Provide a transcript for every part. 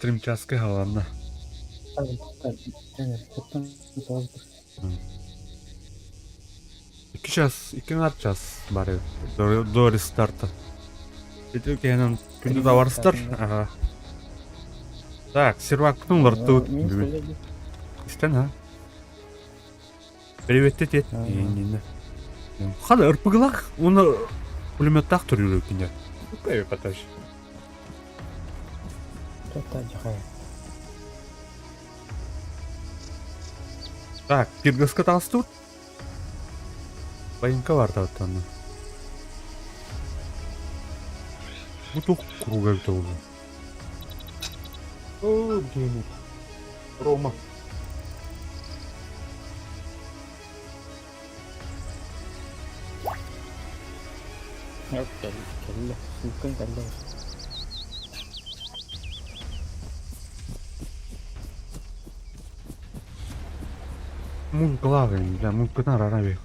Стримчаска хааланна. 2 час, 2 час бар эбит. До рестарта. Ити кэһэнэн күндү товарыстар. Ага. Так, сервакпытын уларыттыбыт бүгүн. Истэн ha. Приветте тет. Иннинэ. Хана ырпыгылах уонна пулеметтаах төрүүр кине. Паташ. Так, Киргизка таҕыстыбыт. Байыҥка бар тааттанна. Бу туох круга эбитэ буолуо? Оо, диэн Рома. Кэллэ, сууккан кэллэ. Музыкалаах бля, музыкатын арара бек.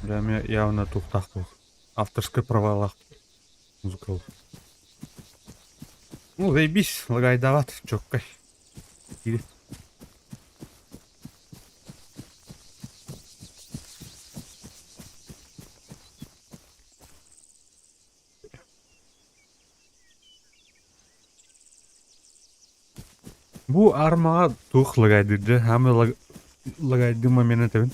Бля, мен явно туохтаах буол. Авторскай правалаах музыкал. Ну, заебись, лагайдават, чёткай. Или... Бу армаҕа туох лагайдыырда, хаамай лаг... лагайдыыр момент этэбин.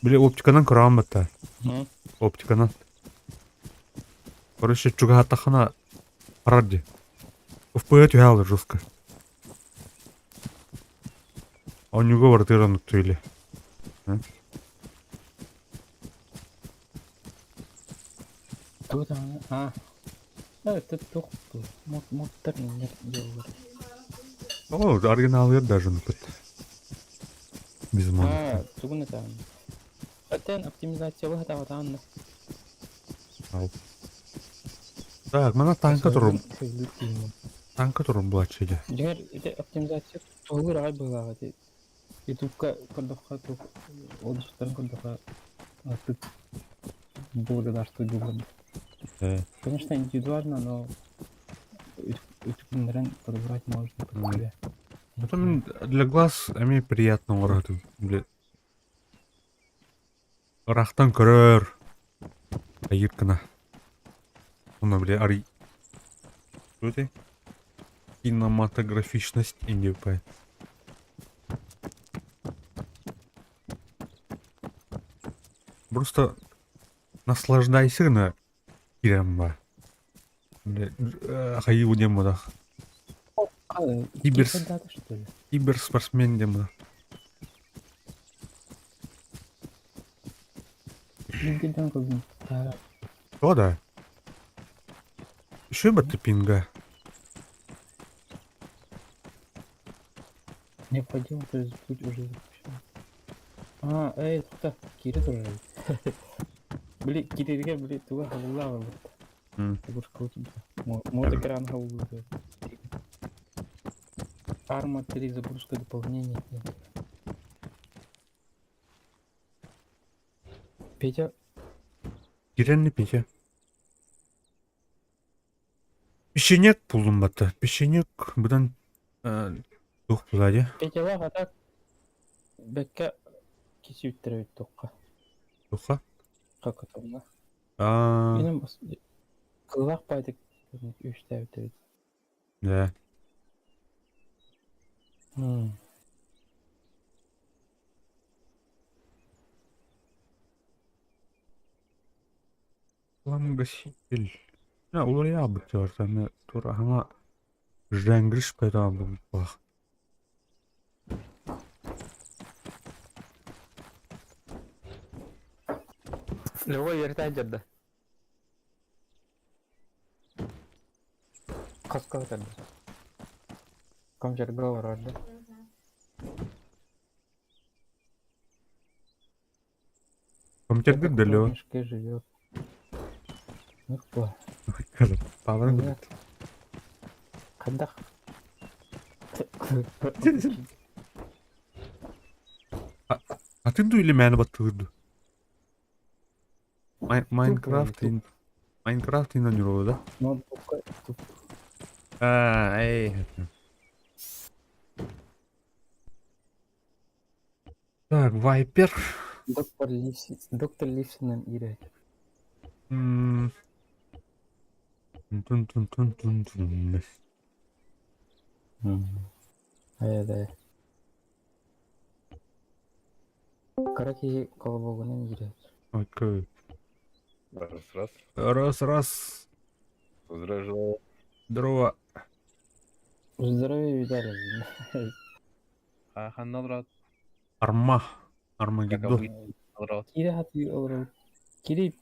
Били оптиканан көрөҕүн батта. Оптиканан. Короче, чугаһаатаххына барар дии. ФП түһэ алыр жестко. Оонньууга барытыгар оннук или. Тугу даҕаны аа это туох муттар иннер дьоллор. О, оригиналыгар даже оннукпут. Без мода. Аа, тугун этаҕын? Оттон оптимизация таҕатаанна. Ал. Так, мана танка турум. Танка турум булаччы дьэ. Дьиҥэр ити оптимизация туһугар аҕай быһыылаах ити. Ютубка көрдөххө туох олустарын көрдөххө артык благодарство дьуллар. Конечно, индивидуально, но үтүктүннэрэн подобрать можно под себя. Потом для глаз эмиэ приятно оҥоротум. Ыраахтан көрөр. Айыыр гына. Уонна били арый Что это? Кинематографичность индивпэ. Просто наслаждайся гына киирэн бар. Били хайыы диэн буолах. Кибер киберспортсмен диэн буолах. О да. Еще бы пинга. Необходимо путь уже запущен. А, эй, это Кири тоже. Били, Кириге, били, туга хабыллаабы Мод экран хабыллы. Арма 3, загрузка дополнений. Петя. Киренни Петя. Печенек булдум батта. Печенек быдан туох була дии. Петялаах а так бэккэ кисүүттэрэ туохха. Туохха? Хакатонна. Аа. Инем кылаах баайдык үстээбит эбит. Да. Пламгаситель. А, уларыйаабыт тура тура Жэнгриш пайдаланбыт Лёва үөрэтэ дьарда. Хоско сытар Компьютерга олорор да. Компьютерга да Лёва? В мешке живет. Ну что? Павлан говорит. Хайдах? А ты ду или мээнэ баттыыр ду? Майнкрафт. Майнкрафт иһин оонньуур да? Ноутбукка туп. А, эй. Так, Вайпер. Доктор Ливси, доктор Ливсинен иирэ. М, Тун-тун-тун-тун-тун. Айа да. Кыра киһи колобогунан иирэ. Окей. Раз, раз. Раз, раз. Здравия. Здорово. Здоровья, Виталий. Ханна брат. Арма. Армагеддон. Брат. Кире хаты олорор. Кире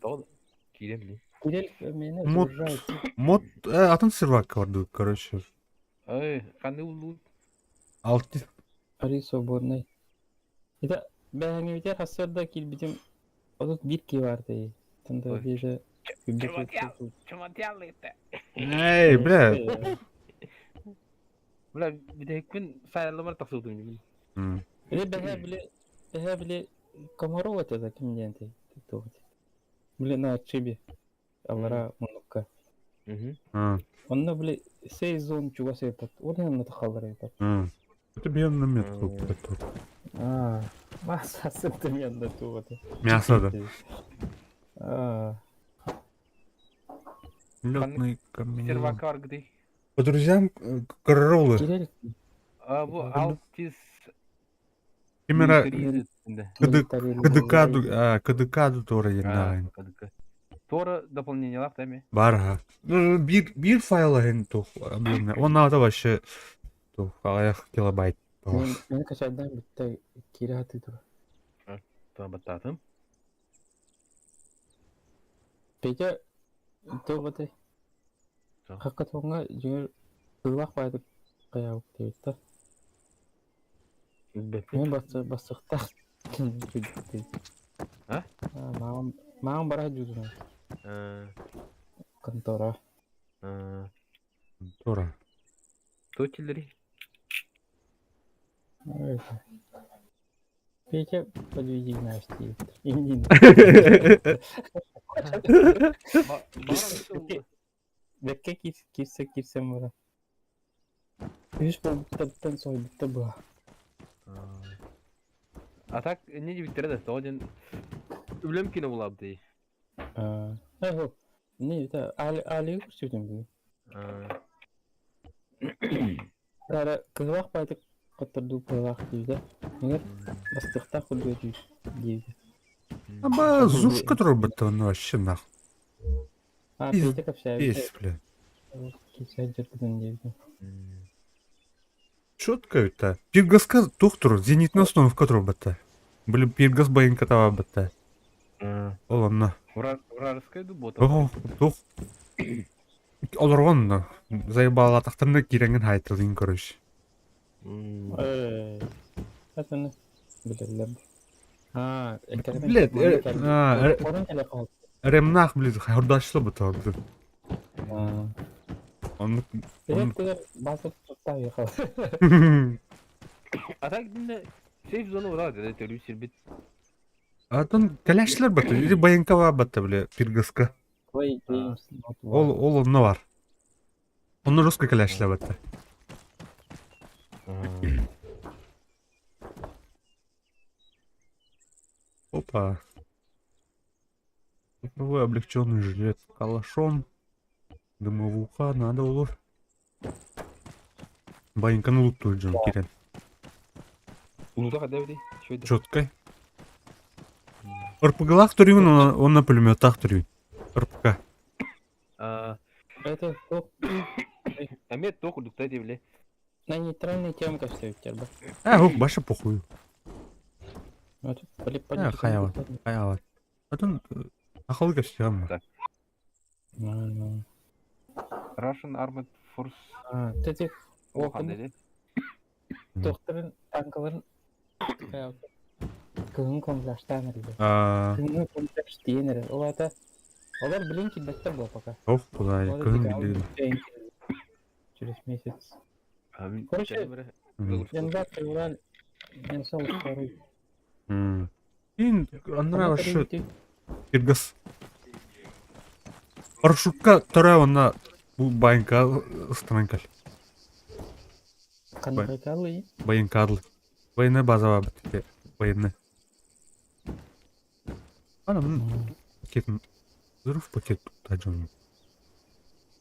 Кире били. Кире меня Мод. загружает. Мод атын сервак барды, короче. Эй, ханны улу. Алты. Ари свободный. Это бэһэҥҥибитигэр сарсыарда киирбитим 31 киһи баар дии. Танда биирэ Эй, бля. Бля, бүтэһикпин файлымар тахсыбытым дии. Или бэһэ били бэһэ били Комаров это ким диэн тэй Били на отшибе аллара муннукка. Онно били сей зон чугас эпат. Ол онно тахаллар эпат. Это бьем метку. Аа, маса сыптым тугата. Мясо да. Аа. Летный камень. Сервак аргды. По друзьям королы. Кирилл. А бу Алтис Именно КДК КДК тура ернаайн. Тора дополнениелаах тами. Барха. Ну, биир файла хин тух объемный. Он надо вообще тух аҕыйах килобайт. Мени качайдан бүтте кире хаты тура. Баттаатым. Петя тугаты. Хакатонга жиңер кыллах байды каябык дейт да. Мен басыктах. А? Маған маған бара жүдүм. Контора. Контора. Точилери. Петя подведи наш тип. Индин. Бэккэ кирсэ кирсэм бара. Үс буолбуттан соһуйбуттар быһа. А так не диэбиттэрэ да тоҕо диэн үлэм кино булаабытай. Ээ не это Али көрсүтүм бүгүн. Ара кыһылаах баайдык хоттордуу кыһылаах диибитэ. Иҥэр бастыахтаах курдук диэбитэ. Аба зушка турбата ну вообще нах. А Петя кэпсээбитэ. Есть, бля. Кэпсээн дьаргытын диэбитэ. Четко это. Пиргаска тухтур, зенитная установка турбата. Блин, пиргас байынка бата. Ол онно. Вражеская дубота. О, тух. Олоргон заебала тахтарны киреңин хайтылын короче. Ээ. Атыны билэллэр. Аа, Блядь, Ремнах, блин, хордашлы бата. Аа. Он Билет басып туттаа ехал. А так сейф зона ураа деді төрүү сирбит. Атын кәләшләр бата, или баянкава бата, бля, пиргаска. Play games not Ол ол онно бар. Онно русский кәләшләр бата. Опа. Цифровой облегченный жилет с калашом. Дымовуха надо улов. Баянканы луттур жон кирен. Улута када бити? Четкой. РПГлах түрүн, он на пулеметах түрүн. РПГ. Это тоқ. Әмет тоқ удукта дебиле. На нейтральный темка все терба. А, ох, баша похуй. А, хаява. Хаява. Атын ахал кәстәм. Russian Armored Force. А, тети оқын. Тохтарын танкаларын кыһын камуфляжтаан эрилэр. Кыһыҥҥы камуфляж тиийэн эрэр. Ол аата олор билин киирбэттэр буо пока. Ох, куда кыһын билин. Через месяц. Короче, январь, февраль, начало второй. Ин, анра вообще Киргаз. Парашютка төрөө уонна бу байыҥка ыстанан кэл. Ханнык Байыҥкаадыл. Военная база баар военная. Ана пакет взрыв пакет тутта дьон.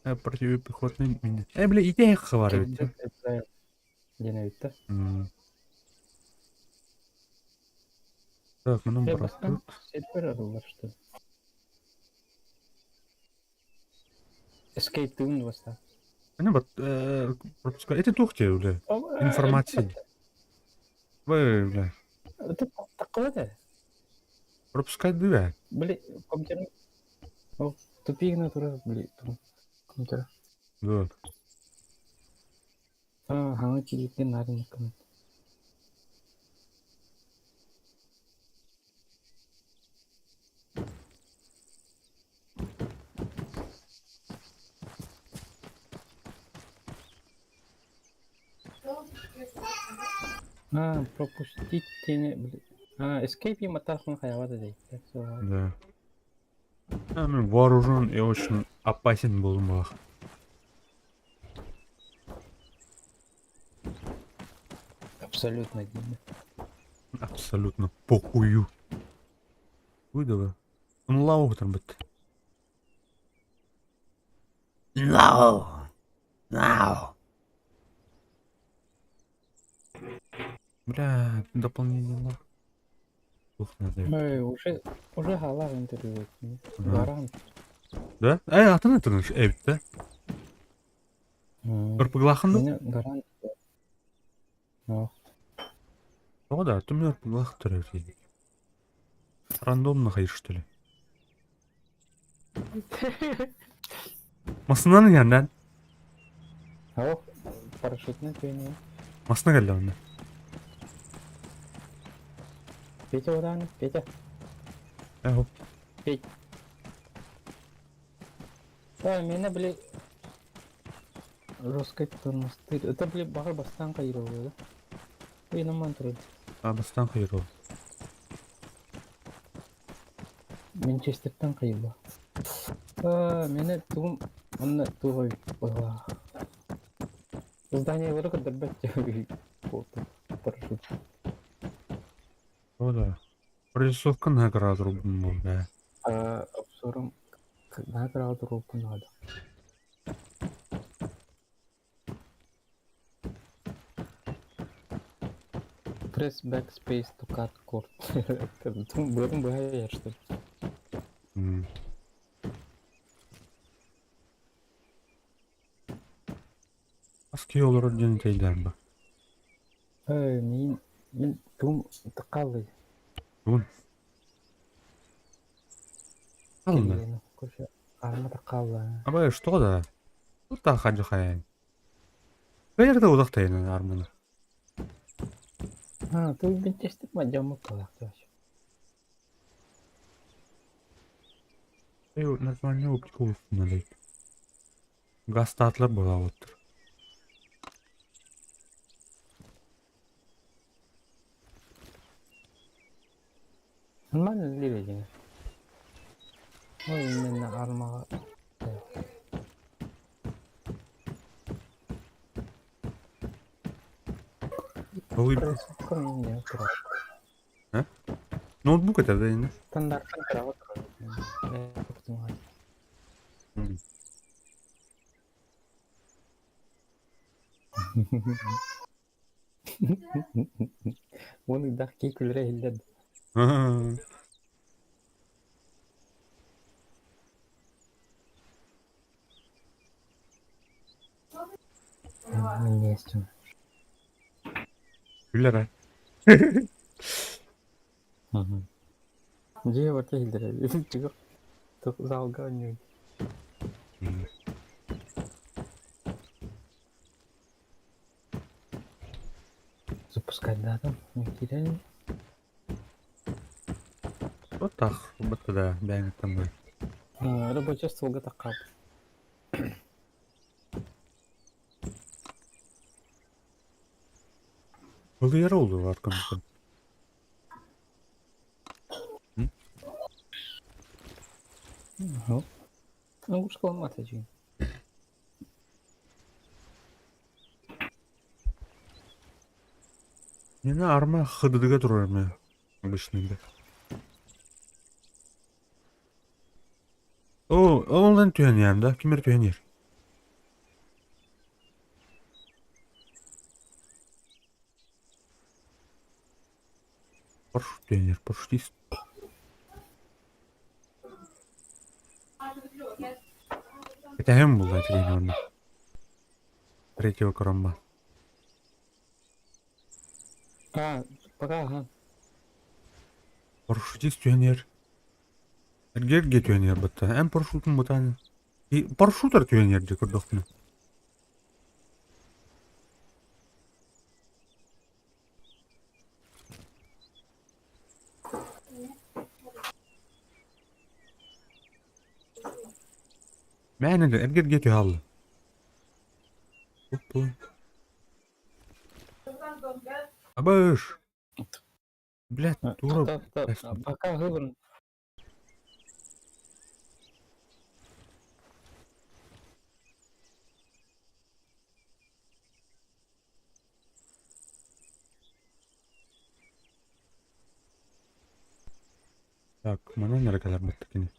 Противопехотный мини. Бля, идея хабар эбит. Диэн эбит да. Так, ну парашют. Сервер арыллар что ли? Escape тыын баста. Аны вот пропускай. Это туох тебе, бля? Информация. Бля, бля. Это такое да? Пропускай дыра. Бли, компьютер. О, тупик натура, бли, компьютер. Да. А, хаҥа киирбин наар А, пропустить тени. А, escape матархын хайавата дейт. Да. А, мен вооружен и очень опасен буолумах. Абсолютно дима. Абсолютно похую. Выдала. Он лаву там бит. No! No! Бля, дополнение Ух, надо. Ой, уже уже халар интервью. Баран. Да? Э, атын атын эбит да? Ырпыглахын да? Гарант. О, да, ты мне ырпыглах төрөп Рандомно хайыр, что ли? Масынан яннан. Ох, парашютный тренинг. Масына келді онда. Петя уран, Петя. Э, Петь. Да, меня, бли... Русский монастырь. Это, бли, бары бастан кайрыл, да? Ой, наман туры. А, бастан кайрыл. Манчестертан кайрыл. А, меня тугум... Онна тугой была. Здание вдруг дорбать парашют. О, да. Прорисовка награду да. А, обзором награду руку надо. Press backspace to cut cord. Бұрын бая что ли? Аски олар ден тейдер ба. Эй, мен мен туым тықалы. Туын. Алында. Көрші арма тықалы. Абай, что да? Тут та хаджы хаян. Бәйерде удақ тайын арманы. А, ты бен тестик ма жамы қалақты. Эй, нормальный оптика надо. Газ татлар була оттыр. Нормально ли ведь? Ой, именно армаға. Бұл Прорисовка меня А? Ноутбук это, да, не? Стандарт Оны дақ кей күлірі елдеді. Есть. Күлер, а? Же бар келдер. Чыгып залга не. Запускать да там, не теряем. Вот так, вот да, бәңі там бай. Рабочий столга тақап. Бұл yer oldu var компьютер. Ловушка ломаться дьиҥ. Мені арма ХДД-га турар ме обычный да. О, ол түһэн иһэн да, ким эрэ түһэн иһэр. Парашют түһэн иһэр, парашютист. Кэтэһэн буолла итигин уонна. Третьего коромба. А, пока, ага. Парашютист түһэн иһэр. Эргэ-эргэ түһэн иһэр батта. Эн парашютун бытаан. Парашютар түһэн иһэр дии көрдөхпүнэ. Мээнэ да эргэ-эргэ түһэ хаалла. Оппа. Абыш! Блядь, дура. Пока выбран. Так, манан эрэ кэлэрбит кини.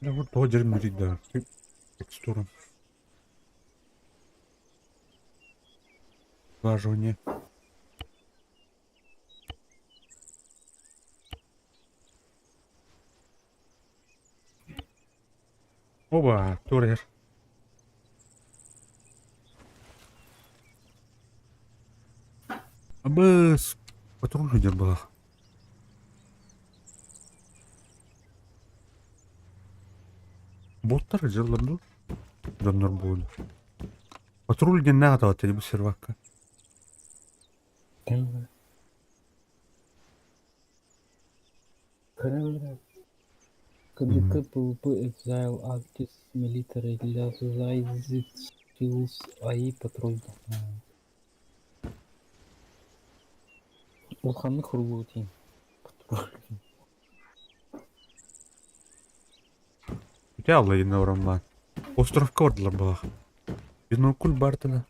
Бля, вот тоҕо дьэрмирий да текстура. Сглаживание. Оба, тур Абыс, патруль сылдьар буоллах. Боттар дьыллар дуу? Дьоннор буолан. Патруль диэн наҕа бу сервакка. КДК ПВП Exile Arctis Military Skills АИ Патруль Улаханнык хоругуутин Патруль Ити аллайына ороммаан. Островка бардылар буолах. Бинокль бартына.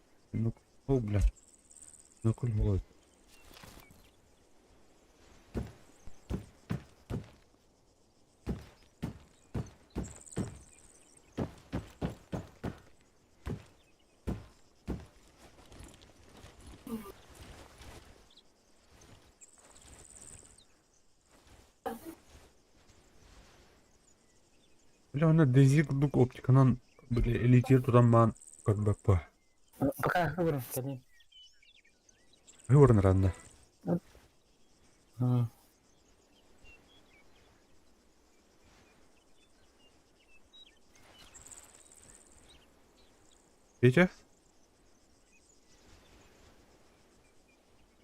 О, бля. Бинокль буолуо. Бля, онно Дейзи курдук оптиканан били элитир тутан баан көрбөппө. Пока выбран кэлин. Выбран ранна. А. Петя?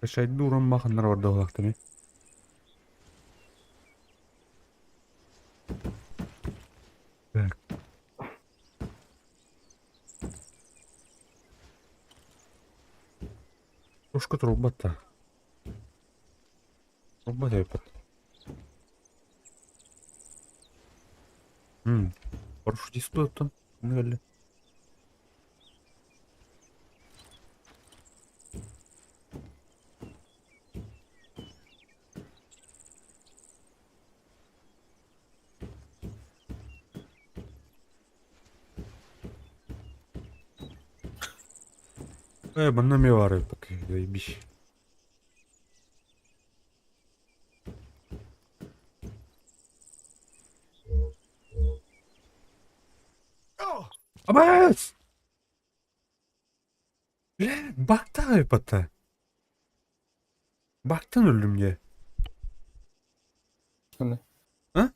Качайдууран маханнар барда Так. Ушка турбата. Турбат эппит. М, Парашютист оттон. Э, манна эмиэ баар эбит заебись. Абаас! Бля, бактаах эбит Бактан өллүм дии. Ханна? А?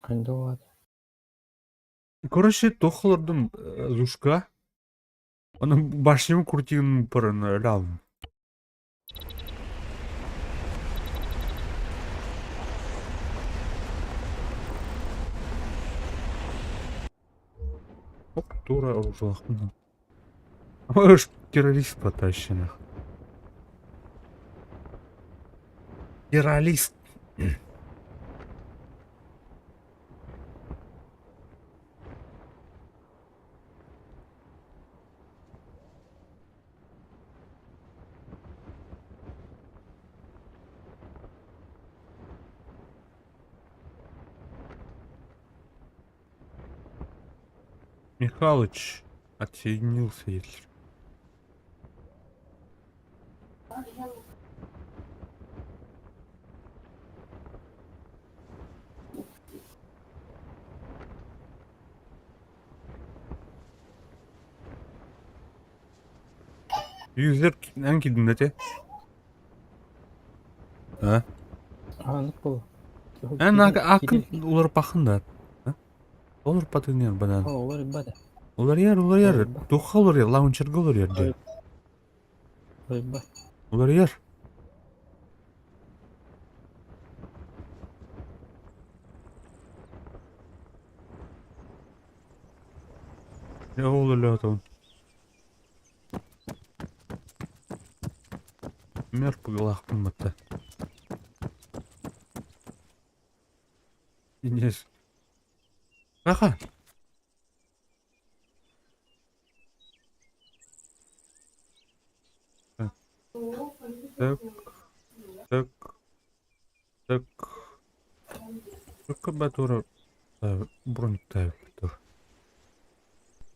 Ханна Короче, туох олордум Лужка. Ону башням крутин параны өлө. Оп, тура оружиялаахпын. Аж террорист потащенных. Террорист. Михалыч отсоединился, если. Юзер эн киирдиҥ да те? А? Анык был. Эн акын уларыппаххын да? Уларыппатыҥ банан. Уларыйбата. Уларыйар, уларыйар. Туохха уларыйар? Лаунчерга уларыйар дии. Уларыйбат. Уларыйар. Дьэ ол өлөөтөҕүн. Мертвый батта. Инес. Аха. Так. Так. Так. Кубатура бронетавер.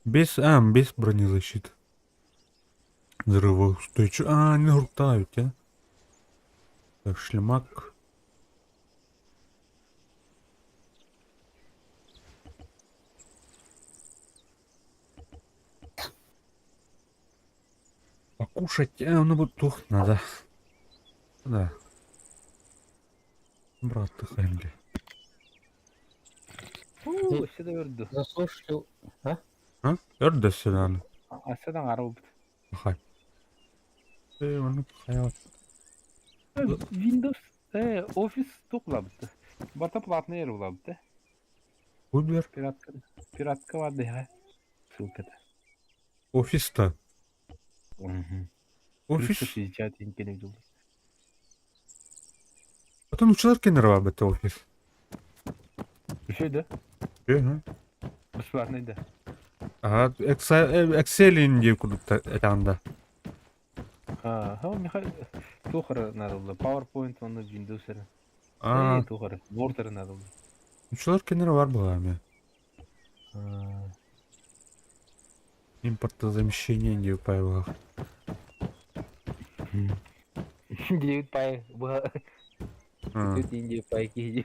Без, а, без бронезащиты. Взрывоустойчив. А, не гуртають, а? Так, шлемак. Покушать, а, ну вот тух надо. Да. Брат, ты хэмли. Уу, өссө да өрдө. Заслушали. А? А? Өрдө сюда. Өссө да аҥара Хай. Э, оны хайа. Windows Office туох булабыт? Барыта платный эрэ булабыт. Выбер. Пиратка, пиратка баар да ссылката. Офиста. Офис. 360 инкене дул. Потом училар кенер бата офис. Еще да? Э, Бесплатный да. Ага, Excel инде курдук этанда. Ага, Михаил туох эрэ надо было. PowerPoint оны Windows эрэ. А, Э, туох эрэ. Word эрэ надо было. училар кенер бар була Импортозамещение не правилах. Диэбит пай бу Индия пай киһи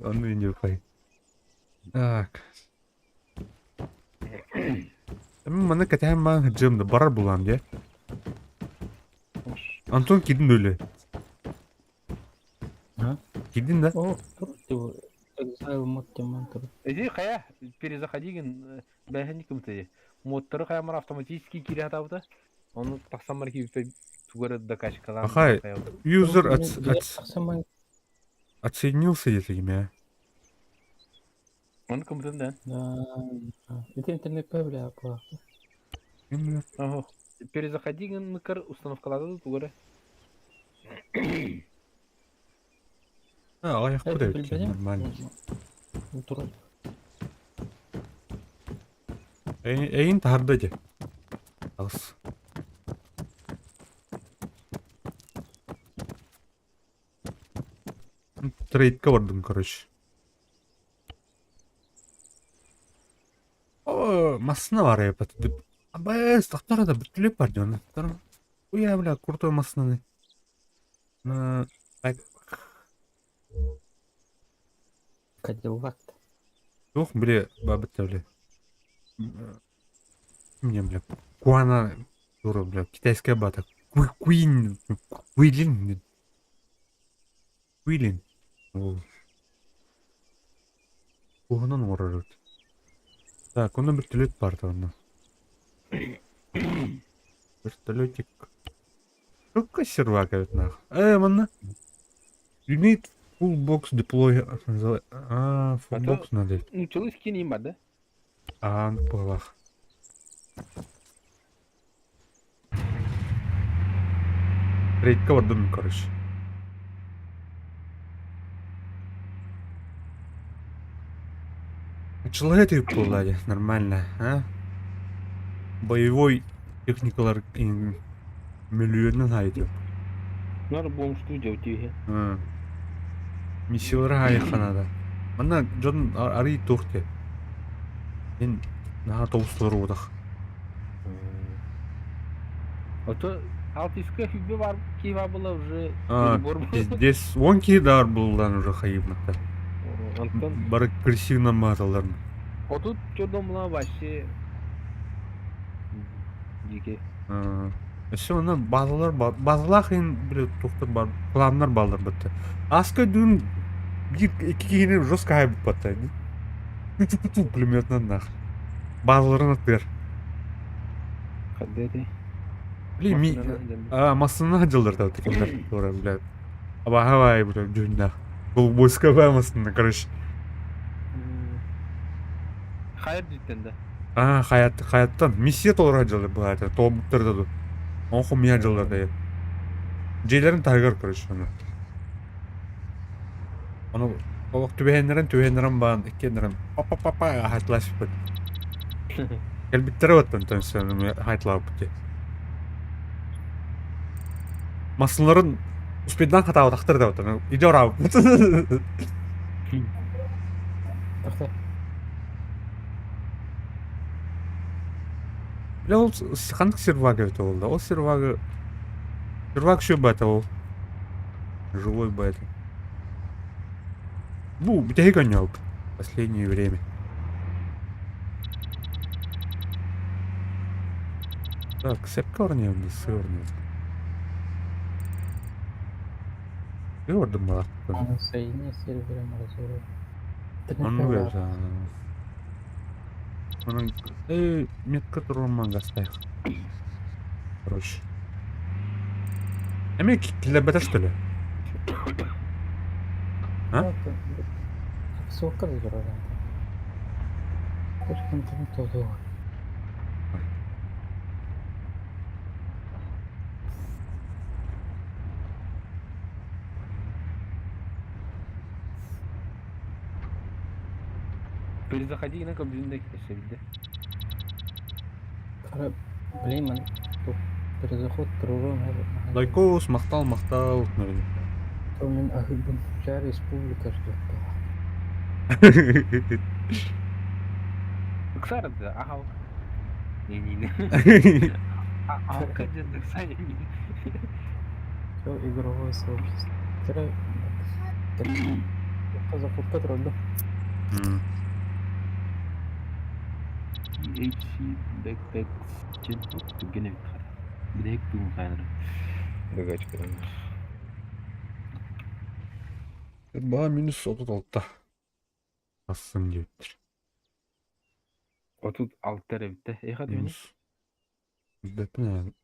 Он не пай. Так. Маны кэтэһэн маан сылдьыам да барар булаам дии. Антон киирдин өлө. А? Киирдин да? О, тур Exile мод теман тур. Иди хайа перезаходи гин бэһэн кымты. Модтары хайамар автоматически киирэ сатаабыта. Ону тахсан бар киирбиппэ тугу эрэ докачкалаан Ахай, юзер от, от, Самай отсоединился если имя. Ону кымтын да. Да. Это интернет бля, по. Ага. Перезаходи гин мыкар установкалады тугу эрэ. А, аяқ куда нормально. Тур. Эйин тахарда же. Алыс. Трейдка бардым, короче. О, массына бар я Абэс, тахтара да бүтүлеп бар дьон. Уя, бля, крутой массынаны. Так. Кадиллак. Туох, бля, бабыта, бля. Мне, бля, Куана, дура, бля, китайская бата. Куин, Куилин. Куилин. Куһунан оҥорор Так, онно вертолет баар онно. Вертолетик. Какой сервак эбит нах. Э, манна. You need full box deploy. А, full box надо. Нууччалыы скин им бар да? Аан быһылаах. Рейдка бардым, короче. Человек буолла дии, нормально, а? Боевой техникалар миллионун хайдып. Нар бомжтуу дьэ Миссиялары хайыхха надо. Манна дьон арый туох диэ. Мин наһаа толустулар Ото Алтыска хүббэ бар киһи была уже Здесь он киһи дар буллан уже хайыбмыттар. Антон Бары крысино мааталар. Отут чордон була вообще дикий. Өссө онно базалар базалаах иһин били туохтар бар планнар бааллар бытта. Аска дүн биир икки киһини жестко хайбыппатта. Пулеметынан нах. Базаларын аттыгар. Хадда этэй? Били ми а массыына сылдьаллар да такилар туора бля. Абаһа бля дьүһүннээх. Голубойская массыына короче. Хайыр диттен да. А, хаят, хаяттан миссия толоро сылдьаллар быһаата, тоҕобуттар да ду. Ону хомуйа сылдьаллар да. Дьиэлэрин таһыгар короче ону. Ону олох түбэһэннэрин түбэһэннэрин баан иккиэннэрин па-па-па-па хаайталаспыт. Кэлбиттэрэ оттон хаайталаабыт дии. Массыналарын успейдаан хатаабатахтар да оттон иди ораабыт. Тахта. Бля, ол ханнык сервак эбитэ буолла? Ол сервагы... Сервак еще бата ол. Живой бата. Бу, бүтэһик оонньообут. Последнее время. Так, сэпкэ оонньуом дии, сыа оонньуом. Сыа ордум балааттан. Соедини сервером разору. Оннук эбит Онон метка туруорумман гастаах. Короче. Эмиэ киллэрбэтэ что ли? А? Суокка да турар. Толуо. Перезаходи на компьютер кешебилде. Блин, man перезаход турурун Лайкос, махтал, махтал. Мен аһыбын Ча республика ждет. Ыксарды, ахал. Не-не-не. Ахалка дед ыксани. Все игровое сообщество. Заходка турда. THC backpack чен гене Билек туун хайнары. Дагачка. Баа минус 36. Ассың диэбиттэр. 36 эрэ битте. Эха дүйүнэ. Минус. Билбэппин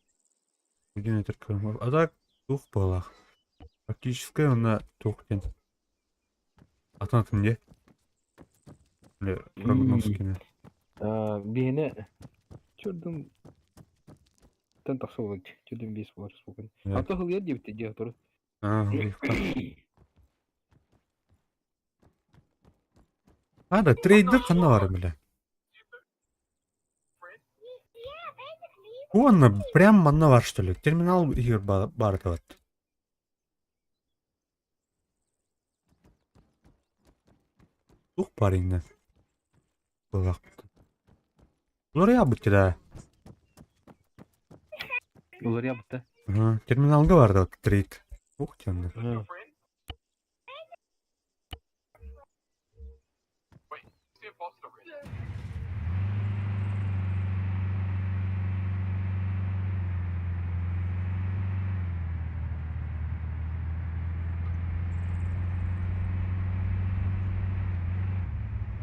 Бүгүн этэр кыам. А так туох буолаах. Практически уонна туох диэн. Атын атын дии. Бile прогноз кини. Биһине чөрдүм тэн тахса болот. Чөрдүм бес болар спокойно. А то хылыйар диэбитте дьиэ туру. А, А, да, трейдер ханна бар бile. Уонна прям манна бар что ли? Терминал игр бар вот. Тух парень. Былах. Улар бутта да. Улар ябытта. Терминалга бар да трейд. Ух тенде.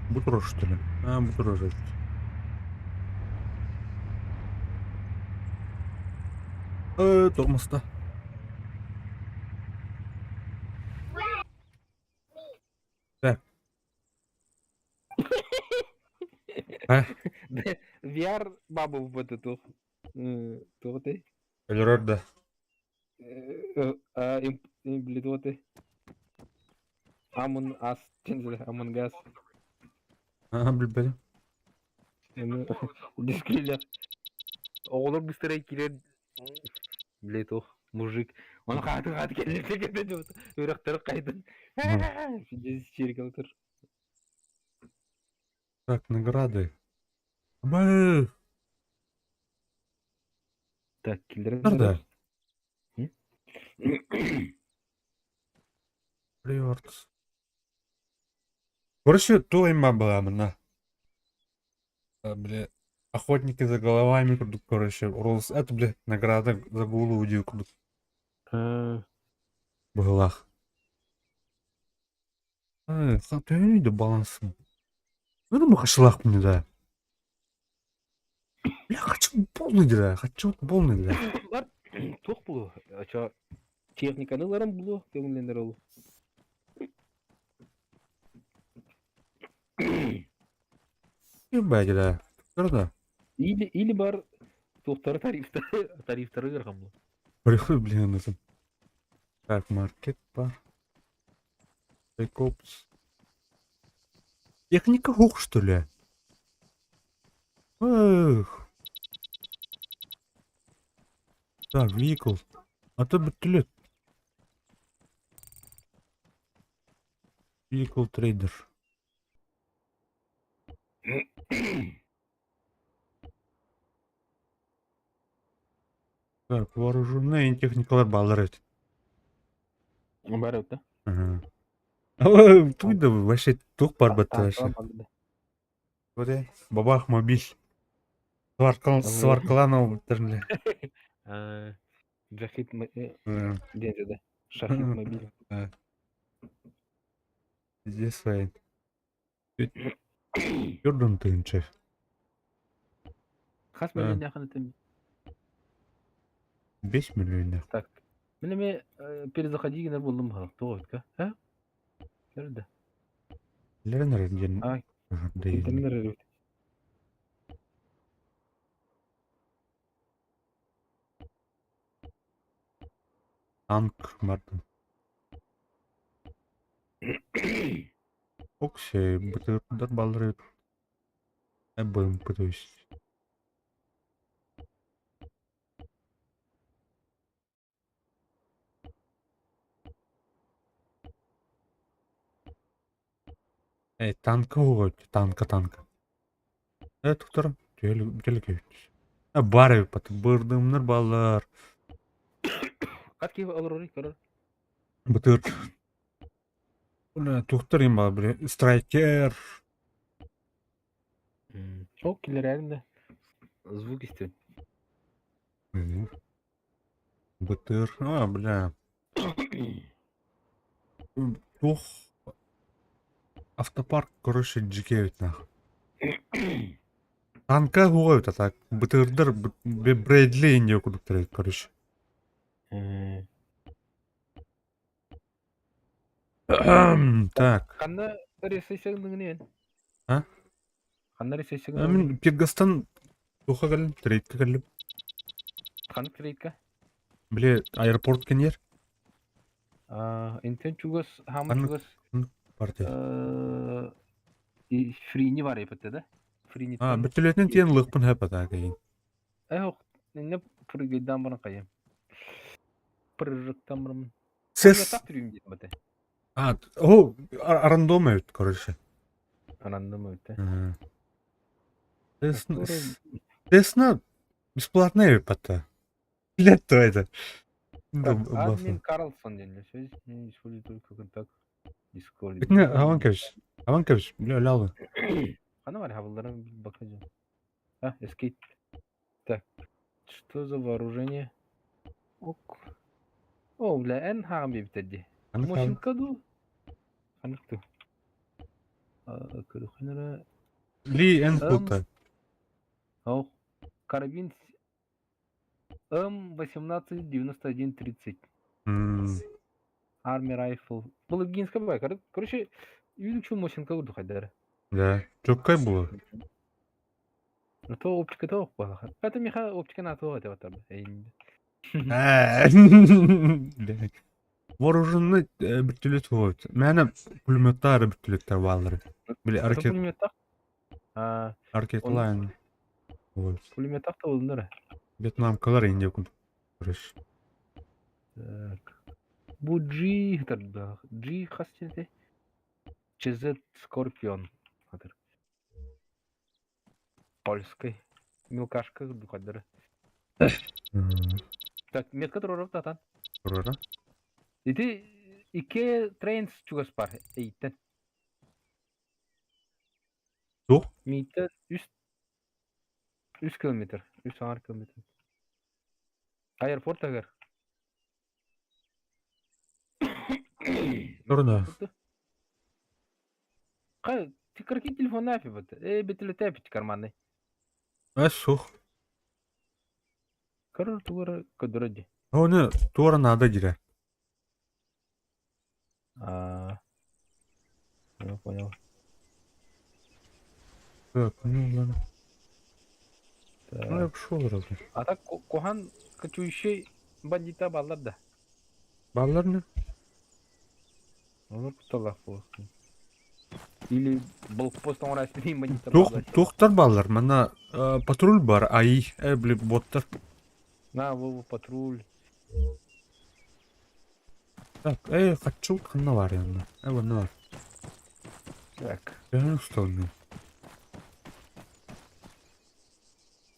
Бутро что ли? А, бутро же. Тормозда. Так. А? VR бабыл бу туох туох этэй? Өлөрөр да. Били туох этэй? Амон ас Амон газ. Ага, билбэтим. Дискрилер. Оҕолор быстрее киирэр били туох мужик. Оны хааты хааты кэллэ кэллэ үрэхтэр хайдан. Чиркал тұр. Так, награды. Бэ. Так, киллерин. Да. Rewards. Короче, то има была мына. Бля, охотники за головами, короче, Роллс. Это, бля, награда за голову дию курдук. Быһылаах. Төһөнүй да балансым. Ну, мы мне да. Я хочу полный да, хочу полный да. Бар туох булу. Ача техниканы ларым булу, көңүллендер ол. Ебать, да. Да. Или или бар туохтары тарифтары тарифтары гырган бу. Прихуй, блин, это. Так, маркет бар. Прикопс. Техника хух, что ли? Эх. Так, vehicle. А то бутылет. Vehicle trader. Так, вооруженные техникалар баллар эт. Бар да. Ага. Тут да вообще тух бар батты вообще. Вот бабах мобиль. Сваркал, сваркаланов терли. Джахид да. Шахид мобиль. Здесь свои. Юрдун тынчев. Хас миллион яхын этим. 5 миллионов. Так. Мене перезаходи генер булдым ха. Тоғытка. Ха? Көрді. Лернер ден. А, Интернет. Танк Мартин. Оксе, бытырдар баллары. БМП, то есть. Эй, танка угодь, танка, танка. Туктар, телек. А, бары, пат, бырдымнар баллар. Кат ки алыр көрөр. Бытыр. Бля, тухтар им бар, бля, страйкер. Çok килер Звук истин. Бытыр. А, бля. Тух. Автопарк, короче, джикевит нах. Танка хугают, а так. Бытырдар, Брэдли индио кудуктар, короче. Так. Канна ресейсең А? Канна ресейсең. Мин Пергастан туха кэллим, трейдка кэллим. Канна трейдка? Бля, аэропорт кенер. А, интен чугас, хама чугас. Партия. И фрини бар епетте да? Фрини. А, бүтүлетин тиен лыкпын хэп ата кайын. Эх, не прыгайдан баран кайым. Прыжыктан баран. Сес. Так түрүм дейт бате. А, о, рандом эбит, короче. Рандом эбит. Тесна бесплатная эбит патта. Лет то это. Админ Карлсон ден. Связь не использует только контакт. Discord. Битне аван кэбиш. Аван кэбиш, бля, лялы. Ана бар хабаларын бакажы. А, escape. Так. Что за вооружение? Ок. О, бля, эн хагам бибитеди. Мошинка ду. Ханыкту. Көрүхнere. Ли эн кута. О, карабин М189130. Army Rifle. Бұл гинска бай. Короче, үйдің чул мошинка урду хайдар. Да. Чоккай было. Ну то оптика тоох буолахан. Это миха оптика на то это вот Вооруженный бүтүлүт вот. Мээнэ пулеметтар бүтүлүттэр бааллар. Били ракет Пулеметтах. ракеталайн. Вот. Пулеметтах та олундар. Вьетнамкалар инде күн. Так. Бу G тарда. G хас чете? CZ Scorpion. Хатыр. Польской. Мелкашка духадыр. Так, метка туроров татан. Турора. Ити икки трейнс чугас бар эйттен. Туох? Мииттэ үс километр, үс аҥар километр. Аэропорт агар. Турна. Ка, ты какие телефон нафиг вот? Э, бетелетепить карманный. Э, сух. Короче, тугара кадради. Оны туора надо дирэ. А, я понял. Так, ну ладно. Ну я Так. пошел разве. А так Кохан кочующий бандита баллар да. Баллар не? Олар куталах болсын. Или блокпост оңор аспирин бандита Тух, баллар. тухтар баллар. Мана патруль бар, АИ, бли боттар. На, Вову патруль. Так, хочу ханна бар янна. Вон бар. Так. Я устал.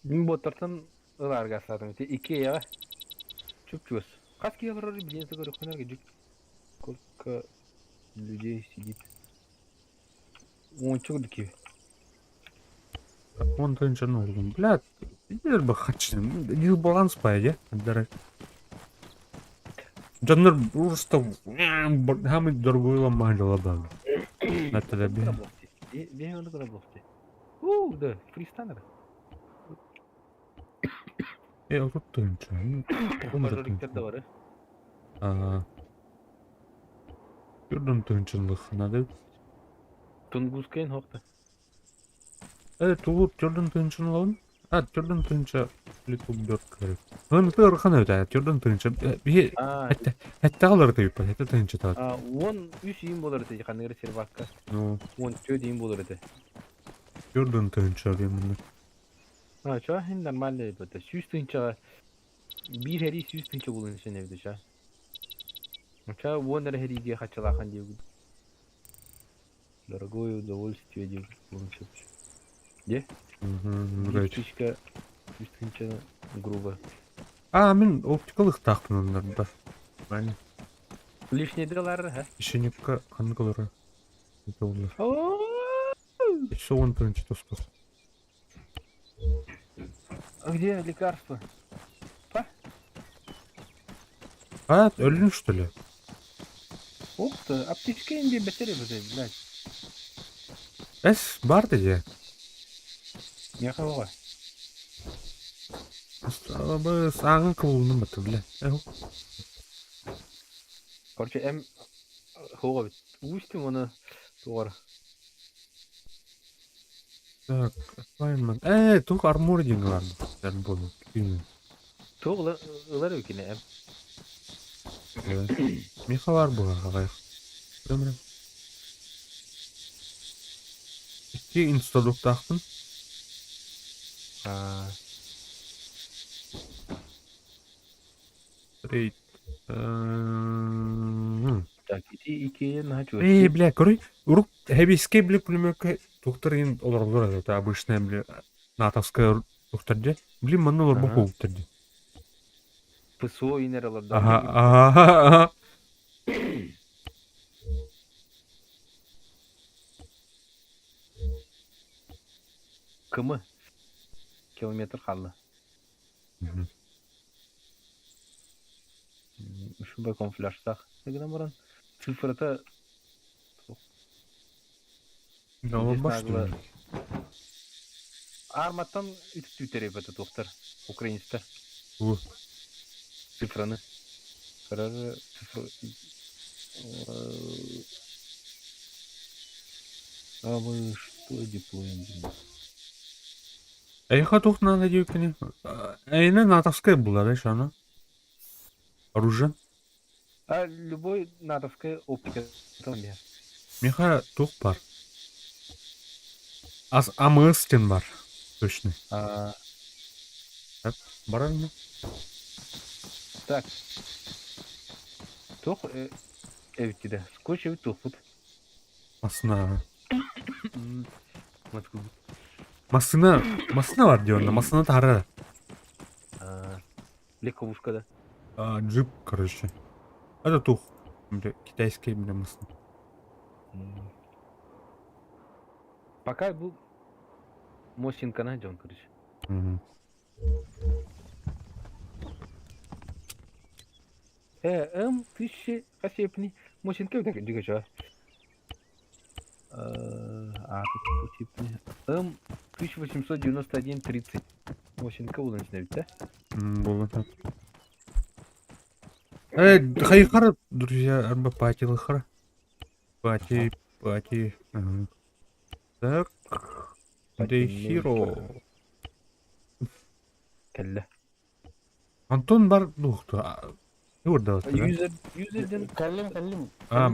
Мин боттартан ыларга сатым. Те Икеяға. Чуп-чус. Хаски вроде блин, такой хунарга Сколько людей сидит. Он чё такие? Он тынча нужен. Бля, иди бы хочу. Дисбаланс по идее. Отдарай. Жаннар просто хамы дорогой ломали лабан. Это да бе. У, да, фристанер. Тут тынча. Мажориктер да бар. А. Юрдун тынчынлых надо. Тунгускайын хокта. Тулуп түрдүн тынчынлыгын. А, түрдүн тынча литл бёрд көрүп. Ын тыр хана өтә, түрдүн тынча. Би хәтта хәтта алар тыйып, хәтта тынча та. Он үс иин болар ете, каныгыр сервакка. Ну, Он чё дейин болар ете. түрдүн тынча деймин. А, чё хин нормально это. Сүүс тынча бир хери сүүс тынча болун сен эбди ча. Ча он хериге хачалахан деп. Дорогое удовольствие деп болун Где? Угу, Тычка, тынча грубо. А, мин оптикалык тахпын оннарда. Мен Лишний дылар, ха? Ишеникка хангалары. Это олар. Еще он тынча тостох. А где лекарство? Па? А, өлүн что ли? Ух ты, аптечка инде бетере безе, блядь. Эс, бар деди. Мехалға. Быз аңы кылуны баты, бля. Короче, эм хуга бит. Устим оны тугар. Так, Файнман. Тух армор деген бар. Бәрін понял. Туг ылар өкене эм. Миха бар буга ағай. Прям. Икки инстадук тахпын. А, Рейд. Так, ити икея на чё? Бля, короче, урук хэбиске, бля, пулеметка доктор ин олар это обычная, бля, натовская доктор де. Блин, манна олар Ага. боху доктор де. ПСО инер алар да. Ага, ага. КМ. Километр қалды. Ушундай камуфляжтах. Гынан баран. Цифрата Да, Здесь баш нагло. Арматтан үтүп түтереп это доктор. Украинецтер. У. Цифраны. Карары цифра. А мы что деплоим? Эйиэхэ туох наада диэбиккиний? Эйиэнэ натовскай булар э шаны? Оружие? А любой натовская оптика там я. Миэхэ туох бар? Ас АМС диэн бар. Точно. А, Барар ини. так. Туох эбит да? Скотч эбит туохпут. Массына. Массына, массына бар дии онно, массына таһара. Легковушка да. А, джип, короче. Это тух. Бля, китайский, бля, массына. Пока был Мосинка найдем, короче. Мгм. М тысячи хасепни. Мосинка так дигача. А, тут М 1891-30. Мосинка булан ведь, да? Было так. Э, хайхара, друзья, арба пати лыхара. Пати, пати. Ага. Так. The Hero. Кэллэ. Антон бар дуохту. Юрда. Юзер, юзерден Кэллим, кэллим. А,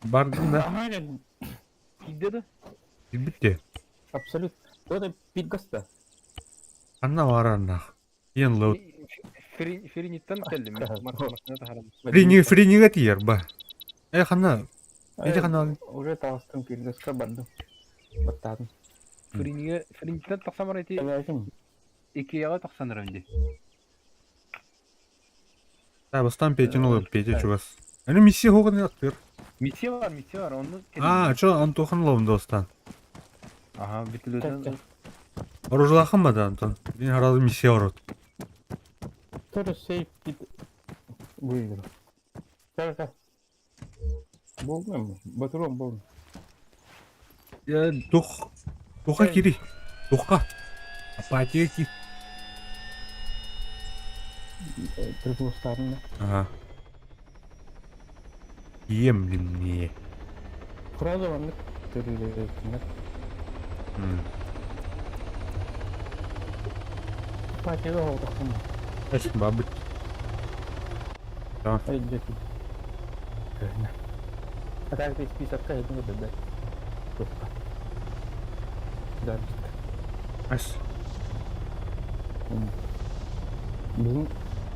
бардын да. Ага, кэллим. киирдэ да? Билбитте. Абсолют. Это пит гаста. Анна бараннах. Иэн лоуд. Фериниттен кэллим. Машина таһарам. Фрини, фринига тиер ба. Э, ханна. Эти ханна. Уже таҕыстым Киргизка бардым. Баттаатым. Фериниге, Фериниттен тахсан бар эти Эбээтим. Икеяҕа тахсан эрэн дии. Да, бастан Петин ол Петя чугас. Аны миссия хоҕын аттыр. Миссия бар, миссия бар, онну А, чо Антохан ловын достан. Ага, бүтүлүтэн Оружлахан ба да Антон. Мин харазы миссия орот. Тоже сейф пит выиграл. Только Болдум, батыром болдум. Я тух. Туха кири. Туха. Апатия ки. Трипустарына. Ага. Ем не. Фраза маннык төрүлэринэр. Патига оҕотохпун. Эс бабыт. Өйдөтүн. Көрүнэ. А так ты списокка этин да. Туппа. Да. Эс. Бүгүн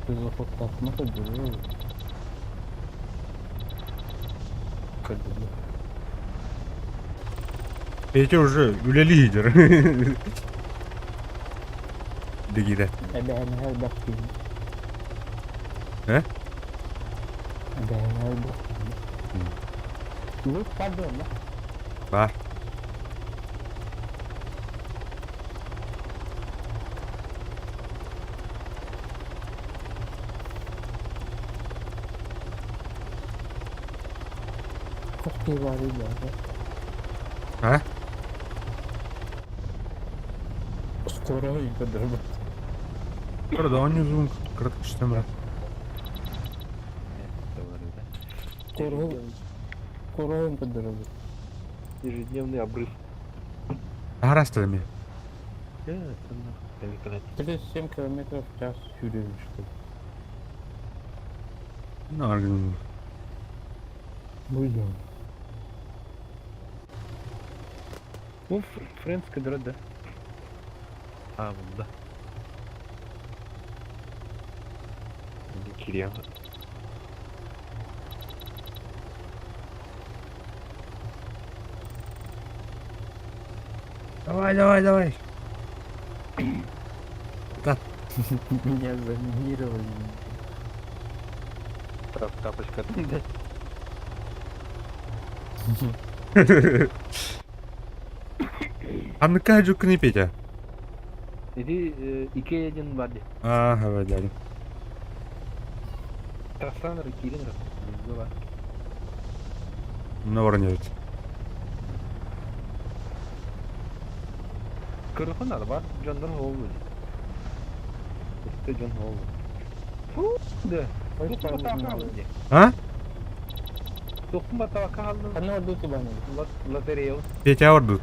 безохоттаахпына көрдөрөр. Көрдөрөр. Петя уже үлэ лидер. Дегире. Эбээнэһэ элбэх киһи. Э? Эбээнэһэ элбэх киһи. Ну, пардон, да? Бар. Хос баар да. А? Скоро көрдөрбүт. Правда, он не звук кратко брат. Скоро скоро көрдөрбүт. Ежедневный обрыв. Араста ми. 37 километров в час сүүрүм что ли. Ну, Будем. Ну, френская дыра, да. А, вот да. Кирилл. Давай, давай, давай. Меня заминировали. Тап, тапочка. Да. Анныка жукны Петя. Иди, Икея один барди. Ага, дядя. Тахсан Кирин. На воронежец. Көрөхөн надо бар. Джоннор холлу. Это Джон Холлу. Фу, да. Тохтун батака алды. А? Тохтун батака алды. Ханна ордут баны. Лотерея. Петя ордут.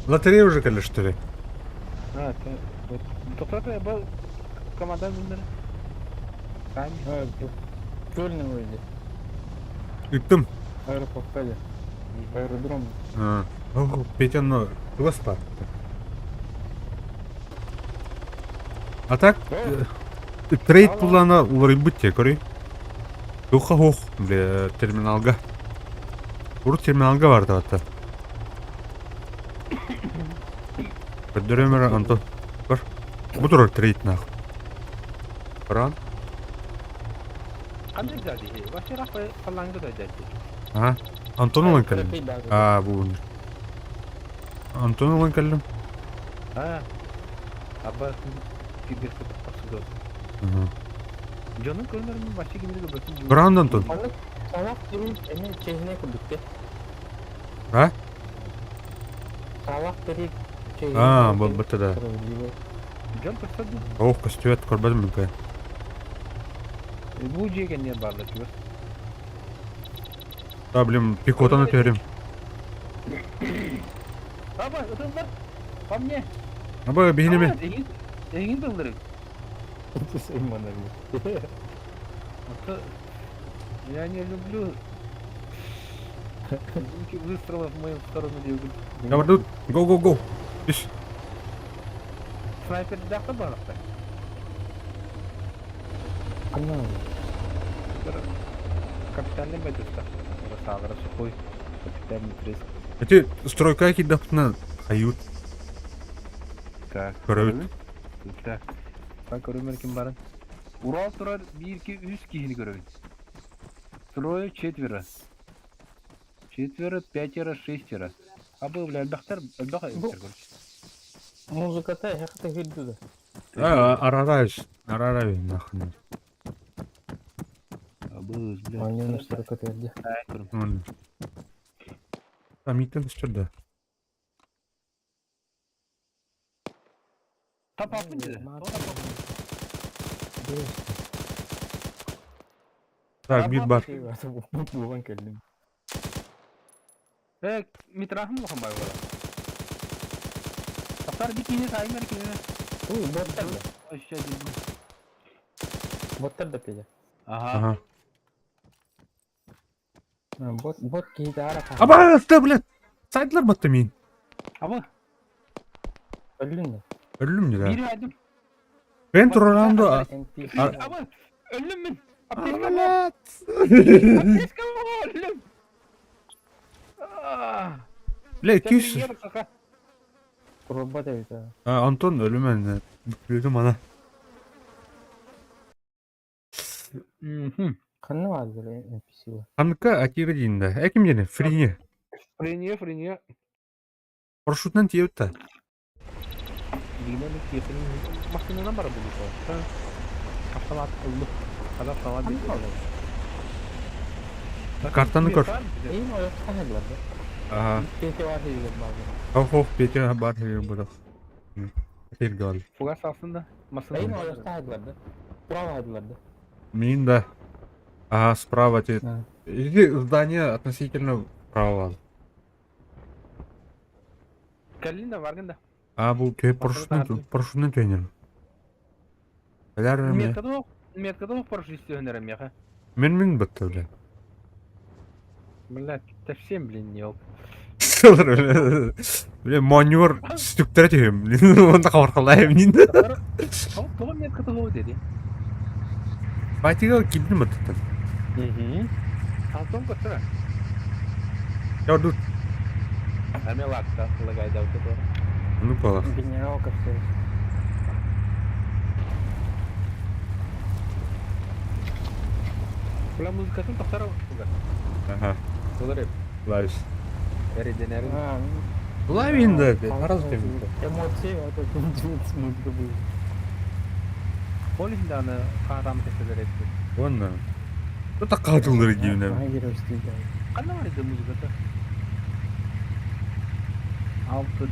Лотерея уже кэллэ, что ли? А, это вот. Тоқтата, бұл команда bunları. Сами. Көлнің өзі. Ыттым. Аэропортта де. Аэродром. А, Ох, Петя, ну, тугас бар. А так, трейд плана уларыйбыт те, көрүй. Туха хух, бля, терминалга. Урут терминалга бар да Көрдөрөмөр Антон. Бар. Бу турар трейд нах. Баран. Қандай дәді? Вообще рақпай қалаңды да дәді. Ага. Антон улан кэллим. А, бу. Антон улан кэллим. А, аба киберсі тақсыды. Ага. Жоның көрінерін вообще кемерге бөтін. Баран Антон. Салақ терил эме чехине курдук А? Салақ терил чехине. А, бу бу да. Жон тұрсады. Ох, костюмет көрбөдүм мүмкүн. Бу жеген не барлы түгір. Да, блин, пехотаны төрем. Аба, ытылдар. По мне. Аба, бихинеме. Эгин тылдыры. Я не люблю звуки выстрелов в мою сторону делают. Давай, тут. Го, го, го. Иш. Снайпер дахта барақта. Капитальный байтыста. Сағыра сухой. Капитальный треск. Эти стройка кидапна хают. Так. Көрөбүт. Так. Так көрөмөр ким барын. Урал турар 1 2 3 кихини көрөбүт. Трое, четверо. Четверо, пятеро, шестеро. А был, бля, альбахтар, альбах, короче. Музыката хакта хирду да. А, арарайш. Арарай, нахуй. А был, бля. Анюна стройка терди. Там митен да. Тапапын деді. Так, бит бар. Булган келдим. Э, митрахым улахан бай бола. Таптар бикини саймер кине. Ой, боттар да. Оща дедим. Боттар да педе. Ага. Ага. Бот бот кейде ара. Аба, ты, блядь. Сайдлар батты мин. Аба, Өлүн да. Өлүм не да. бири айдым. Мен турарандо. NP. Аба, өлүм мен. Аптечка бар. Блядь. Аптечка бар, өлүм. Бля, киш. Робот это. Антон өлүмөн. Бүктүм ана. Канны бардыр NPC. Анка акира дейін да. Әкім дене? Фрине. Фрине, фрине. Парашютнан тиеп та. Дигнен тиепин машинанан бар бул. Автомат ылды. Када автомат. Картаны көр. Эйм ояктан да. Ага. Пете бар деген бар. Ох, ох, Петя бар деген бұл. Тергал. Фугас алсын да. Эйм Машина. ояктан да. Справа да. Мин да. Ага, справа те. Иди здание относительно право. Калина баргын да. А, бұл кей парашютнан парашютнан төнер. Әләр ме? Меткада меткада парашютист өнерем яха. Мен мен бітті, бля. Бля, совсем, блин, не ол. Бля, бля, маневр стүктер тегем. Онда қабарқалайым нин. Тоға меткада ол деді. Батига кидин бітті. Угу. Антон көтөрө. Я тут. Аме лакта, лагайда көтөрө. Ну пала. Генерал Капсел. Бля, музыкасын тоқтар Ага. Олар Лайс. Эриденерин. Лавин да, раз ты. Эмоции, это музыка будет. Полисин аны харам тестелер этти. Онна. Тут катылдыр деймін. Кандай бар иди музыката? Алты.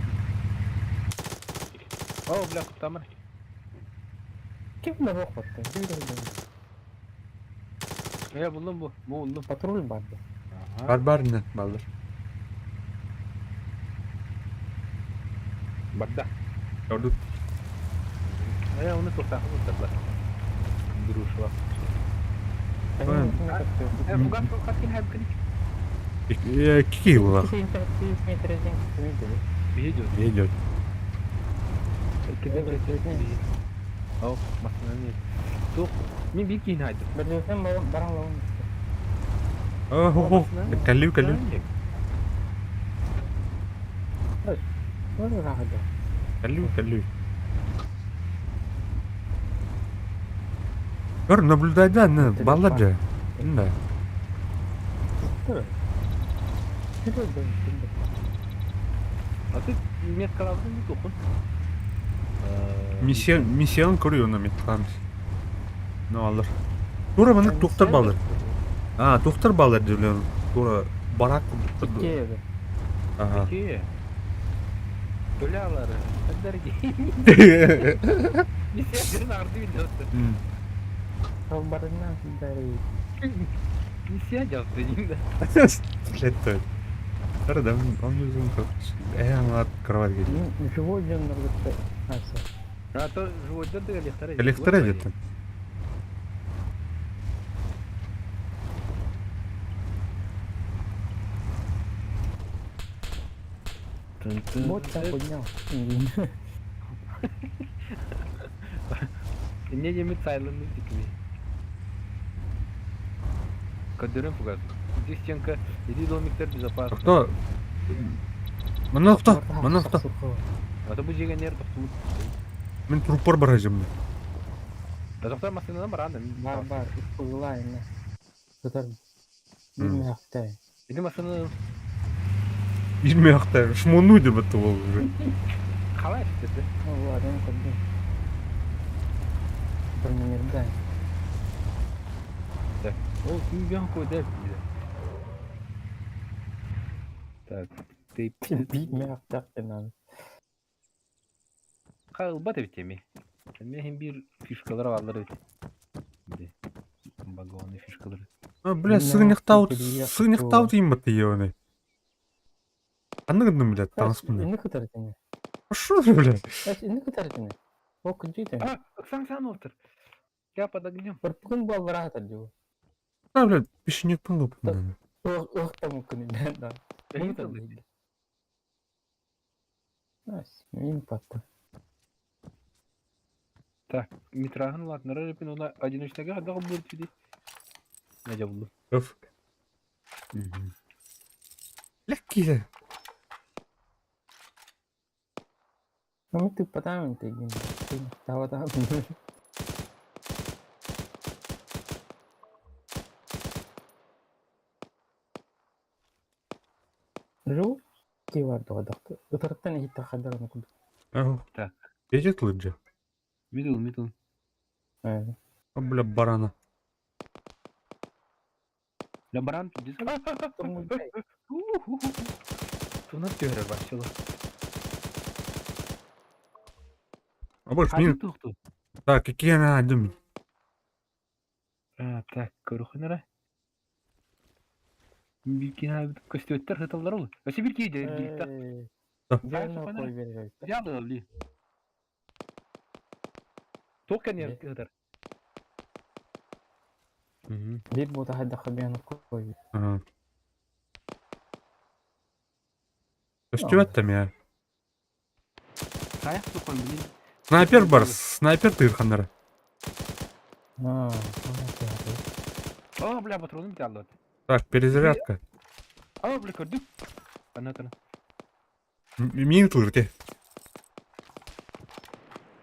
О, бля, куттамыр. Ким да бок батты? Я булдум бу. Бу булдум. Патруль барды. Бар бар не, балдар. Барда. Ордук. Э, оны туохтаахын туттарла. Дружба. Фугас хаскин хайбыкын? Кики була. Видео. Видео. О, машина нет. Тух, мен бир кийин айдым. О, калю, калю. Калю, калю. Көр, наблюдай да, не, баллар же. Да. А ты меткалабын не тухун. Миссия, миссияны көрү оны меткаламыз. Ну алыр. Тура маны тухтар балыр. А, тухтар балыр дирлен. Тура барак курдук. Ага. Төлялары. Дорогие. Миссия арды видеосы. Миссия жазды деймін. Блядь, Да, он не Э, кровать где. Живой дьоннорго А то живой дьон деген лехтара. Лехтара где-то. Вот так поднял. Не немец сайланды дикми. Көдөрөн фугас. Иди стенка, иди домиктер безопасно. Кто? Мана кто? Мана кто? А то бу жегеннер токтулуп. Мен трупор бар ажымны. Да токтор машинадан бар анда. Бар бар, ылайна. Тутар. Билмей. Иди машина Билмей актай. Шмону деп атты ол уже. Қалай істеді? Ладно, көрдüm. Бір номерда. Так, ол күйген койды дейді. Так, ты Билмей ақтақ. Қалба деп теме. Мен бир фишкалар алар бит. Багованный фишкалар. А, бля, сыгыньяктау, сыгыньяктау дейм бат ебаный. Қандай гындым, блядь, таныспын. Инни көтәрдене. Шо, блядь? Инни көтәрдене. О, күнжейді. А, Оксан сан отыр. Я под огнем. Бір бүгін баллар атыр деп. А, блядь, пешенек пын Ох, там күні, да. Мин патты. Так, Митрагын ладно, репин она одиночныйга хадага будет види. Надя булду. Öf. Легкие. Ну, ты потом ты Тава там. Жу, кивар доғдақты. Утарттан хитта хадарны куд. Так. Едет лыджа. Мидл, мидл. А, бля, барана. Бля, баран. Туна тёрер башчылы. А больше мин. Так, какие она дым. А, так, көрөхөнөрө. Бикина көстөттөр хыталлар ол. Өсө бир кейде гилта. Ялы ли. Токен ер кыдар. Бир бота хадда хабяны кой. Ага. Көстөт там я. Каяк сукон билин. Снайпер бар, снайпер тырхандар. А, О, бля, патроны бит алды. Так, перезарядка. О, бля, көрдүк. Ана тана. Мин тырте.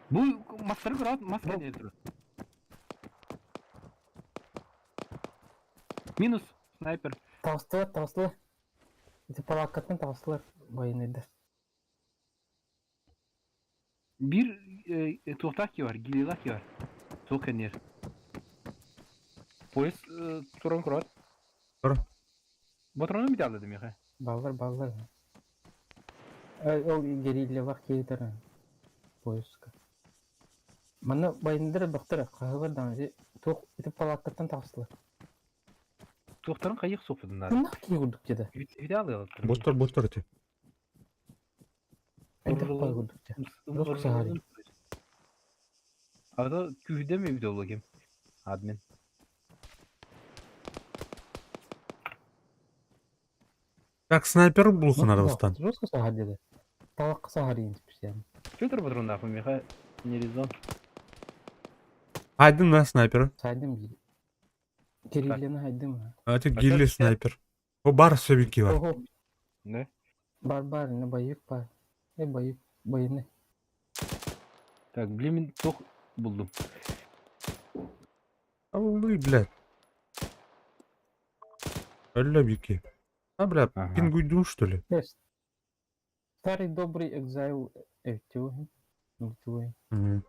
Бу мастер көрөт, маска не тур. Минус снайпер. Тавыстылар, тавыстылар. Ити палаккаттан тавыстылар военныйдар. Бир туохтаах бар, гилилах бар. Туох кэннер. Поезд туран көрөт. Тур. Патроны бит алды демеха. Баллар, баллар. Ол гериллялар кейтер. Поездка. Мана военныйдар бактар, кахылар дан. Туох ити палаккаттан тавыстылар. Туохтарын кайык соқпудунар. Кымнах кий курдук деді. Бит алды. Боттар, боттар эти. Элбэх баар курдук дьэ. Жестко саһарый. А то күүһүдэ ми эбит ол ким? Админ. Так, снайпер булухунар бастан. Жестко саһар диэди. Талакка саһарыйын специально. Петр патроннаах миэхэ не резон. Айдын да снайпер. Сайдым биир. Кириллени хайдым. А это гилли снайпер. О, бар сөбүки бар. Ого. Не? Бар бар, не боевик бар. Э боевик, военный. Так, блин, туох булдум. Аллы, блядь. Өллө бики. А, бля, Ага. пингуйдун, что ли? Э, Старый добрый Exile Эвтюги. Мультивой. М.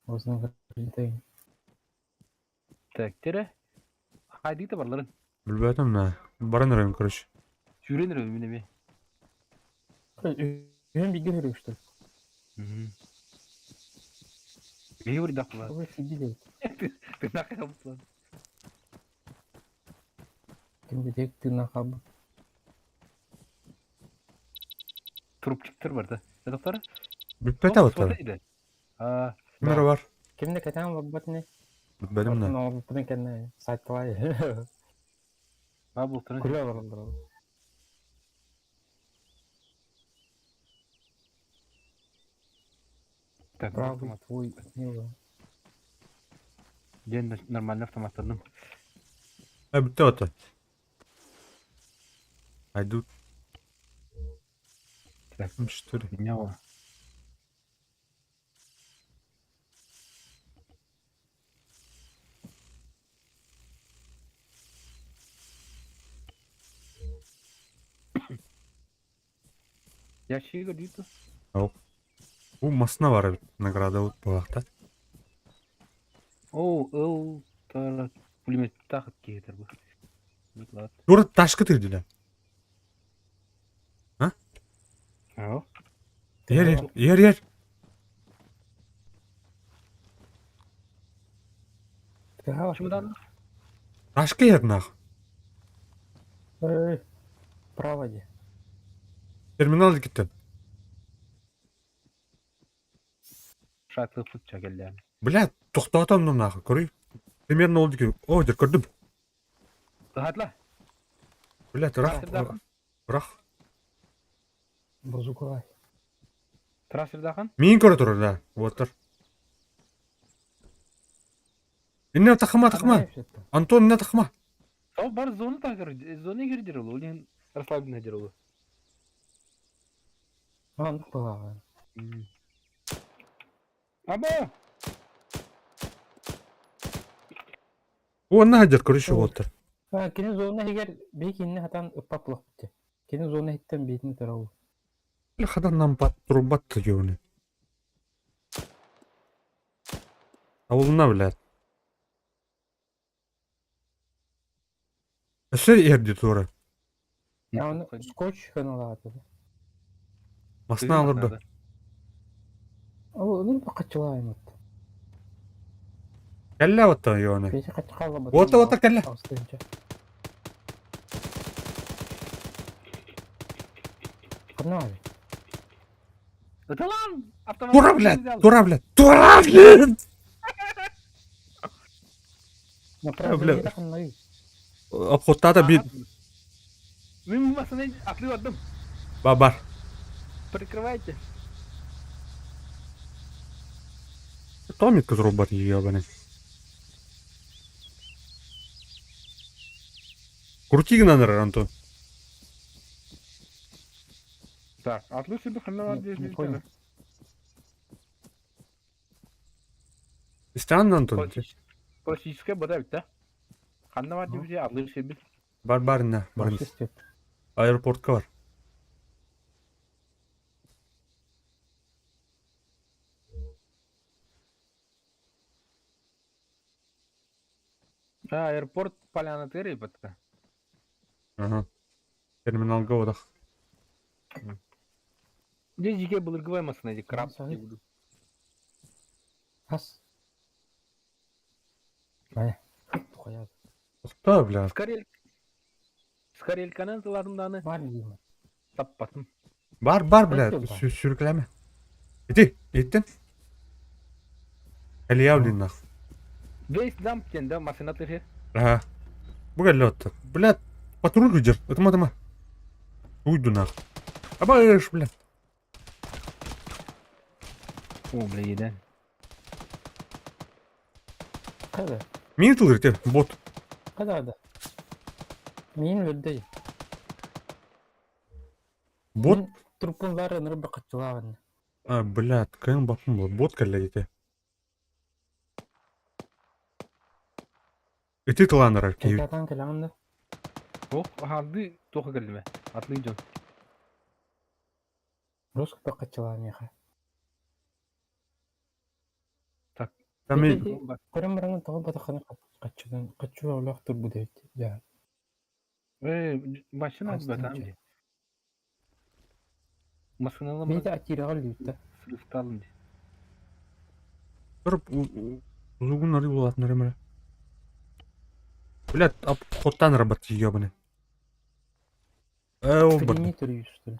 Вознаграждение. Так, тере. Хайдыта барларын. Билбэтим на. Баран эрэн, короче. Сүүрэн эрэ мин эмиэ. Үһүн бигэ көрүк что ли? Биһи бурдах була. Ой, сиди Тыынах була. Ким битек тыына хаб. Трупчиктар бар да. Доктор? Бүппэтэ баттар. А, Ким эрэ бар. Кимне кэтэн барбат не? Билбэтим на. Оттон кэннэ сайтлай. а бултарын. Күлэ бараллар. Так, Правый автомат. твой милый. Ден нормальный автоматтардым. А, бүттэ баттар. Айду. Так. Что ли? Меня во. Ящига дейді. Бу масына бар эбит награда вот буолахта. О, ыл тара пулемет тахыт кейтер бу. Бүт Тура ташка тирдиле. Ау. Ер ер ер ер. Чемодан. Ташка ер нах. Эй, право де. Терминал киттен. Шатлы путча келді. Бля, тоқтатам ну нахуй, көрей. Примерно ол деке. О, дер көрдім. Тахатла. Бля, рақ. Трассердахан. Рақ. Базукалай. Трассердахан. Мен көрі тұр, да. Вот тұр. Инне тахма тахма. Антон, инне тахма. Ол бар зона тагыр, зона кирдир ол, ол расслабленный дер ол. Андык была. Аба! О, на дер көріші вот тұр. А, кини зона егер бейкинне хатан ыппаплах битте. Кини зона хиттен бейтин тарау. Бля, хадан нам пат трубат тегеуне. Ауылына, блядь. Өсө ерді тура. А оны скотч хыналааты. Масына алырды. Ол ну качылайм от. Кәллә отта йоны. Бейти качкала бат. Отта, отта, кәллә. Астынча. Кына. Аталан! Автомат. Тура, блядь! Тура, блядь! Тура, блядь! Направление бля. кынай. Обходта да бит. Мен масына атлы аттым. Бар. Прикрывайте. Томит кызрубат ебаный. Крути гнанер, Антон. Так, атлы сүрді ханна Не- не понял. Странно, Антон. Классическая бода бит, да? Ханна бар деп же атлы сүрді. Бар бар на, бар. Аэропортка бар. А, аэропорт поляна тыры бітті. Ага. Терминалга одах. Здесь жеке былыргыбай масына де краб. Сағит. Ас. Мә. Тоқаяды. Тоқта, бля. Скорельканан зыладым даны Бар деймін. таппатым. Бар, бар, блядь, Қайсы бар? Сүркілеме. Ити, иттин. Элия блин нах. Весь дамп диэн да машина тыһы. Ага. Бу кэллэ оттон. Блядь, патруль күдьэр. Ытыма, ытыма. Уйду нах. Абаеш, блядь. О, бля, еден. Қайда? Мин тылыр те, бот. Қайда ада? Мин өлді. Бот. Мин трупын бары нұры бақытчылағын. А, блядь, кайын бапым был. Бот кэллэ дите. Ити тыланырар киһи. Қайтадан келемін да. Ох, ахарды тоха кэллиме. Атлы дьон. Русский бақытчылағын меха. Так. Там мен Көрім бараңын тоғы батақаны қатчыдан қатчы олақ тұр бұ дейді. Я. Э, машина Астын батам че. ди. Машиналар Мен де атираға лютті. срыфталын ди. Бір узугун ары болатын ары. Блядь, ап хоттан работать ебаный. Э, ол бар. Фрини түрі что ли?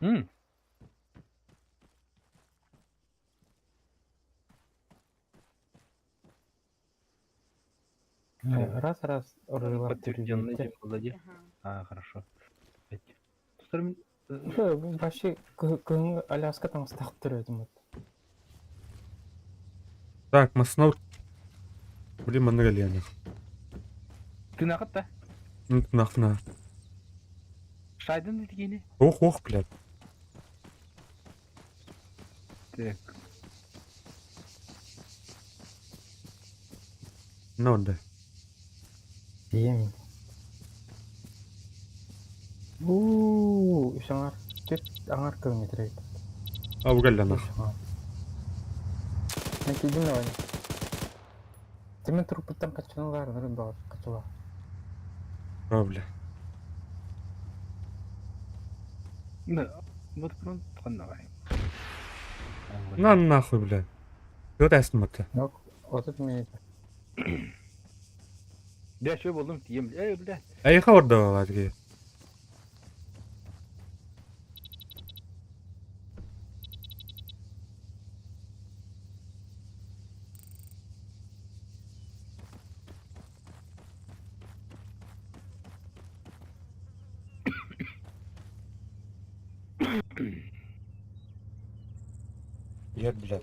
М. Раз-раз ұрылар түрі Подтвержденный дейді. дем болды. А, хорошо. Достар, мен Вообще, күнгі Аляска таңыстақ тұр едім. Так, маснау. Блин, манна галена. Ты нахат та? Нах на. Шайдын дегені. Ох, ох, блядь. Так. Ну, да. Ем. Ууу, үш аңар, төрт аңар километр еді. А, бу галена. Үш аңар. Мен келдім давай. Темен трупыттан қачаналар, нұры бар, қачала. А, бля. Да, вот прон давай. На нахуй, бля. Өт әсін мата. Yok, отут мен Бля, что болдым тием. Эй, бля. Айха орда бала Я, блядь.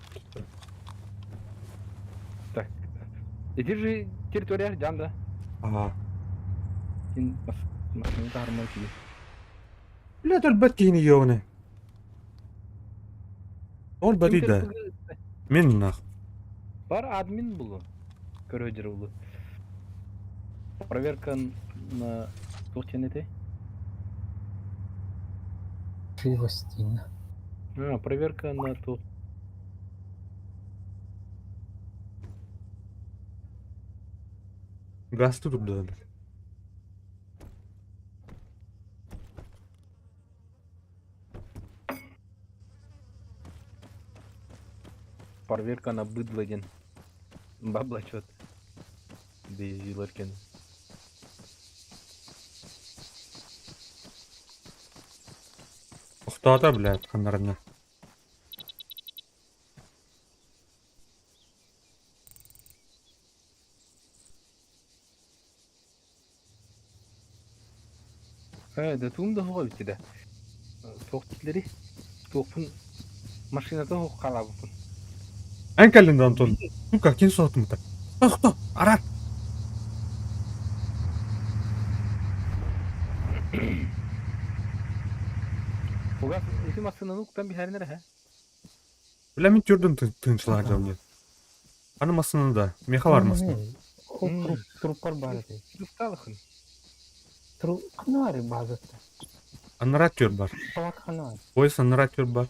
Так. Эти же территория жанда. Ага. Син машина тармай тиги. Блядь, ол бәт кейіні ебаный. Ол бәт да. Мен нах. Бар админ булу. Көрөжөр булу. Проверка на тух тенете. Живостина. А, проверка на ту. Газ тут да. Проверка на быдло ден. Бабла чё-то. Дейзилеркен. Охтата, блядь, ханарына. Э, да туум да хуга битти да. Туох титлери. Туохпун машината хук халабыппын. Эн кэллин Антон. Ну-ка, кин соттум так. Тохто, арат. Хуга ити машинаны уктан бихәринер ха. Бля, мен түрдім тынчылар жауне. Аны масыны да, меха бар масыны. Ол труппар бар еді. Туфталыхын. Тру қаны бар базатта. Аннара төр бар. Палак қаны бар. Пояс аннара төр бар.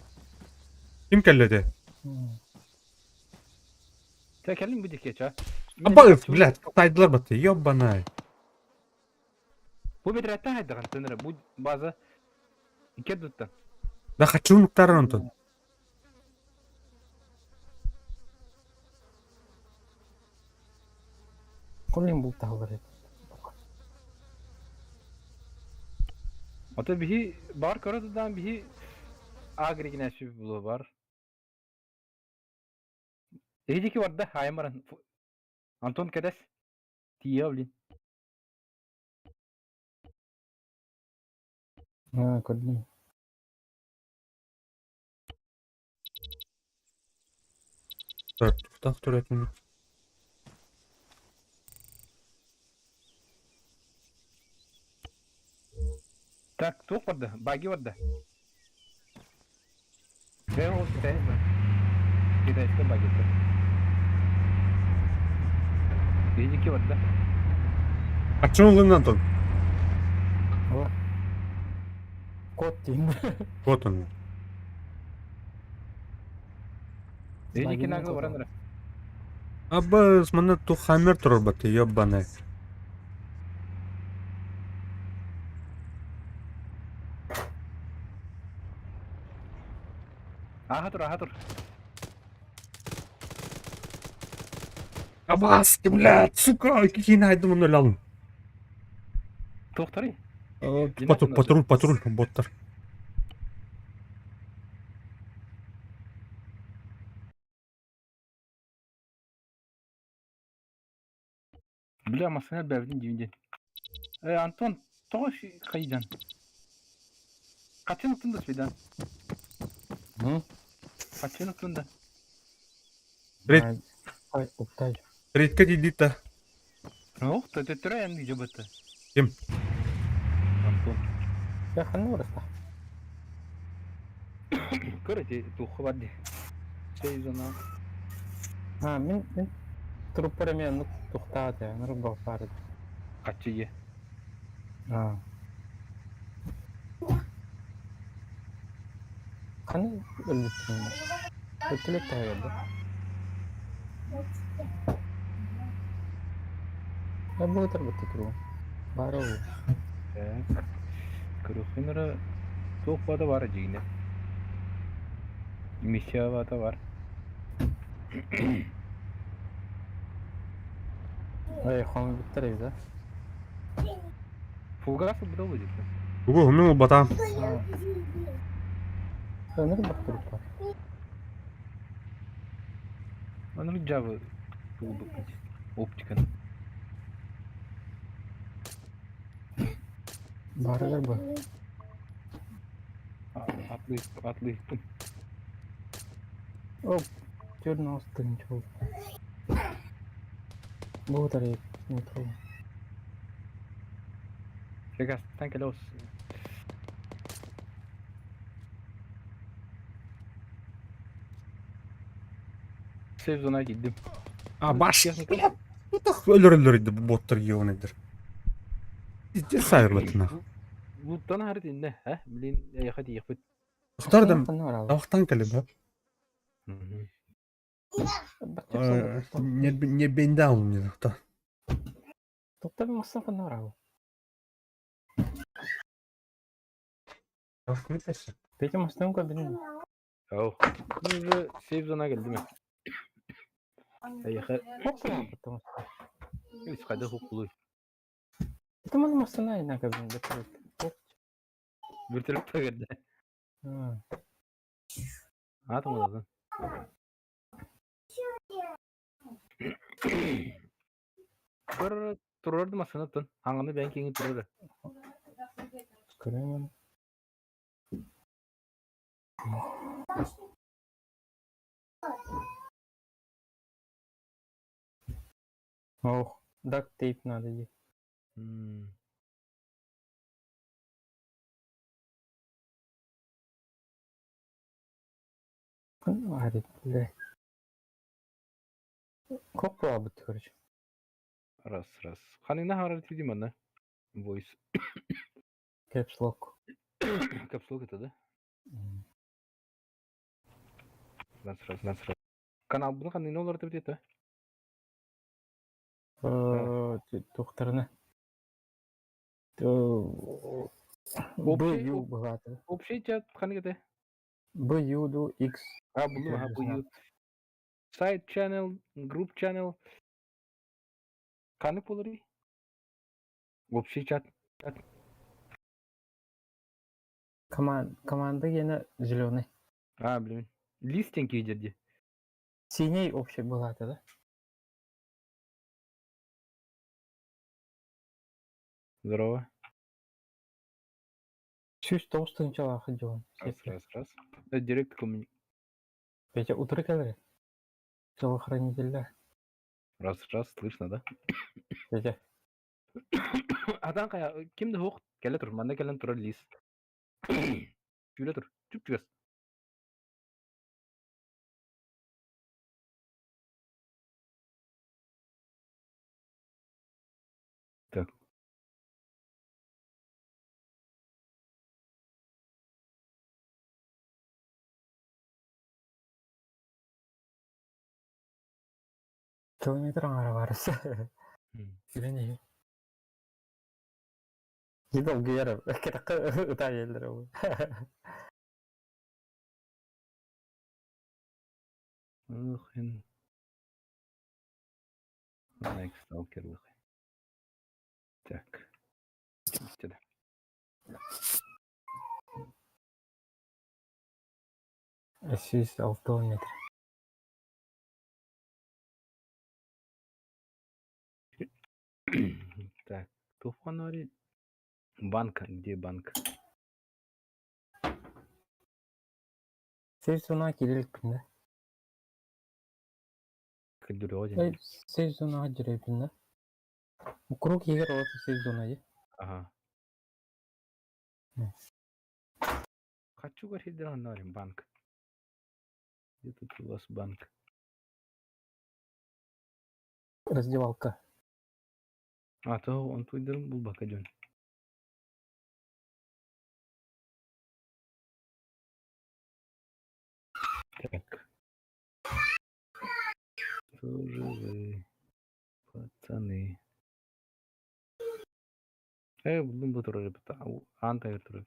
Ким кэлледе? Та кэлин бу дике ча. Аба, блядь, тайдылар батты, ёбанай. Бу бедрәттә хайдаган төнөрө. Бу база ике дутта. Да хочу нуктар Антон. Колин бұл тағылар еді. Ото биһи бар көрө тудаан биһи агригинэши булу бар. Эһидики барда хаайан баран. Антон кэтэс. Тиийэ блин. А, көрдүм. Так, тутах туратын. Так, туох барда? Баги барда. Бэйэ ол китаец бар. Китайскай багетта. Эһидики барда. Аччын ылын Антон. О. Кот деймін. Вот он. Эһидики наглы баран ра. Абыс, манна тухамер турар баты, ёбаный. Аха тур, аха тур. Абас, ты, блядь, сука, какие найду нулян. Туохтарый? Патруль, патруль, патруль, боттар. Бля, массыына бэбитин дьиҥ Э, Антон, тоҕо хайдан? Хаччын уктун да свидан? Хаччын уктун да? Рейд. Ай, уктай. Рейдке тиийдит да? Ох, төттөрө эн дьыбыты. Ким? Антон. Я ханна барыста. Көр эти туохха бар дии. Сейзона. А, мин мин труппар эмиэ оннук тухтаат ээ, нур баар этэ. Хаччы ийэ. А. Ханна өлбүттүн? Өттүлэк таһыгар да? Я бу ытар бытты туругум. Баара ол. Так. Көрүөххүн эрэ туох баата баар дьиҥинэ. Миссия баата бар. Эй, хомуйбуттар эбит а? Фугас ылбыта буолуо диэтэ. Тугу мин ылбатаам. А. Өнөр бах турук бар. Оннук дьаабы тугулбуппут. Оптиканы. Баарыгар бу. Атлыы атлыыппын. Оп, 4 тыһыынча буолла. Бу ытар метро. Фигастан кэлэ ос. Сейф зона киирдим. А, баш. Техника. Өлөр өлөр боттар ёбаныйдыр. Пиздец сайырлатына. Луттан хары тиннэ, э? Блин, эйиэхэ тиийиэхпит. Тохтар да Ханна барабын? тавахтан кэлим ha. Не не бендал мне то. Тоқтар мастан ханна барабын? Петя мастан кабин. Ау. Мен уже сейф зона кэллим. Эйиэхэ Хоппа исхады хуккулуй. Это маны мастана айна кабин. Вертолет кэллэ. Аатым Көр турар массыынаттан. Хаҥаны бэйэҥ киҥин турар. Көрөмүн. Ох, duct tape надо ей. Ханна бля. Хоппа бут, короче. Раз, раз. Ханына харар тиди манна. Voice. Caps lock. Caps lock это, да? Раз, раз, раз, раз. Канал буну ханына олар деп это. Тухтарына. То Б Ю богато. Общий чат ханы кете. Б Ю ду X. А, булду, ха, бу Ю. Side channel, group channel. Ханы болары? Общий чат. Команда гена зеленый. А, блин. Листинг киирдэ дии. Синий общий была да? Здорово. Сүүс тоҕус тыһыынчалаах дьон. Раз, раз, раз. Директ коммуни... Петя, утары кэлэр. Телохранителлэр. Раз, раз, слышно, да? Петя. Атан хайа, ким да суох кэлэ тур, манна кэлэн турар лист. Сүүлэ тур, чуп-чугас. Так. Километр аҥара барыс. Сүрэн иһи. Долгуйар кэтэххэ ытаа иһэллэр ол. Ох, Найк сталкерлых. Так. Сюда. 106 метр. Так, Туфанори. Банк, где банк? Safe zone'a киирэликпин да? Кырдырыга Safe zone'аҕа дьирэйбин да? Круг егер ол safe zona дии. Ага. Хочу говорить, банк. Где тут у вас банк? Раздевалка. А, то он тут был бакаден. Так. Тоже вы, пацаны. Э, булдум бу турар аан тайыр турар.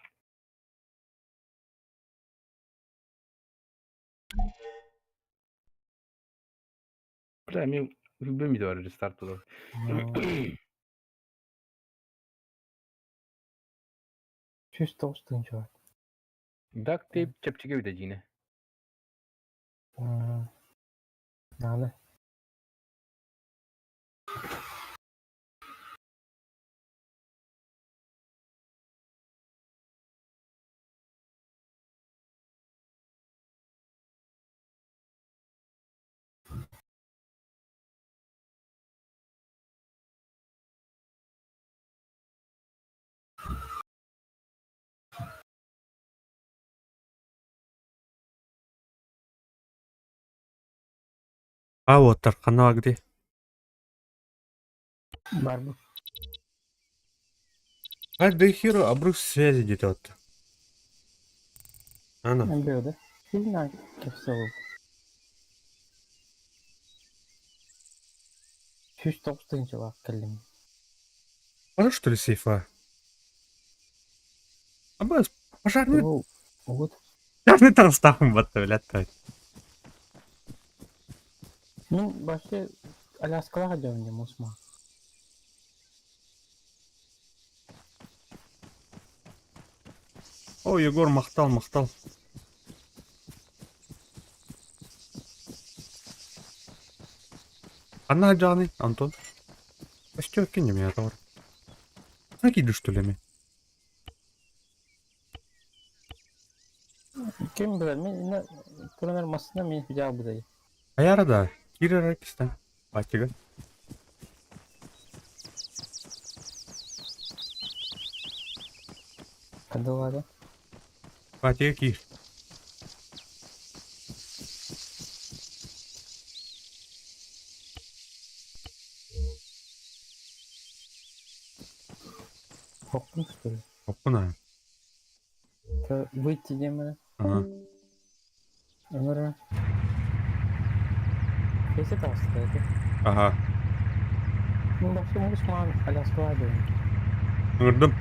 Бля, мен билбейм бар рестарт турар. 109 тыһыынча бар. Дак тейп чэпчэки эбитэ дьиҥэ. Надо. А вот Тарханова где? Барбы. А да херу обрыв связи где-то вот. Ана. Эмбио, да? Сильно кэпсэл. 109 тыһыынчалаах кэллим. А что ли сейфа? А бас, пожарный, Вот. пожарный там ставим вот, блядь. Ну, вообще, Аляскалаах дьон мусма. О, Егор, махтал, махтал. Анна Джаны, Антон. Костер, кинь меня товар. Накидывай, что ли, мне? Ким билэр, мин туранар массына мин видео будай. Аяра да, Кира Ракистан. Батига. Кадылада. Батига кир. Хоппун, что ли? Оппуна. Это выйти демона. Ага. Өмірі. Если там стоит. Ага. Ну, вообще, мусман, Аляскалаах дьон. Ыҥырдым.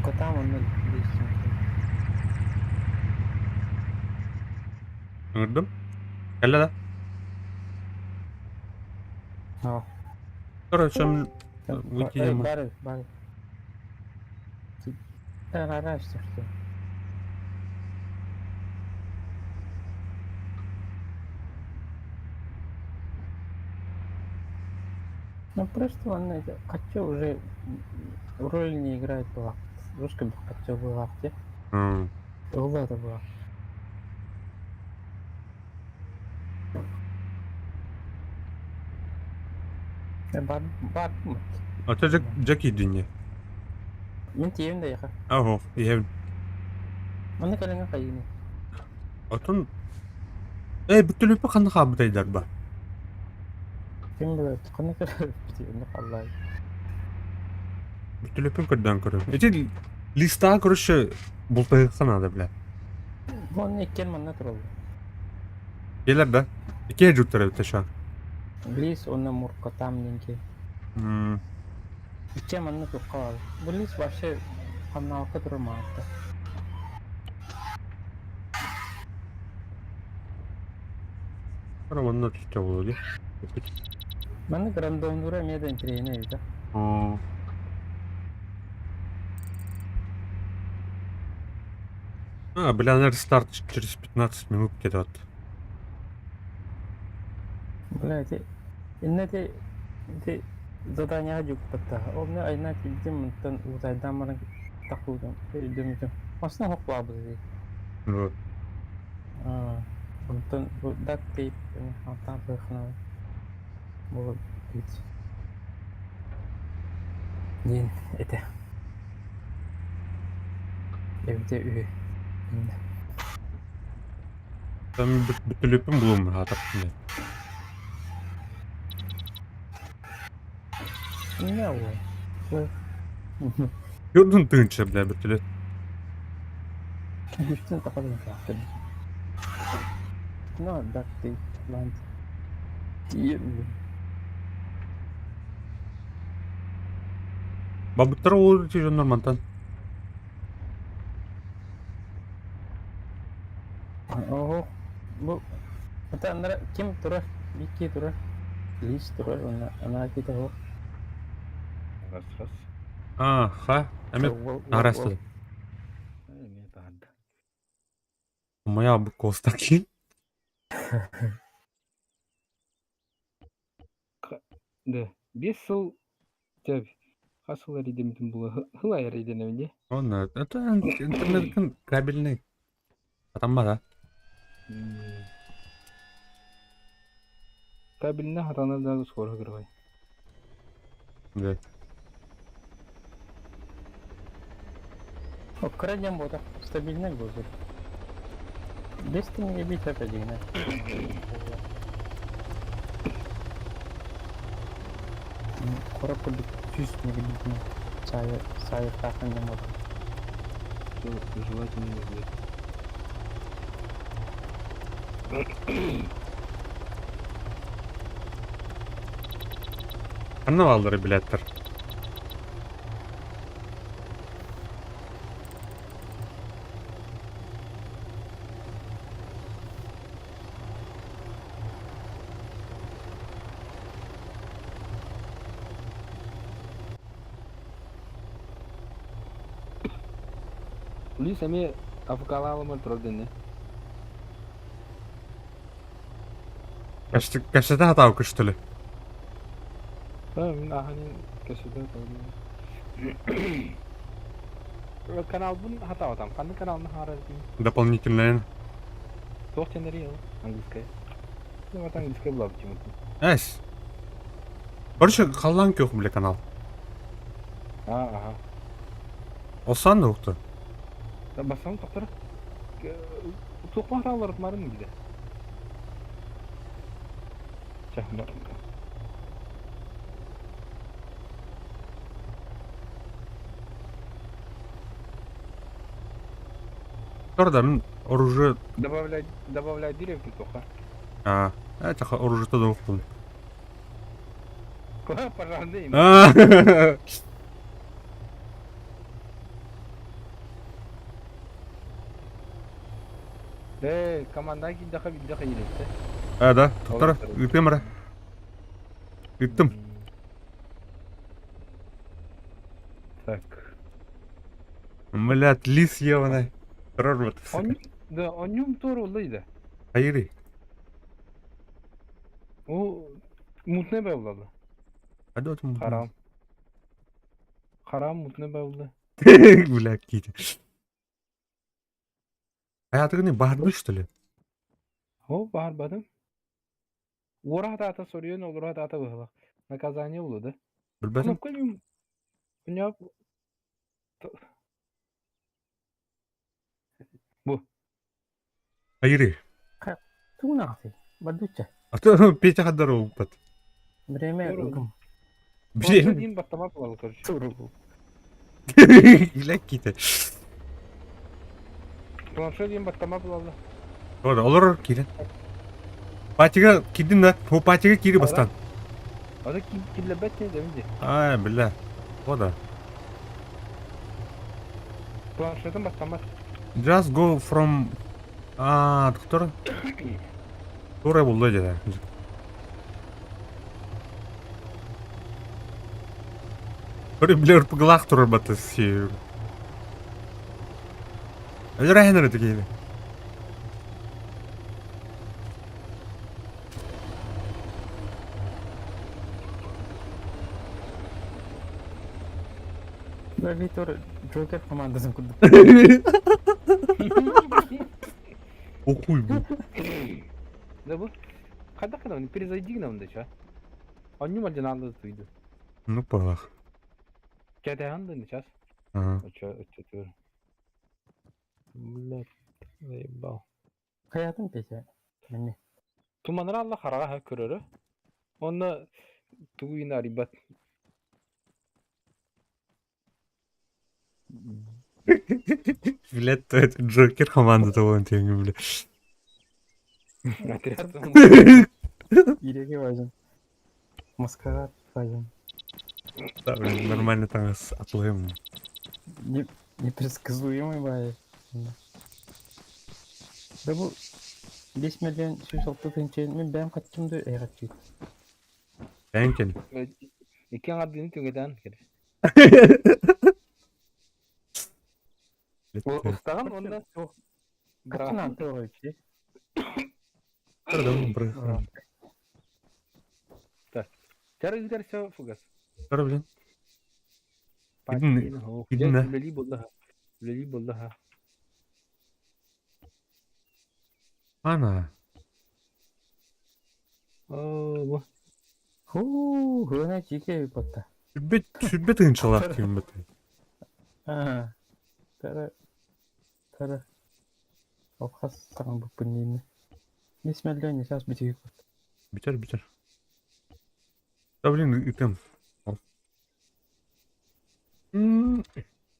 Котам он 200. Ыҥырдым. Кэллэ да? А. Короче, выйти Эй, демон. бары, бары. Ты что? Ну просто он это хочу уже роль не играет была. Русский хочу была где? Ол это была. Бар бар Ата дьэ киирдин Мин тиийэм да яха. Аһо, иһэбин. Манна кэлэҥҥэ хайыыный? Отон Ээ, бүтүлүппэ ханна хаалбытайдар ба? Ким билэр, ханна кэлэр онно хааллаай. Бүтүлүппүн көрдөөн көрөм. Ити листаа көрүшө бултаһыахха наада бля. Онно иккиэн манна тураллар. Келер да. Икки жуттар эбит ша. Лис уонна Муркотам диэн Иккиэн манна туохха баар. Бу лис вообще хамнаабакка турар маҕаста. Романна түстэ буолуо дии. Маннык рандомнуура эмиэ да интэриэһинэй эбит Оо. А, бля, наверное, старт через 15 минут где-то вот. Бля, ити иннэ ити ити заданиеҕа дьукпаттаах. Ол мне айна тиийдим онтон уутайдаан баран тахлыытым өйдөммүтүм. Массыына оһох баабыт дии. Вот. Аа, онтон бу дат тейп хантаан быахына бу бит диэн этэ. Эбитэ үһү. Иннэ. Там бүтүлүппүн булуом хаатар. Не ол. Көрдүн тыынча бля бүтүлүт. Үстүн тахалын саахтын. No, duct tape, plant. Тиийэн Бабыттар ол дьоннор мантан. Оһох, бу ата анара ким турар? Бикки турар. Лис турар, уонна анаа киһитэ оһох. Раз, раз. А, ха, эми арастады. Эмиэ таһырда. Моя костаки. Да, 5 сыл Тэп, хас сыл эрийдэммитин була хыл эрийдэнэбин дии. Он это интернет кабельный. Атамма да. Кабельне хатанар да скоро кырбай. Да. Кыра диэн буолбатах, стабильнай буолбут. 5 мегабит опять дигинэ. Куорат курдук 100 мегабитинэн саайыахтааххын диэн буолар. Желательно не будет. Ханна бааллары билээттэр. Лис эмиэ АФК-лаалымар турар дэннэ. Кэпсэтэ сатаабыкка что ли? Да, мин ааһан кэпсэтэ сатаабын. Каналбын хатаабатам. Ханнык каналын хаара Дополнительная. Туох тенери ол? Английская. Ну, вот английская была почему-то. Эс. Короче, халлаан күөх бile канал. А, ага. Осан укту. Да, басам тоқтар. Туох махтаалар марын биде. Ча, Торда мин оружие Добавлять, добавлять деревки тоха. А, это оружие то уктун. Пожарный. А. Э, команда киддаха биддаха илетте. А, да, тоқтар, ыытыам эрэ. Ыыттым. Так. Блядь, лис ебаный. Рот, Он, да, он тур улыйда. Хайырый. О, мутный была. Хадотум. Харам. Харам мутно бавлы. Бля, кити. Аятыгыны баһарбы, что ли? О, баһарбадым. Уора хатаата соруйан олоро хатаата быһылах. Наказание булу да. Билбэтим. Кнопка мин Punya Бу. Айыры. Тугун Бардучча. А то Петя хаддар уппат. Время ыгым. Блин. Дин баттама буолал короче. Туругу. Илэ ките. Планшет диэн баттама буолалла. Ora, олорор киирэн. Патига киирдин да, по патига киири бастан. Ада киллэрбэт диэн дэмин дии. Аа, бля. О да. Планшетын баттамат. Just go from... Аа, доктор. Тура булла деді. Бір билер пыгылах турар баты си. Өлөр әһенер өтө кейді. Да, Витор Джокер командасын курдук. Окуй бу. Да бу. Хайдах гына перезайди гына онда ча. Онньу мальдиналды туйду. Ну палах. Кэтэһэн да сейчас. Ага. Очо очо түр. Блядь, заебал. Хаятын Петя. Мені. Туманыр алла хараға ха көрөрө. Онно тугуйна арибат. Блядь, то это Джокер команда того теңі, бля. Отряд. Иреге важен. Маскарад важен. Да, блин, нормально там отловим. Не, непредсказуемый бай. Да бу 5 миллион 106 тыһынча мин бэйэм хаччым да эйҕэччиит. Бәнкен. Икки аңардыны түҥэтэн кэр. Устаҕын онно Хаччынан тыҕайчы. Тара ыытар все фугас. Тара, блин. Идин Үлэлии буоллаха. Үлэлии буоллаха. Ана. Оо, бу. Хуу, хына чике батта. Сүрбет, сүрбет ынчалах ким бит. Аа. Тара. Тара. Алхас саҥа буппун 5 миллион сейчас битигик бат. Битер, битер. Да, блин, итем.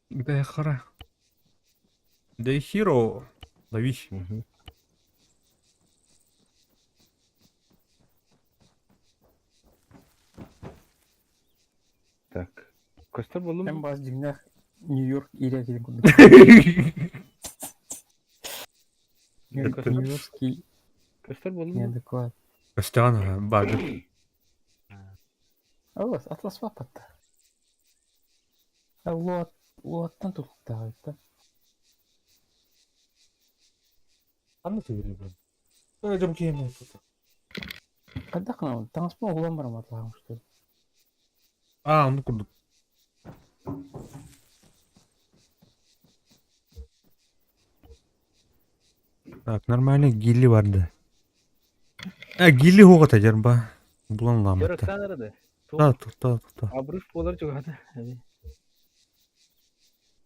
Да хара. Да хиро. Ловись. Так. Көстөр болдум. Эм бас дьиҥнээх Нью-Йорк иирэ курдук. Нью-Йоркский Көстөр болдум. неадекват. Костяна, бага. Аллас, атлас вапатта. Луат, луаттан тулуктаҕайта. Анна ты блин. Пойдем кем. Хайдах гына таҥаспын угулан барам атлаһым что ли? А, ну курдук. Так, нормально гилли барды. А, гилли хоғата жарба. Булан ламатта. Көрөктан арады. Да, тута, тута. Абрыш болар чугата.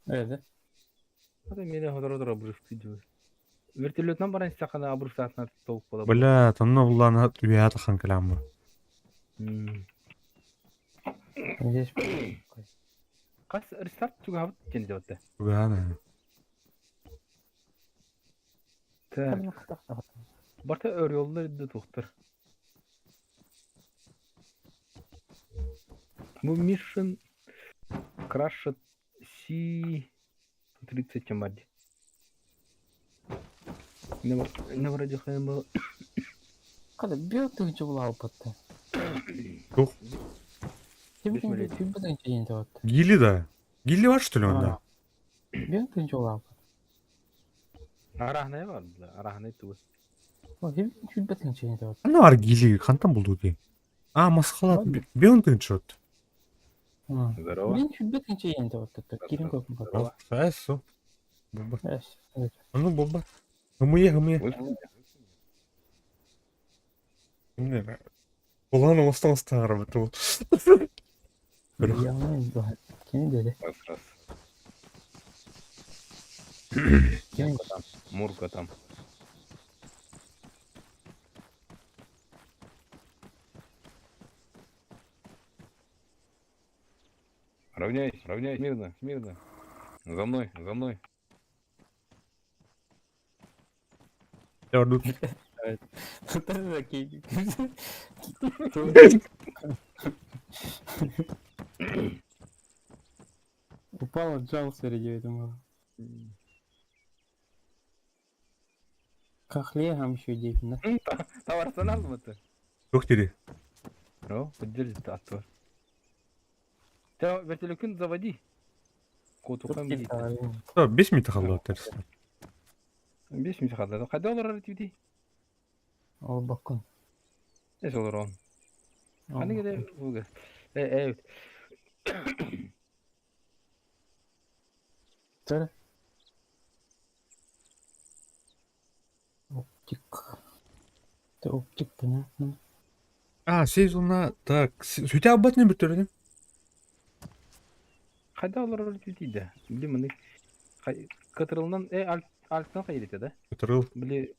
Эде. Ата мене хотор абрыш видео. Вертолеттан баран стакана абрыш саатына толук бола. Бля, тонна булан уят хан калам. Здесь Кас рестарт чугабыт ден деп Тугана. Так. Барта өрөөллөр да тухтар. Бу Mission Crash C-30 мади. Не вроде хайм Kada bir тыһынча булаалбатта. Тух. Тибитин тибитин диэн табатта. Гилли да. Гилли бар что ли онда? Биир тыһынча булаалбат. Арахнай бар, арахнай тугу. О, тибитин тибитин диэн табатта. Ана бар гилли хантан булду ди. А, масхалат беон тынчот. Здорово. Мин сүрбэт инчэйэн табаттаттар. Кирин көкүн Здорово. Су. Буба. Ну буба. Хымыя, хымыя. Улахан оҥостон оҥостон бу. Кини dedi. Раз, раз. Мурка там. Мурка там. Равняйся, равняйся, мирно, смирно. За мной, за мной. Ордут. Упал, отжался, этому. Кахлегам еще деятельно. Там арсенал вот. Туох дири? Ну, поддержит аттор. Те вертолетын заводи. Котукан бит. 5 минут қалды терс. 5 минут қалды. Қайда олар дейді? Ол бакын. Эс олар он. Қаны келе буга. Э, э. Төр. Оптик. Это оптик, понятно. А, сезонна так, сүтә абат не бүтөрдүм. Қайда олар дейді? Биле мыны. Кытырылынан э альттан кайда да? Кытырыл. Биле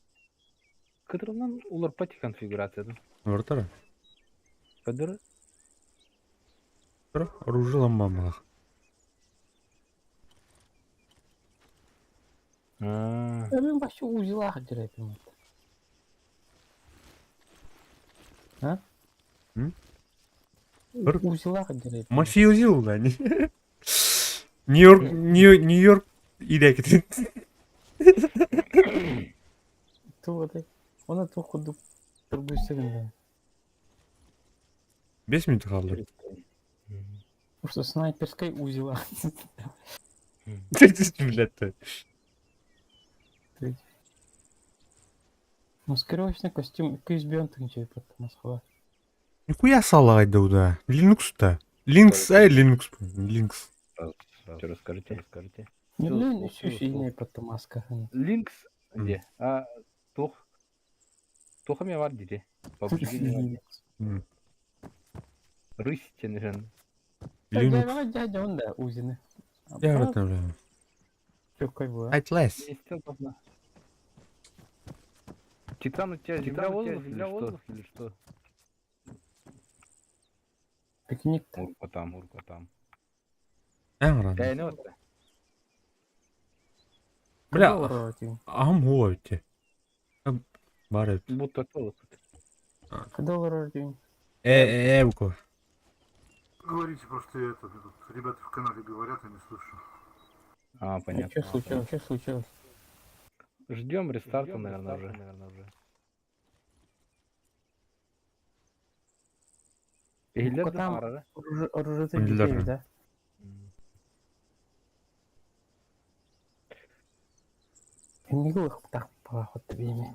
Кытырылынан улар пати конфигурацияда. Ортара. Кадыр Оружие ламмамах. А. Мен вообще узелах дерепим. А? М? Узелах дерепим. Мафиози да не. Нью-Йорк, Нью-Йорк идекит. Тугы. Оны тух кудук турбуйсыгын. 5 минут қалды. Что снайперской узела. Блядь. Маскировочный костюм 200 тысяч под Москва. Нихуя салайды да. Linux та. Linux, ай Linux. Linux. Расскажите, расскажите. Не блин, еще сильнее под маска. Linux где? А тух. Тухами var dedi. PUBG Рысь тенежен. Linux. Дядя он да узины. Я бля. Какой был? Айтлес. Титан у тебя земля воздух или что? Или что? Пикник. Мурка там, мурка там. Эң Э, ну вот. Бля, ам хуойте. Бар Будто то. Доллар день. Э, э, буко. Говорите, просто это, тут ребята в канале говорят, я не слышу. А, понятно. Что случилось? Что случилось? Ждем рестарта, наверное, уже. Наверное, уже. Ну, там оружие да? Не было так поход время.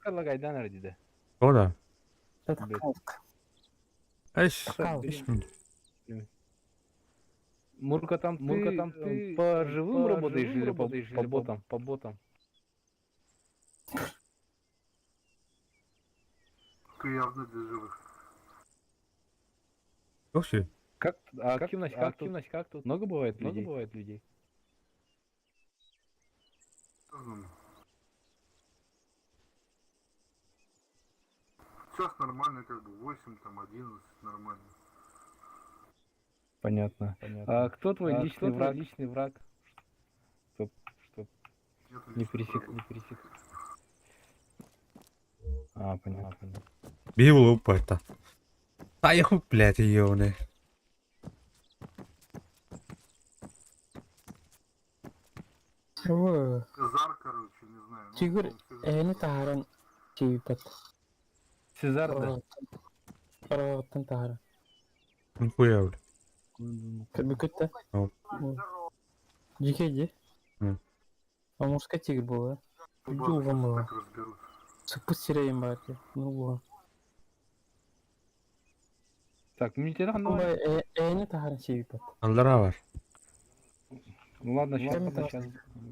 Гайдан диде. О да. Это Аш. Мурка там, Мурка там ты по живым работаешь или по ботам? По ботам. Ты явно для живых. Вообще. Как а активность, как активность как тут? Много бывает людей? Много бывает людей. Сейчас нормально, как бы 8, там 11, нормально. Понятно. Понятно. А кто твой личный кто враг? Личный враг? Чтоб, чтоб не пересек, не пересек. А, понятно. Бил упа-то. Та я хуй, блядь, ёбаный. Сезар, короче, не знаю. Тигр, не тааран типа. Сезар, да? Караваттан тааран. Нихуя, блядь. Кабикутта? Дикеди? А мужская тигр была. Дюга была. Сыпы сирейм бар. Ну, Так, иммунитета ханна бар? Эйни таһарын сиэбиппит. Аллара бар. Ну ладно, сейчас, Ладно, сейчас.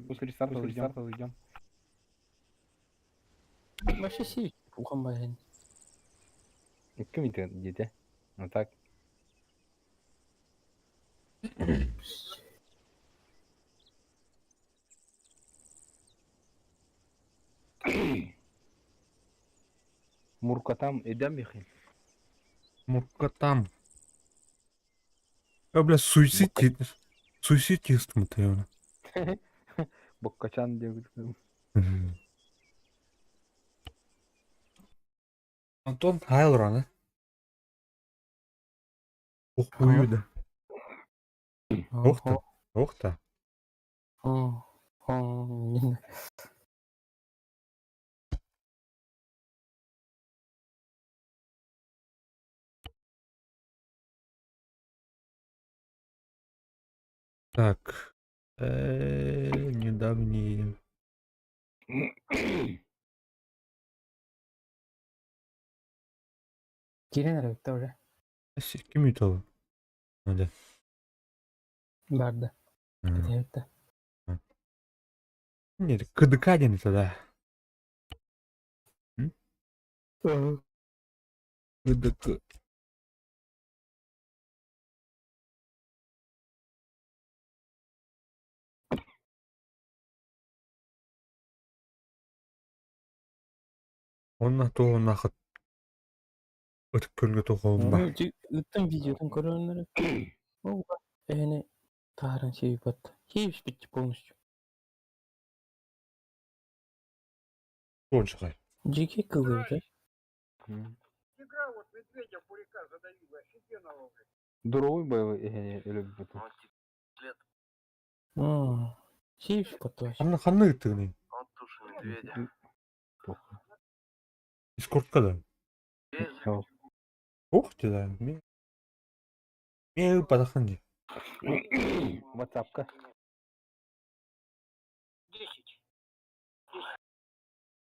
После рестарта зайдем. зайдем. Вообще сиэбит. Ухан байын. Ким это дети? Ну так. Муркатам идем бихи. Муркатам. А, бля, суицид суицид тестом ты. Боккачан диye. Антон Хайлран, Ох, да. Ох та. Ох та. Так. Недавние. Кирен эрэ уже. Ким ютал? Надо. Барды. Это. Нет, КДК не тогда. КДК. Онна то нахат. Өтүк көлгө тоҕоон ба. Ыттан видеотун көрөннөр. Эни таһарын сиэбиппит. Сиэбиспит полностью. Туон чыгай. Жеке кылы да. Игра вот медведя буряка задавила, офигенного, блядь. Здоровый боевой любит. Сиэбиспит вообще. Ханна ханна ыттыгыный. Вот туша медведя. Дискордка да. Ох ты да. Ме падахан ди. Ватсапка. 10.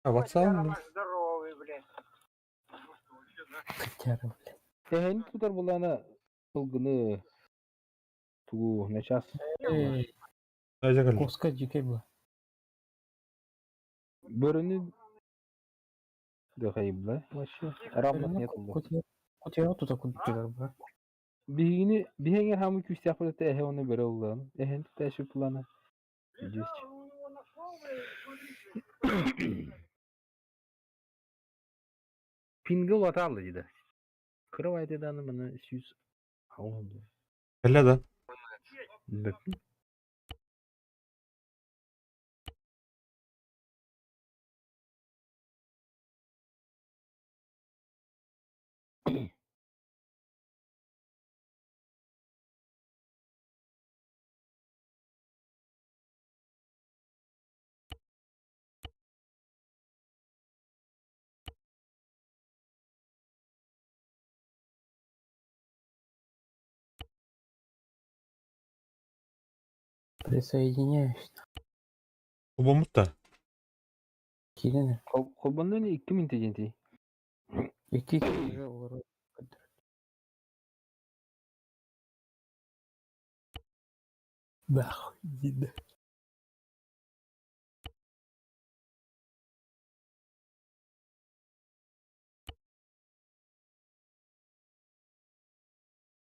А WhatsApp Здоровый, блядь. Котяра, блядь. Эһэн тутар булана сылгыны тугу начас. Эй, Ажа Коска жеке была. Бөрөнү да вообще. Равных нет. Котяра тута кудутар ба. Биһигини биһиги хамы күстэх булата эһэ оны бөрө уллан. Эһэн тута плана. Есть. Пингл аталды диде. Кырып даны мына 100 алынды. Эле да. Бөп. Присоединяюсь. Обомутта. Кирен. Холбондан 2000 тегенти. Iki уже олору. Нахуй, иди.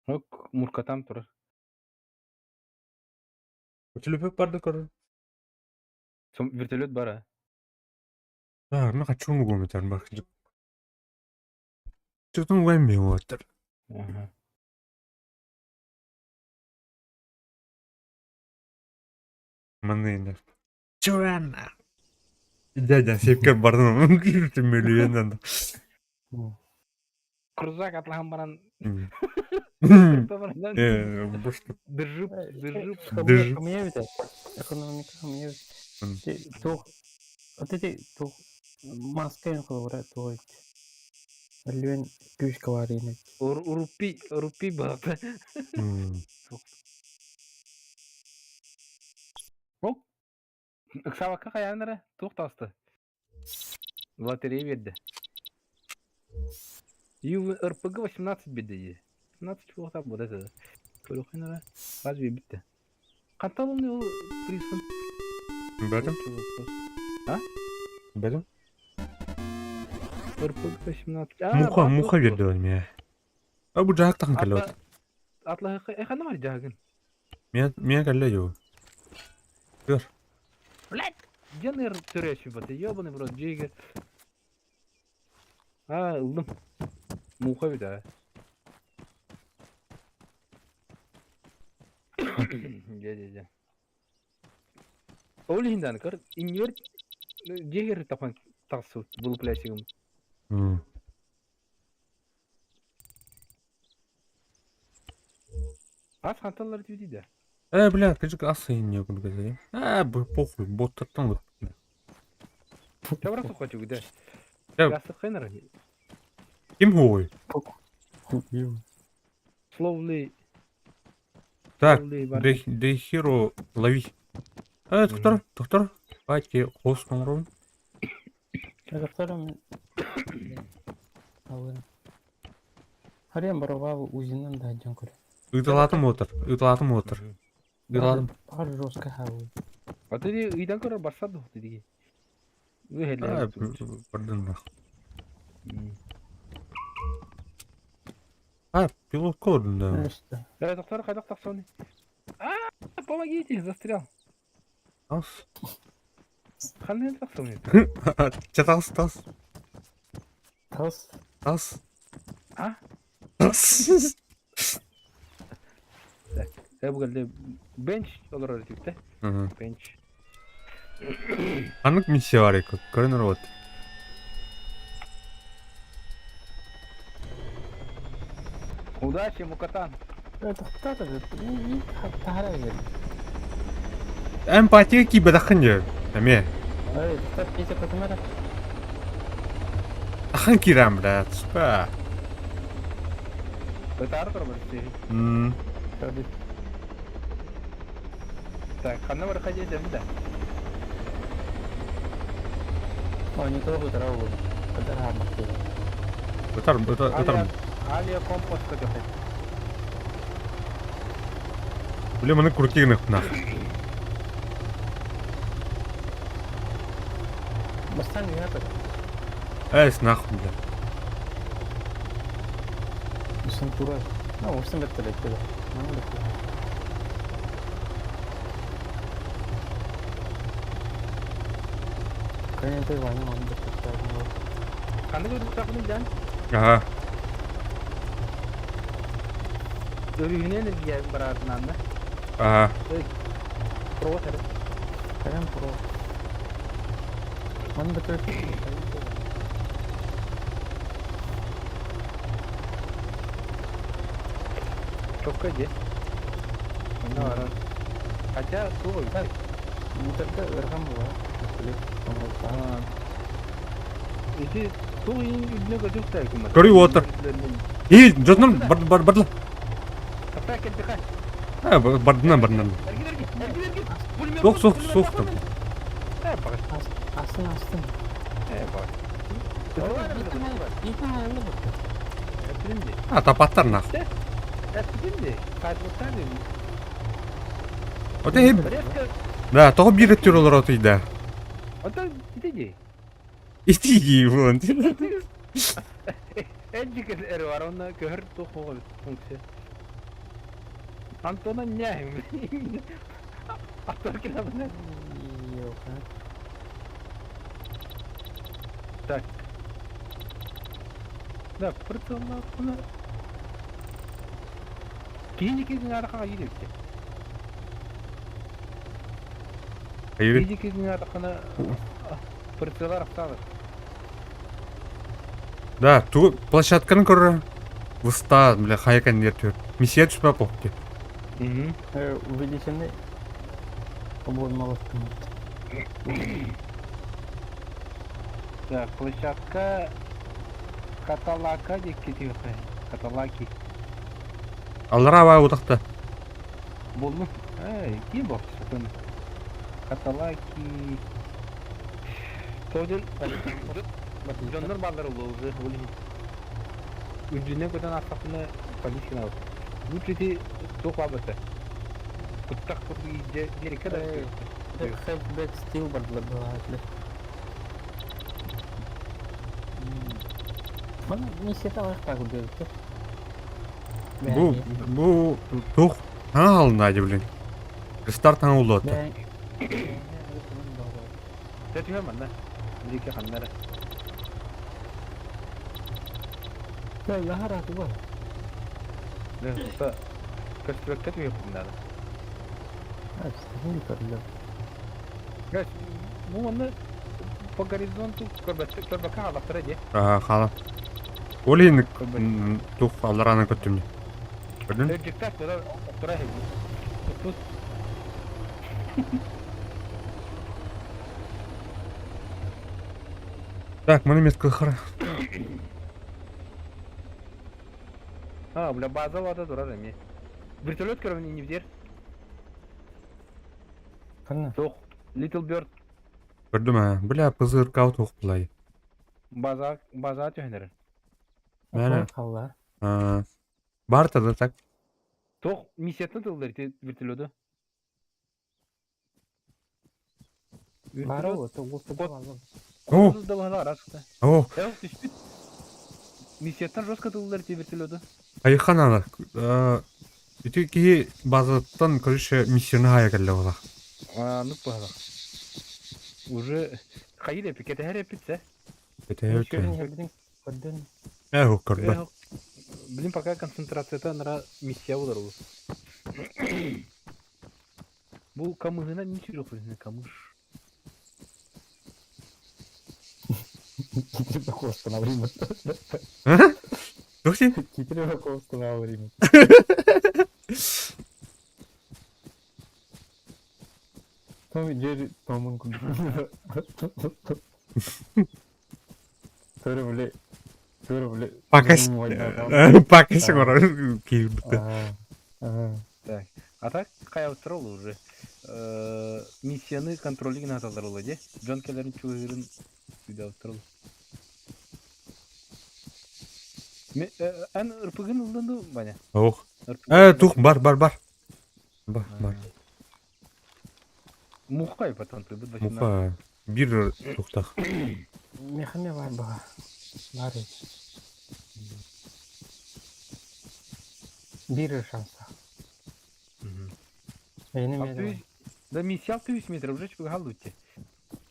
Ок, муркатам турар. Вертолет барды көр. Вертолет бар а. А, мен хочу гуметар бак. Чутун гуэми отыр. Ага. Маны Чуана. Дядя сепкер бардым. Миллионнан. Крузак атлахан баран. Э, Держи, держи. Держи. Хамьявит. Экономика хамьявит. Тух. Вот эти тух. Маска холора тух. Лен күш каварины. Рупи, рупи бата. Ыксабакка хаяннара тух тасты. Лотерея берді. Ю РПГ 18 берді. 18 буолта вот это. Көрөхүн эрэ. Разве битте? Хантан ылын ол приспын? Бэтим. А? Бэтим. РПГ 18. А, Муха, муха берді міне. А бу жаак тахын кэллэ. Атлаһы эхана бар жаагын. Мен мен кэллэ ю. Көр. Блять! Генер төрөшү бат. Ёбаный в рот, жиге. А, ылдым. Муха бит а. Дьэ, дьэ, дьэ. Ол иһин даҕаны көр, иннигэр дьиэ тахсан тахсыбыт былыплясигым. Ас ханталлар дии да. Э, бля, кыжык ас не курдук. Э, похуй, боттаттан вот. Чабра сухачуг да. Ясыххайнар. Ким хуй? Slowly. Так, Дейхиру лови. Э, доктор, доктор, давайте хост оҥорон. Докторым алын. Харем барабабы узинан да дьон көрө. Ыыталаатым отыр, ыыталаатым отыр. Ыыталаатым. Баар жестко хабы. А ты ыйдан көрөр барсар да диги. А, бардын нах. А, пилот көрдүм да. Э, доктор, хайдах тахсаны? А, помогите, застрял. Ас. Ханна тахсаны? Чэ тас, тас. Тас. Тас. А? Тас. Э, бу кэллэ бенч олорор этибит Бенч. Ханнык миссия бар көрөн вот. Удачи, Мукатан. Эмпатия киибэтэххин дьэ. Эмиэ. Ахан киирэн, блядь, сука. Бытаар турабар Так, ханна бар хадия да. Ытар, ытар, ытар. Алия компас көтөхөт. Бля, маны крутигных нах. Эс нахуй, бля. Ханна көрүк дан? Ага. Өрүһүнэн эргийэн барарынан Ага. Провод эрэ. Чокка де. Онно баран. Хотя тугуй. Ити тугуй үрдүнэ көтүк кумат. Көрүй отыр. И, жотнум бар бар барла. Тапта келдиха. А, бардынан бардынан. Эргин эргин. Эргин эргин. Пулемет. Суох, суох, суох там. Э, багаш. Э, багаш. А, тапаттар нах. Оте хеп. Да, тоҕо биир өттүр олорор отуйда. Ота ити Ити буолан. Эджик эр бар онно көһөр туох функция. Антона няйм. Аттар килабына. Так. Да, прицеллаппына. Кииники гынаарахаға иирбитте. Айыбы. Кииники гынаарахана прицеллар ахталар. Да, ту площадканы көрөр. Выста, бля, хайкан нер түр. Миссия түспә попты. Угу. Увеличенный обойма. Так, площадка Каталака деп кетип Каталаки. Аллара бай утакта. Болду. Эй, ким бак? Каталаки. Тоодун Дьоннор баалар улуузу, ол иһин. Үрдүнэн көтөн аастахпына полиция гынабыт. Лучше ити туох баабыта. Куттах курдук иирдэ биэрэккэ да Хэтчбэк стил бардылар быһаатылар. Маны миссията аҕыйахтаах курдук. Бу бу туох хаҥа халынаа дии блин. Рестарт хаҥа улуотта. Дьэ түһэ манна. Диэки ханна эрэ. Лаһарааты бар. Дьэ, көстүбэккэ түһүөхпүн наада. Бу манна по горизонту көрбөккө хааллахтара дии. Аа, хаала. Ол иһин тух аллараанан көттүм. Көрдүн? Дьиктээх тура тура иһин. Так, маны метка хара. А, бля, база вата турар эмиэ. Вертолет көрөбүн иннибитигэр. Ханна? Суох. Little Bird Көрдүм аа. Бля, пызыркау туох булай. база база түһэн эрэр. Мээнэ. Халла. Аа, бар тогда так. Туох миссияттан тыллар ити вертолету. Бара Вертолет вот, О, О, о, түспүт. Миссияттан жестко тыллар ити вертолету. айхан ана. Ити киһи базаттан, короче, миссияны хая кэллэ була. А, ну пахала. Уже хайыр эпи, кэтэһэр эппит Это Көрдүн. Э, көрбөт. Блин, пока концентрацията нара миссия болар ол. Бу камыһына не сүрөх билин камыш. Китiri коста время. Туох син? Китiri коста на время. Том жер томун күн. Төрө биле. Төрө биле. Пакас. Пакас көрөр киирбит. Так. А так каяптыр ол уже. Миссияны контролигин аталар ол де. Джон Келлерин чугырын үйдө ол. Эн ырпыгын ылдын Ваня? Ох. Э, тух бар бар бар. Бар бар. Мухай потом ты будет 18. Муха бир тухтах. Мехаме бар бага. Бар. Бир шанса. Эни мен. Да миссия 600 метров уже чугы халдутте.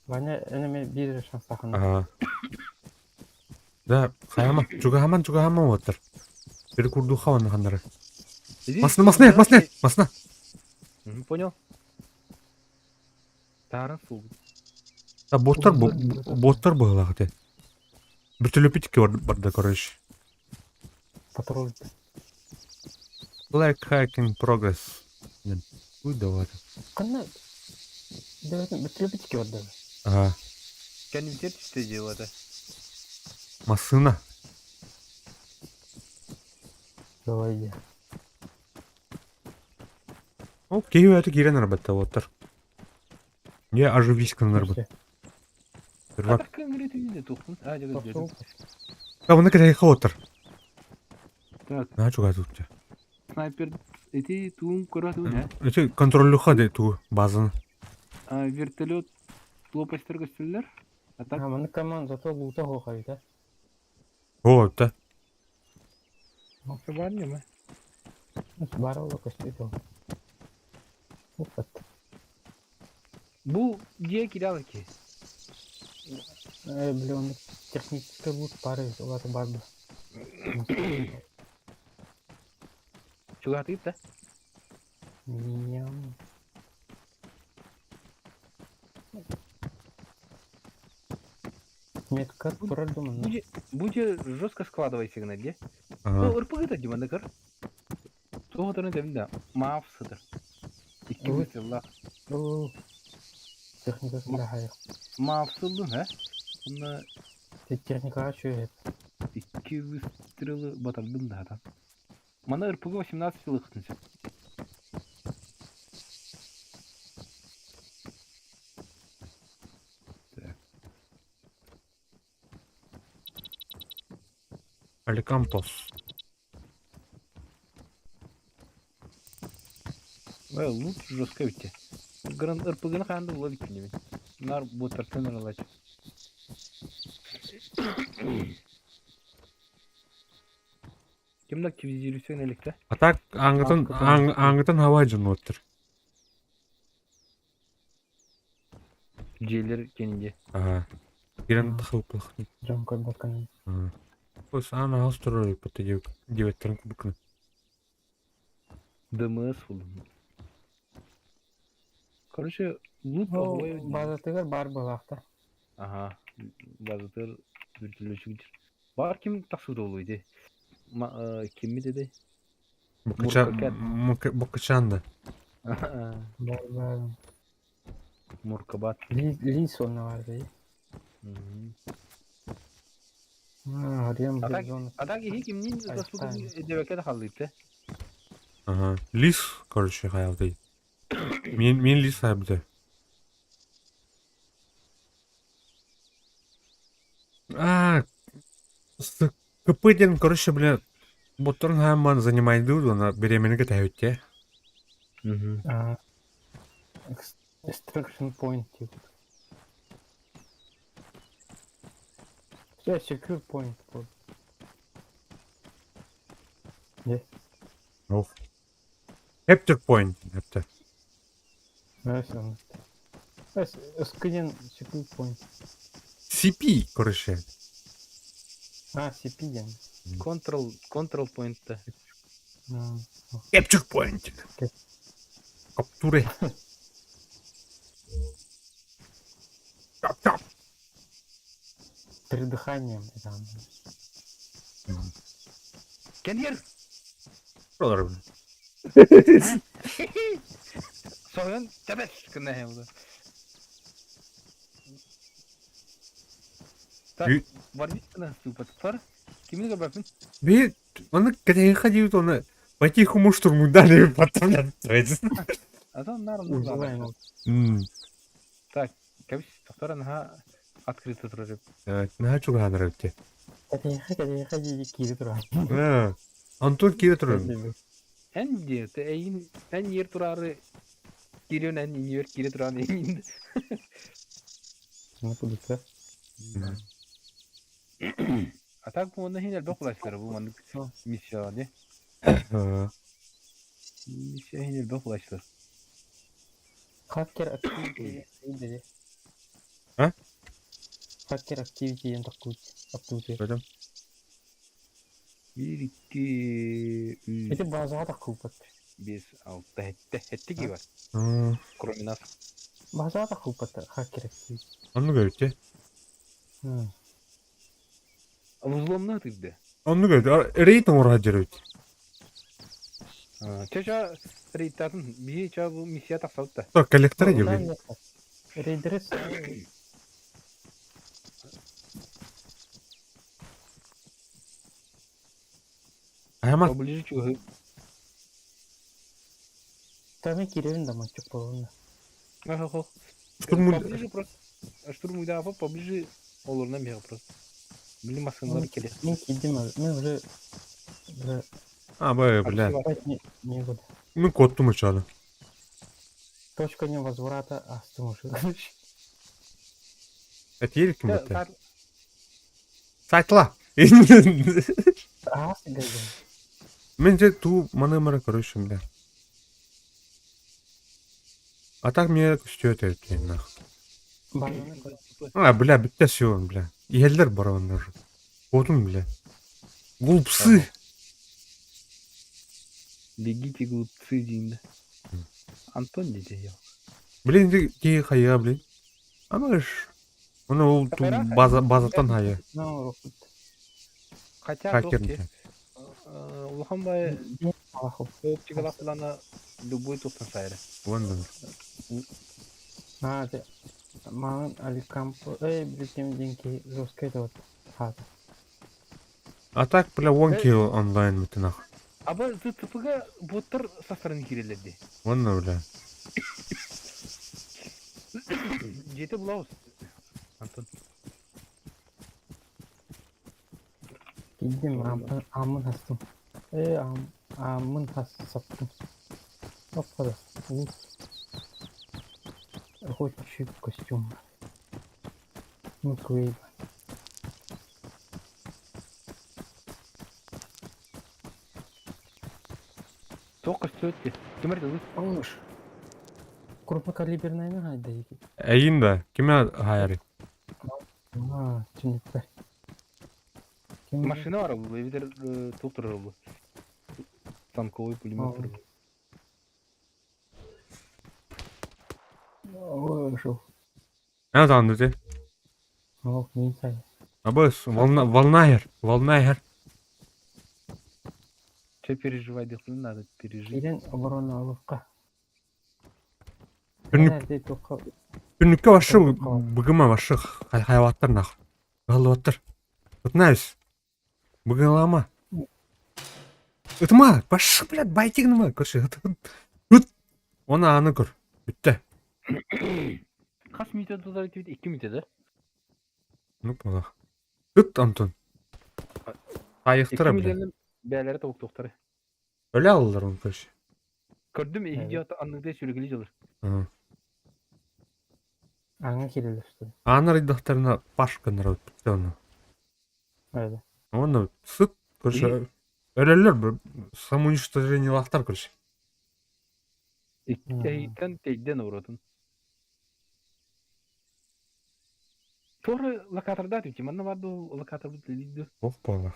Ваня эни бир шанса хана. Ага. Да, хаяма, чугахаман чугахаман оттар. Бир курду хаван хандары. Масна, масна, масна, масна. Понял? Тарын сул. А боттар боттар была хате. Бөртөлөпүт бар барда, короче. Патруль. Black Hack in progress. Уй, давай. Канна. Давай, бөтөлөпүт барда. Ага. Кәнімтер түсті дело да. Масына. Давай. О, киһи өтө киирэн арбатта боттар. Не оживись нарбат. А так көнгүрү тухтун. А, жа жа. А, оны кэтэй хоттар. Так. На чуга тут. Снайпер эти туун көрөтүн, э? Эти контроллюха де ту базаны. А, вертолет лопастер көстүлөр. А так А, маны команд зато лута хохайда. О, да. бар неме? Бар ола көстү. Опат. Бу дие киралы ки. Э, бля, он технический лут пары, олар бар бу. Чугатып да. Ням. Метка турар думаю. Буде буде жестко складывайся гына де. Ага. Ну, РПГ да диманда көр. Тоғытырны дәмді мафсыдыр. Икки Ой. выстрела. Техника сюда Мафсылдың, ә? Бұны Техника чует. икки выстрелы батырдым да там. Мана РПГ 18 сылықтын сен. Так. Аликампос. Ой, лут жестко эбит. Гран РПГ-ны хаан да була бүттүн эбит. Нар буттартан ыралач. Ким да активизируйся электе. А так аңгытын аңгытын хава дьонуоттар. Дьиэлэр кэннинде. Ага. Кирен тахылпых. Дьон көрбөккүн. Ос аан аҕыс турар ыппыта диэбэттэрин курдук. ДМС булдум. Короче, лут Ол базатыгар баар буолаахта. Аха, базатыгар бүртүлүчүк Бар ким тахсыбыта буолуой ити? Киммит этэй? Букачан да. Бар бар. Муркабат. Лис онно баар дии. Харыйам А так, а так иһи кимниин ытаспытын дэбэккэ да халлыытта. Ага. Лис, короче, хаялдый. Мен, мен лис хайбыта. А, КП диэн, короче, бля, Ботторун хаамман занимайдыыр уонна беременна кэтэһэбит А, Extraction point типа. Все, secure point был. Ох. Capture point это. Все. Скрин secure point. CP, короче. А, CP диэн. Control, control point-та. Capture point. Каптуры. Чап чап. Передыханием это оно. Кэньер! Пролар. Соһуйан тэбэс гына иһэ Так, барбит гына тупаттар. Кимини көрбөппүн? Би оны кэтэһин ходил, оны по-тихому штурму дали, потом А то нар Узлаем. Так, кэбис, тохтор наһаа открыто турар. Наһаа чугаһаанар эбит. Кэтэһиэхэ кэтэһиэхэ дии киири турар. Антон киирэ турар. Эн диэ, эйин эн ер турары кириөн эн иньер кире туран эйин. Ну кудука. А так бу онно хин элбэх улаачтара бу маннык миссия ди. Миссия хин элбэх улаачтар. Hacker activity диэн А? Hacker activity диэн тохтуут. Activity. Пойдем. Биир, икки, үс, Ити базаҕа таххыппат. биэс, алта, сэттэ, сэттэ киһи бар. Кроме нас. Базаҕа таххыппат hacker activity. Оннук эбит дии. Взломна тыгды. Оннук эбит. Рейд оҥоро сылдьар эбит. Чэ-чэ рейдтатын биһи чэ бу миссия тахсабыт да. Так, коллектора диэбит. Рейдеры Ама Поближе чугы. Таны киребин да мачык болуна. Ага, штурму Поближе просто. Штурму да, поближе олорна мега просто. Блин, машиналар келе. Мен кидим, мен уже уже А, бля, бля. не не буду. Ну, куоттум очону. Точка невозврата астым уже, короче. Этиир ким бутта? Сайтла. Аас гайдым. Мен же ту маны короче, бля. А так мне көстүө эбит нах. Базаны А, бля, бүттэ все, бля. Иһэллэр бараннар. Отун, бля. Глупцы. Бегите, глупцы, деймді. Антон дейді я. Блин, ти хая, блин. А ну ж. Оны ол ту база базаттан хая. Ну, Хотя Хакер. Улахан бай оптикалахтылана любой тухтан сайры. Вон А, ты Маан Аликампо, эй, блин, деньги жестко это вот хата. А так, бля, one kill онлайн мытынах. Аба ЗТП-га боттар со стороны кирелерди. Вон, бля. Жети булабыз. Антон. Киирдим, ааммын хастым. Ээ, ааммын саптым. Оппада, лут. Охотничий костюм. Ну, клей. Туох көстүбэт дии. Ким эрэ ылыы. Ош. Крупнокалиберная хайда Эйин да, кимэ хаайарый? Аа, түнүкпэр. Ким Машина бар ол, эбэтэр туох турар ол. Танковый пулемет турар. Ошо. Эн таанды ти. Ол мин сай. Абыс, волна, волна иһэр, волна иһэр. Че переживай диэхпин надо пережить. Киирэн оборона олохха. Түннүк, түннүккэ вообще быгыма вообще хайваттар нах. Галлыбаттар. Ытнайс. Быгылама. Ытма, вообще, блядь, байтигныма, короче, ыт. Оны аны көр. Бүттэ. Хас мүнүүтэ тутар этибит? 2 мүнүүтэ да? Ну, буолах. Ыт, Антон. Айықтыра, 2 бля. мүнүүтэнэн бэйэлэрэ тобуктуохтара. Өлө алалар оны, короче. Көрдүм, иһи анныгда сүргүлүү дьылыр. Аңа кирилэстин. Аан арыйдахтарына паш гыннара бүттэ оны. Öyle. Оны сыт, короче, өлөлөр самоуничтожениелахтар, короче. Эһиттэн тэйдэн уротун. Туора локаторда түчү, манна бар ду локатор бут лидду. Ох, буолах.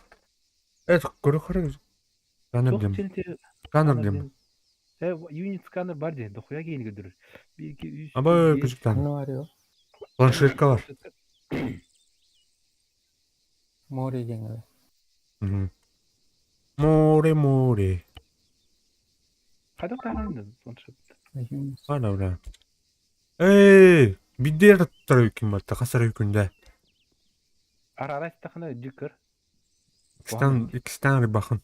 Эт, көрө көрө. Сканер Туох дем. тенте Сканер дем. Э, юнит сканер бар ден, дохуя кейин көдүрөр. 1 2 3 Аба күчүктан. Ne var ya? Планшетка бар. Море диэн Мгм. Море, море. Кайда таанын планшет. Ана, бля. Эй, бидер тарыйкин батта, хасар күндә. Арара тахана жүкөр. Икстан, икстан рыбахын.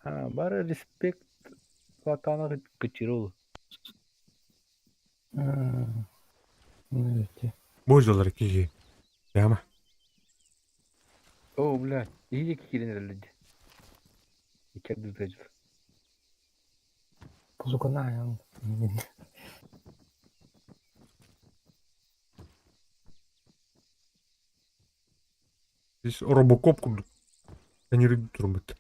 А, бары респект платана кычырол. Evet. Божалар киги. Яма. О, бля, иһи кирин эрэллэди. Икки жыл. Пузукана ян. Здесь робокоп курдук. Они рыб турбут.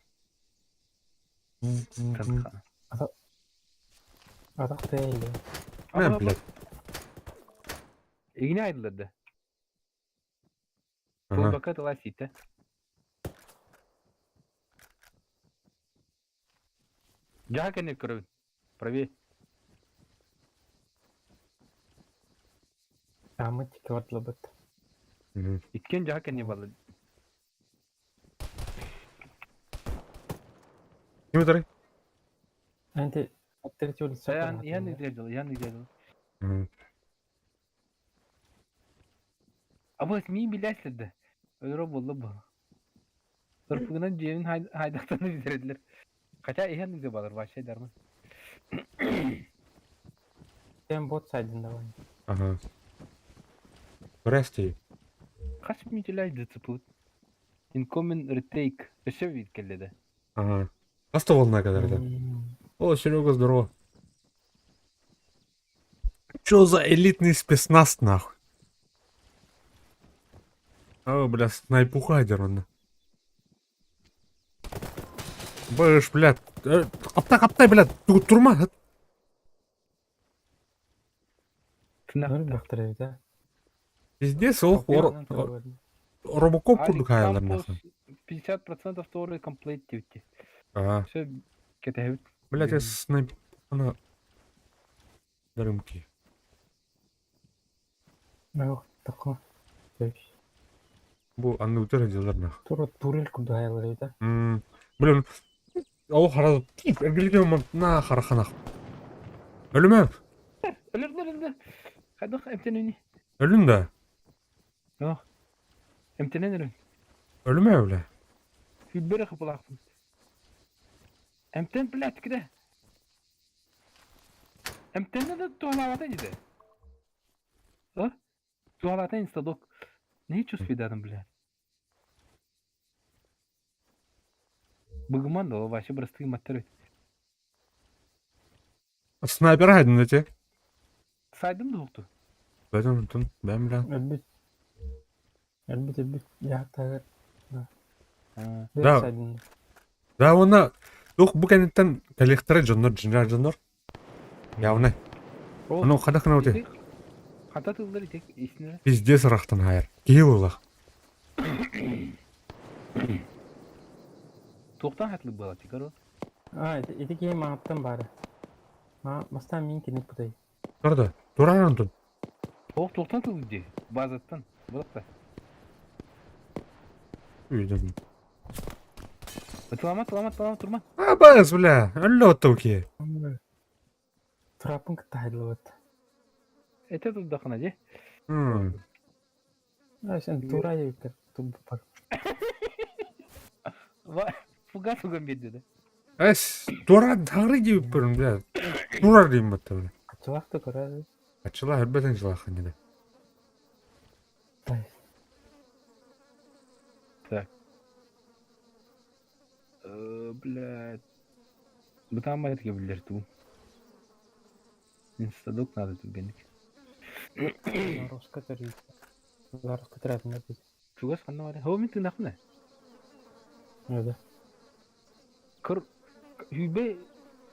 Атах тэлли. Не, блядь. Игне айдыларды. Ага. Колбака тыла ситтэ. Жаха кэннэ көрөбүн. Правее. Амы тики бардлабыт. Мгм. Иккен жаха кэннэ баллы. Ким тарай? Анти аттырчы Ян ян идел, ян идел. Мгм. Абы мин биләслерде. Өлөрө болду бу. Сырпыгынан жемин хайдактан билдирдилер. Хотя иһэн иде балар вообще дармын. Сен бот сайдын давай. Ага. Прости. Хас мүнүтүлай ДЦП. Incoming retake. Өсө бит келледе. Ага. Аста волна кадар да. О, Серега, здорово. Чё за элитный спецназ, нахуй? О, бля, снайпуха он. Бэш, блядь. Каптай, каптай, блядь. Турма. Нөр бактыры да. Пиздец, ох, робокоп курдук аялар нахуй. 50% второй комплект дивти. Ага. Все кетебит. Блядь, я снайп... Она... Дарымки. Ох, такой. Бу аны үтер делар нах. Тура турель курдук аялар да. Блин, ол хара эргилген на хараханах. Өлүмө. Өлөрдө өлөрдө. Хайдах эмтенени. Өлүн да. Эмтенен өрүн. Өлүмө бля. Хүлбөрө хыпылаахпын. Эмтен блядь киде. Эмтенне да туалаабата диде. А? Туалаата инстадок. Не чувствую дадым, блядь. Быгыман да, вообще бырастыы маттар эбит. Снайпер хайдын эти. Сайдым да уһукту. Бэтен онтон бэм билэн. Өлбүт. Өлбүт өлбүт. Дьаһаттагар. Да. Да уонна туох бу кэнниттэн кэлиэхтэрэ дьоннор, дьиҥнээх дьоннор. Явно. Ону хата гына ути. Хата тыллар ити истинэ. Пиздец ырахтан хайар. Киһи буоллах. Туохтан хатлы буолар тикаро? А, ити киһи мааттан баара. Ма, бастаан мин кини путай. Турда. Турар онтун. Ох, туохтан тыллы дии? Базаттан. Булакта. Үйдüm. Тылама, тылама, тылама, турма. А, бас, бля. Өллө отту ки. Трапын кытта хайдылыбыт. Это турдахына дии. Хм. А, сен тура ебиттер. Тубпар. Фугас уган берди да. Эс, тура таңры дип көрүм, бля. Турар дейм батта, бля. Ачылақты көрәді. Ачыла, өлбөтен жылахын деді. Так. Э, блядь. Бытаан байтыга биллэр туу. Инстадок надо түргэнник. Беларуска төрүүт. Беларуска төрөөтүнэ бит. Чугас ханна баар? Хоо мин тыынахпын ээ. Öyle. Кыр Хүбэ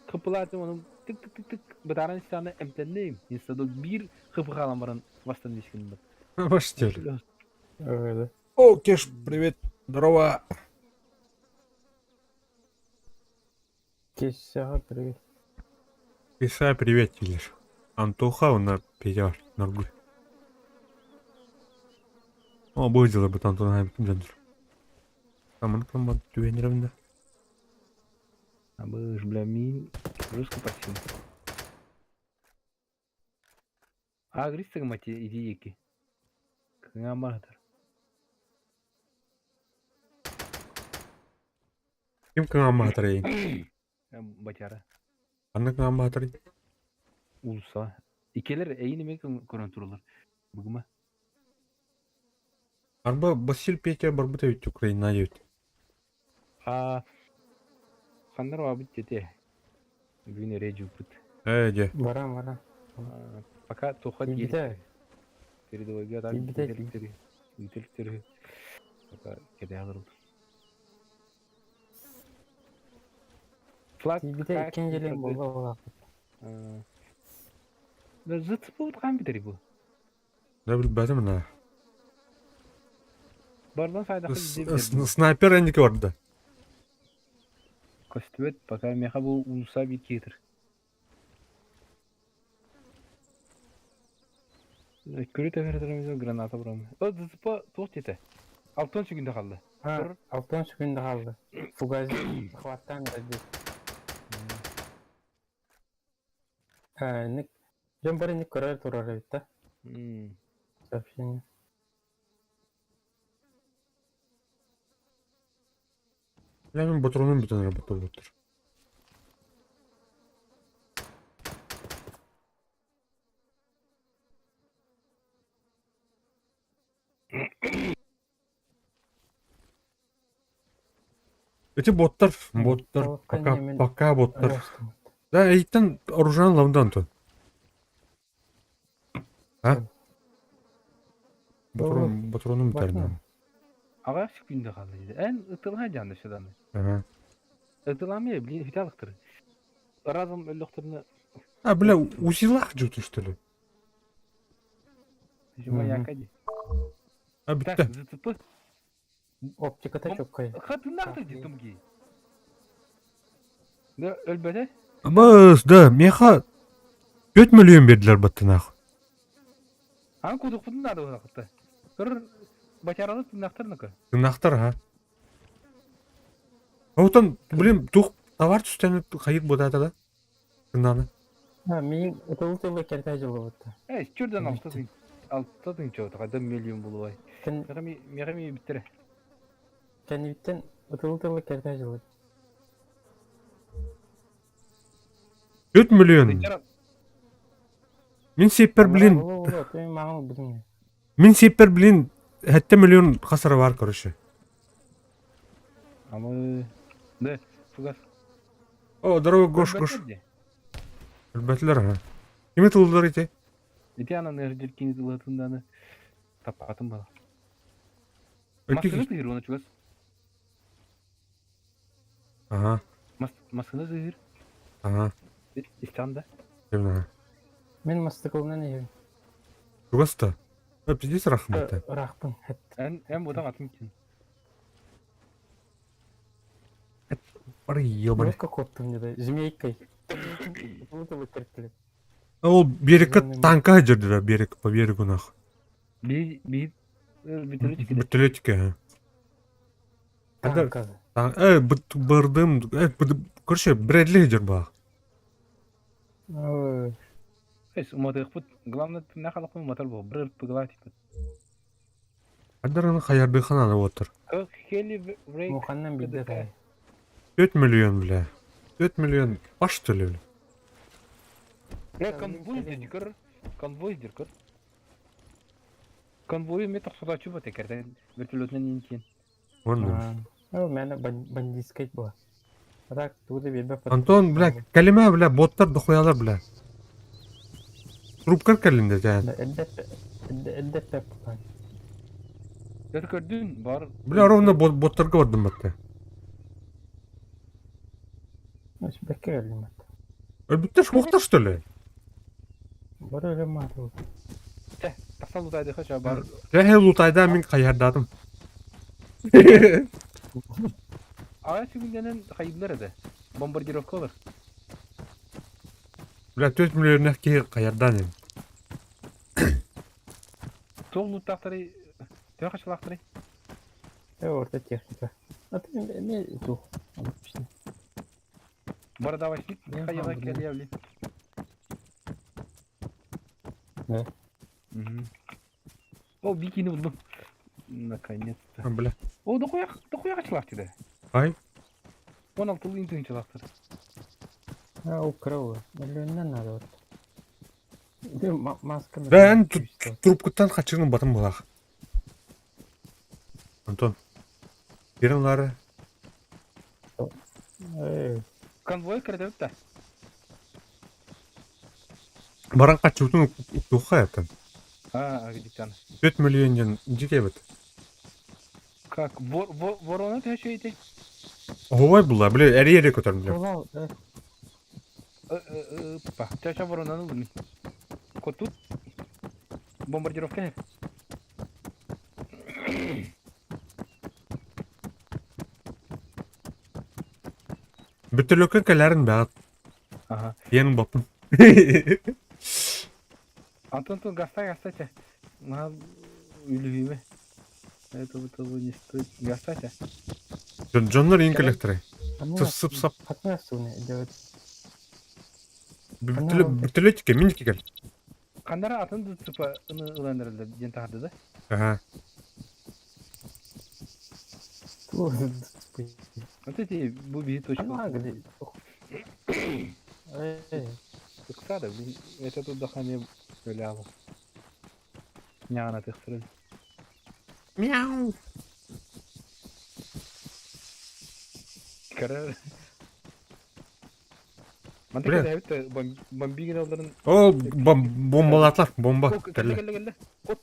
хыпылаатым ону тык тык тык тык бытааран истэҕинэ эмтэнним. Инстадок биир хыпы хаалан баран бастан дискин бат. Баштел. Öyle. О, Кеш, привет. Здорово. Кешсэҕэ привет. Кеша, привет, Килер. Антоха, он Петя, Норгуль. О, будет дело, бут Антон Хайб дьоннор. Аман команд түбэнерэмдэ. Абыш, бля, мин жестко подсел. Агрис мати иди еки. Кыңаматыр. Ким кыңамаатарый? Батяра. Ханна кыңамаатарый? Улса. Икелер эйин эме көрөн туралар. Бугума. Арба Василь Петя барбыт эбит Украина диэбит. А ханнар бабыт тете. Бүгүн эрэ жуппут. Ээ дьэ. Баран баран. Пока тухат Тиийбитэ. Передовойга так Тиийбитэ. үтэликтери. Үтэликтери. Пока кэтэһэ олорбут. Флаг Тиийбитэ иккин дьэлин буолла буолаахпыт. Да зыцпыт хаан бүтэрий бу? Да билбэтим на. Бардан сайдахы Снайпер энники барда. Көстүбэт, пока меха бу улуса бит киитер. Көрү тэфэр граната бұрам. О, ДЦП туох диэтэ? Алтан сүгүндэ халла. Ha, алтан сүгүндэ хаалла. Фугази хваттаан эрэрдик. Э, ник дьон бары ник көрөр турар эбит да. Сообщение. Бля мин ботуруонум бүтэн эрэ ботур. Эти боттар, боттар, пока, пока боттар. Да, эйтен оружан лавдан Антон. А? Батрон, батроным бүтэрдим. Аҕа сүкүндэ хаалла дии. Эн ытылаһа дьаанда сыданы. Ага. Ытыламыя, блин, хиталыктыр. Разом өллөхтөрүнэ А, бля, узилах жуту, что ли? Жумаяка дии. А, Так, бүтэ. ЗЦП. Оптиката чоккай. Хатыннаахтар дии тумги. Да, өлбөтө. Бас, да, меха 5 миллион бердилер баттынах. Ан кудукпутун наада буолахта. Көр бачаралы тыннахтар Тыннахтар, а? А вот он, блин, тух товар түстәнеп хайыр бодата да. Тыннаны. Ha, миин ытылы тылы кэртэ дьылыбытта. Э, чүрден алта тын. Алта тын чота, кайда миллион булубай. Кэн Мехами мехами биттере. кэнниттэн ытылы тылы кэртэ дьылы. 4 миллион. Мин сеппер, блин, мин сеппер, блин, 7 миллион хасара бар, короче. Ама. Да, фугас. О, здорово, Гош, Гош. Өлбөттөр дии. Өлбөтүлэр аха. Кими тыллар ити? Ити анан ырдыр кини тылатынданы таппатым бала. Ити Массыына тыһыр уона чугас. Аха, Массыына тыһыр. аха. Истэҕин да? Ким Мин мастыкылынан иһэбин. Чугас да. Э, пиздец рахмата. Ыраахпын. Эн эн бутан атын кин. Бар ебаный. Жестко коттум деді. Змейкой. Будто бы кірттілі. Ол берекке танка жүрдүлөр, берег по берегу нах. Би би бүтүрү Бүтүлөтүкө. Ада Танка. э бырдым, э короче, бредли жүр ба. Ой, Эс уматык Главное, на халакын уматар бу. Бир пыгла тип. Адараны хаярды хананы отыр. Хели брейк. Муханнан билді тай. 4 миллион, бля. 4 миллион. Баш төлө, бля. Бля, конвой дикер. Конвой дикер. Конвой метр суда чуба текерден вертолетнен интин. Вон. Ол мені бандитский була. А так, туды бербе. Антон, бля, калима, бля, боттар дохуялар, бля. Трубкар калинде, тән. Эддеп пеп. Өт көрдүн бар. Бля, ровно бот боттарга бардым батта. Бәкке келдим атта. Әлбәттә, шуқтар, что ли? Бар өлі мату. Тасал утайды хача бар. Рәхе лутайда мин каярдадым. Ага сүгүнденен хайырлар эде. Бомбардировкалар. Бля, 4 миллион ки каярдан эм. Тол луттактары тө хачалактары. Э, орта техника. А ты не тух. Бар давай Не, хаяла блин. келевли. Да. О, бикини булдум. Наконец-то. А, Бля. О, дохуя, дохуя хачалак диде. Ай. 16 интин хачалактар. А, украл. Миллионнан надо вот. Ты маска. Бля, эн трубкаттан хачырын батым булах. Антон. Берин лары. Эй, Конвой кірді бітті. Баран качутун туха это. А, диктан. 4 миллион дике бит. Как? Вор, вор, ворона ты еще идти? Ой, була, бля, эри эри көтөрүм, бля. Улау, э, Па, ты еще ворона ну Кот тут? Бомбардировка. Бүтүлөккө кэлэрин баат. Ага. Йен бапын. Антон тут гастай, гастайте. На, үлүбү. Это того не стоит. Гастайте. Джоннор ең коллекторы. а Сып сып сап. Хатна суны делать. Бүтүлөтүкө миники кел. Кандара атын типа ыландырылды ден тахарды да. Ага. Вот эти буби точка. Ана где? Эй, Ыксады, блин, это тут дохане гуляло. Няна тыхтырыл. Мяу. Карар. Бля. Мантык да бомбиген алдырын. О, бомбалатлар, бомба. Келді, Кэллэ. келді, келді. Кот.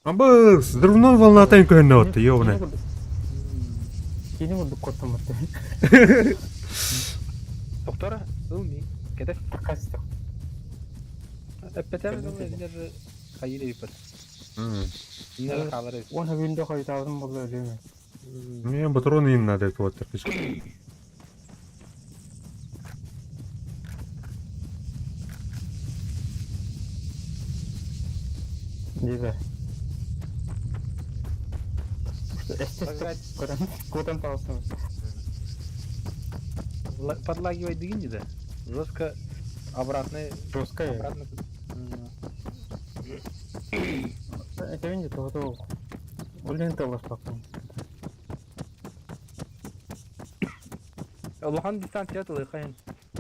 Абы, взрывной волнатан көһүннэ отты, ёбана. Кини булдук коттум атты. Доктора, ылми. Кетер. Такасты. Эппетер хайыр епер. Нер халар еп. Оны күндө койтабым болду өлүмө. Мне патроны им надо это вот. Диде. Кутан палсың. Подлагивай дыгин да. Жестко обратно. Жестко. Обратно. Это видите, то то. Улин талаш бакын. Лохан дистанция тылы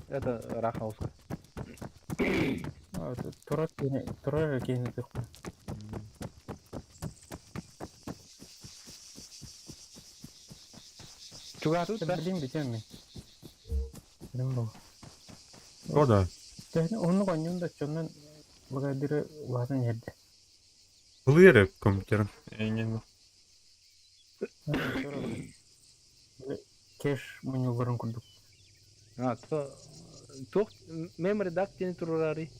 Это рахауска. Тура тура кейни тыкпа. Чугаһатыбыт да? Билим бүтүөм мин. Билим бу. О да. Төһөнү уһуннук оонньуум да оччонон благодарю улаатан иһэрдэ. Ылыы эрэ компьютерын. Эйигин Кеш мунньулларын курдук. А, то туох memory duct диэни туруораарый?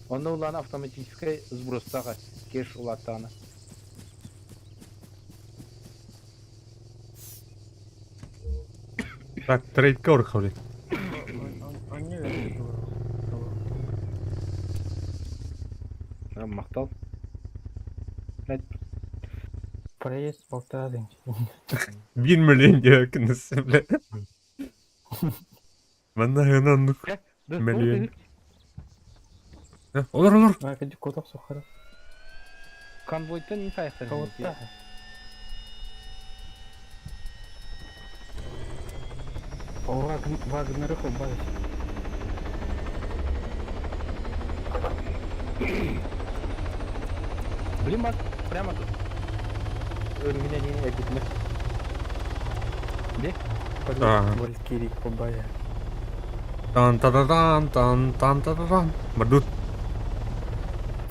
Онно улаан автоматическай сбростаах кеш улааттаҕына. Так, трейдка урхали. Анньа Махтал. Проезд полтора Биир миллион диэкинес, бля. Манна гына оннук миллион. Олор, олор. Котох сухара. Конвойтан не сайхтар. Вагнеры убавить. Блин, бак, прямо тут. Өрүгүнэ диэн эргитимэ. Де? Валькирий побая. Тан та та тан тан тан та та тан. Бардут.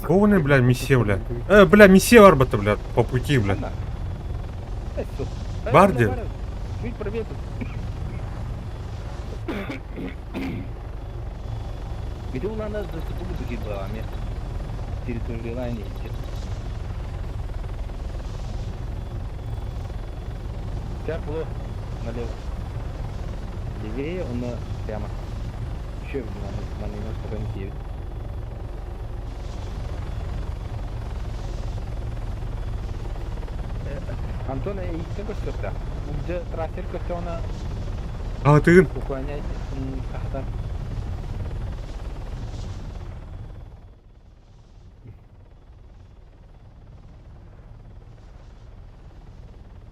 Кого бля, миссия, бля. Бля, миссия барбата, бля, по пути, бля. Бар дед. Чуть правее тут. Где у нас доступу такие балами? Территория идти. Тепло налево. Левее он прямо. Еще на немножко не Антон, икки көстөхтө. Уже трассер көстөҕүнэ А, ты уклоняйся хахтар.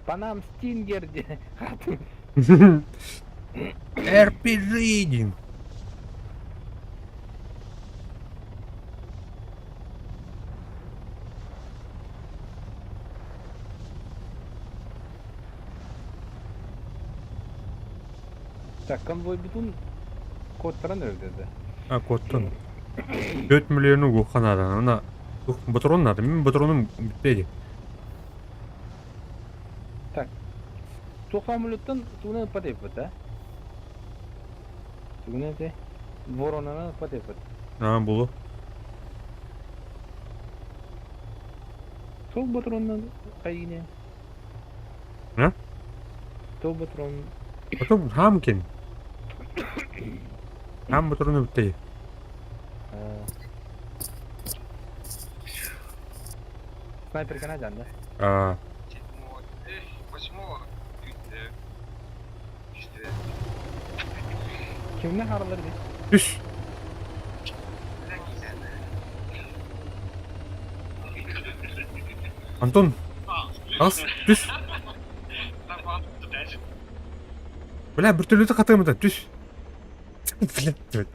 Панам Стингер хаты. RPG диин. Так, конвой бутун кодтаран өлдөрдө. А, кодтан. 4 миллион угу надо. Она батрон надо. Мин батроным биппеди. Так. Туох минуттан тугунан патеппит, а? Тугунан те? Воронанан патеппит. А, булу. Сол батроннан хайыне. А? Сол батрон. Потом хамкин. Хам батроны биппеди. Снайпер канадан, да? А, Восьмого, Кимне харалар ди? Түс. Антон. Ас, түс. Бля, бөртөлөтү хатыамыта, түс. Бля,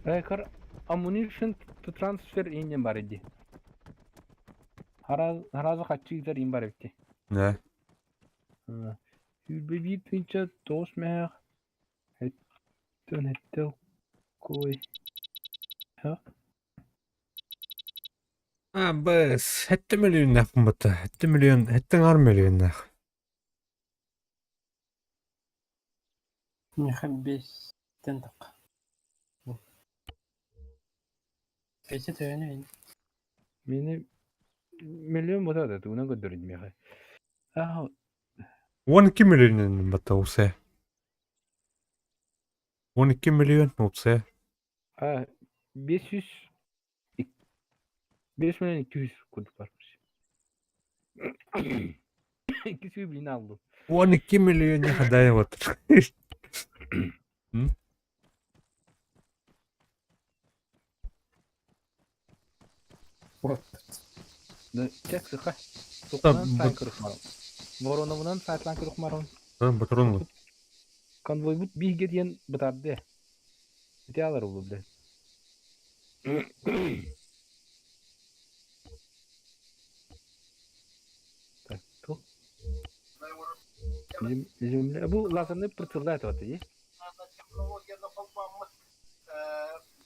Райкар ammunition to transfer инен бар иди. Харазы хачыгдар ин бар эбити. Да. Хүрбе тынча тоос мээх. Хэттэн хэттэ кой. Ха? А, бэс, хэттэ миллионнах бата, хэттэ миллион, хэттэ ар миллионнах. Миха бес тентак. Бесе төөнө Мени миллион бота да тугунан көрдөрүн миэхэ. Аа, 12 миллион бата усе. 12 миллион усе. А 500 5 миллион 200 курдук бар. 200 блин алды. 12 миллион хадай вот. Вот. Да, тек сыха. Тукунан сайн кырык марон. Вороновунан сайтлан кырык марон. Батрон. Конвой бут биге диэн бытарды. Ити алар улу биле. Земля. Бу лазерный прицеллаах этэ дии. Технологияны холбооммут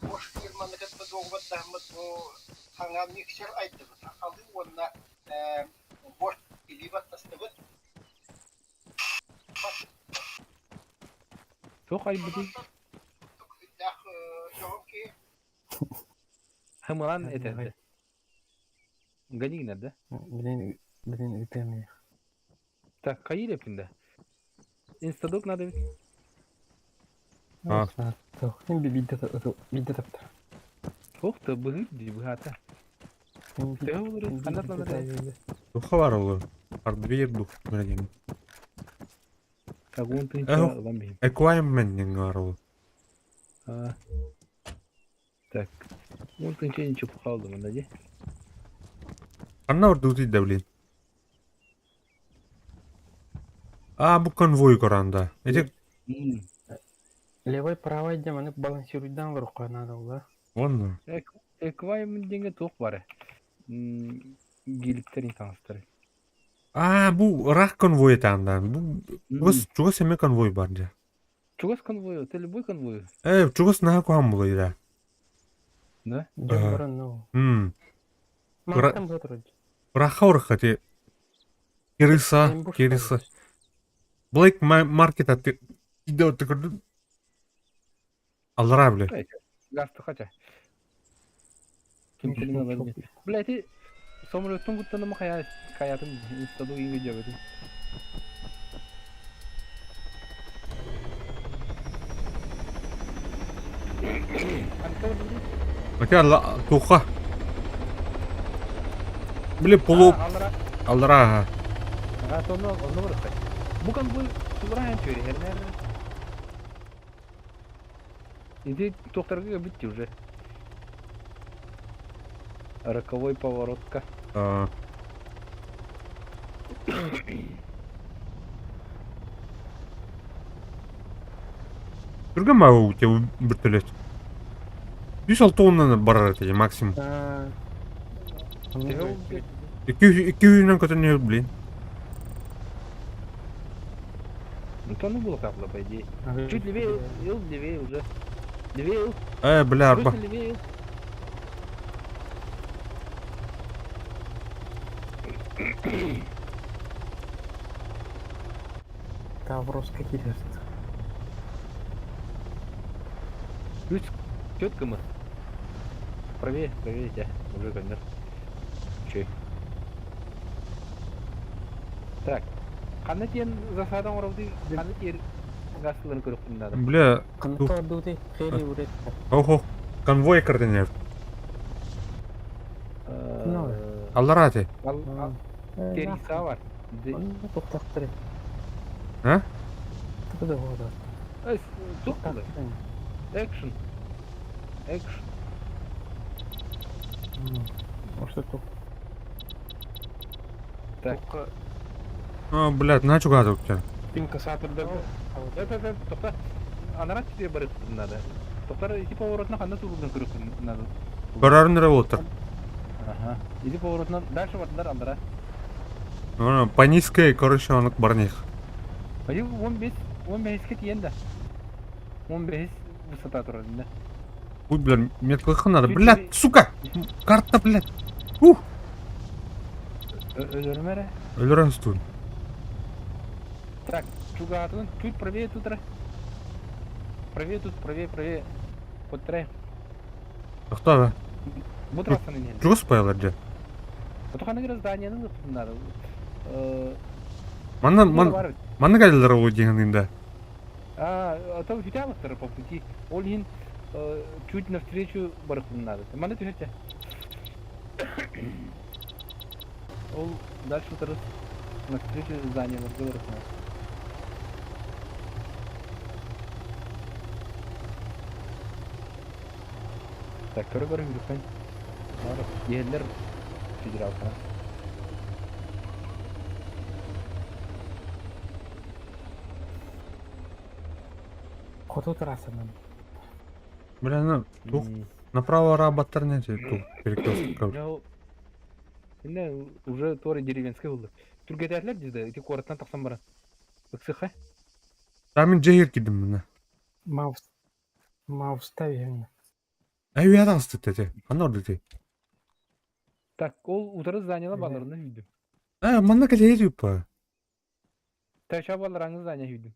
Bosch фирманы кытта дуогубардаһаммыт бу саҥа миксер айдыбыт. Сахалыы уонна Bosch илии баттастыбыт. Туох айбытый? Хымылан этэрдэ. Ганигнер да? Блин, блин, ытыам Так, хайыы эппин да? Инстадок надо ведь. А. Син биирдэ биирдэ таптар. Ох ты, быһыыр дии быһаата. Төһө олорор? Ханна атланар? Духа бар ол. Ардвейр дух мэрдин. Так, он тыынча Эх. ылан биһин. Экваймен дин бар ол. А. Так, он тыынча ничего хаалды мында дии. Ханна ордуутуй да блин. А, бу конвой көранда. Эти Левой, правой диэн маны балансируйдаан олороххо наада буолла. Онно. Экваймен диэҥҥэ туох баар? Геликтэрин таҥастары. А, бу ыраах конвой этаандаан. Бу чугас чугас эмэ конвой бар дьэ. Чугас конвой, это любой конвой. Э, чугас наһаа куһаҕан буолар Да? Дьон Ага. баран ну. М. Мантан быа турар. Ыраахха урахха ти Кириса, Эмбуш Кириса. Блэк Маркет аты көрдүм. Аллара бile. Газ хотя. Ким кэлин ылар диэн. Бля, ити самолеттан куттаныма хайатын инстаду иҥэ дьэбэтин. Хотя алла туха. Бile полу аллара аха. Ага, онно онно барыхтай. Бу конвой сулраан чөри хернер. Иди тохторга битти уже. Роковой поворотка. А, Түргэн баа у тебя вертолет. 106 тоннаны барар этэ максимум. А. Икки үйүнэн көтөн блин. Ну то ну было капла, по идее. Чуть левее, ил левее уже. Левее, Э, бля, арба. Просто левее. Тавровска киирэр. Плюс четко мы. Правее, правее тебя. Уже конец. Че? Так. Ханна тиэн засадан оробды, ханна тиэр гастыларын көрөкпүн надо. Бля, Ханна ордуутуй хели урет. охо, конвой кардинер. Аллара те. Териса бар. Онно туохтахтары. А? Тугу да буолар. Туох Экшн. Экшн. Может туох. Так. А, блядь, на чугата у тебя. Инкассатордар. Это, тоқта. Анарат тебе барыппын надо. Тоқтар ити поворотна ханна турулдан көрөкпүн надо. Көрөрүн работа. Ага. Ити поворотна дальше бардылар андара. Ну, по низкой, короче, он барних. Пойди 15 15-ке тиен да. 15 высота турар да. Ой, бля, меткалыха надо. Блядь, сука! Карта, блядь. Ух! Өлөрмөрө. Өлөрөн стул. Так, чугаатын чуть правее тут. Правее тут, правее, правее. Подтрай. Кто да? Бу трассаны не. Чугас пайлар же. Ото ханна здание ну надо. Манна ман манна кайлар ол дегенинде. А, а то фитялықтар по пути. Ол иһин чуть навстречу барыхпын надо. Манна түһэрчэ. Ол дальше утырыс навстречу здание барыхпын. Так, көрө көрө жүрүппен. Бар, ерлер федералкана. Хоту трассанан. Бля, ну, тух направо рабаттар не тух перекресток. Я Инне уже торы деревенский болды. Түргетерлер дизде, ити кораттан тақсан бара. Ыксыха. Та мин дьиэ киирдим мына. Маус Мауста үһүҥ. Эй үйэ таҕыстыт эти. Ханна ордук Так, ол утары зданиела баларына сүйдүм. Э, манна кэлиэ туппа. Таша балараңы здание сүйдүм.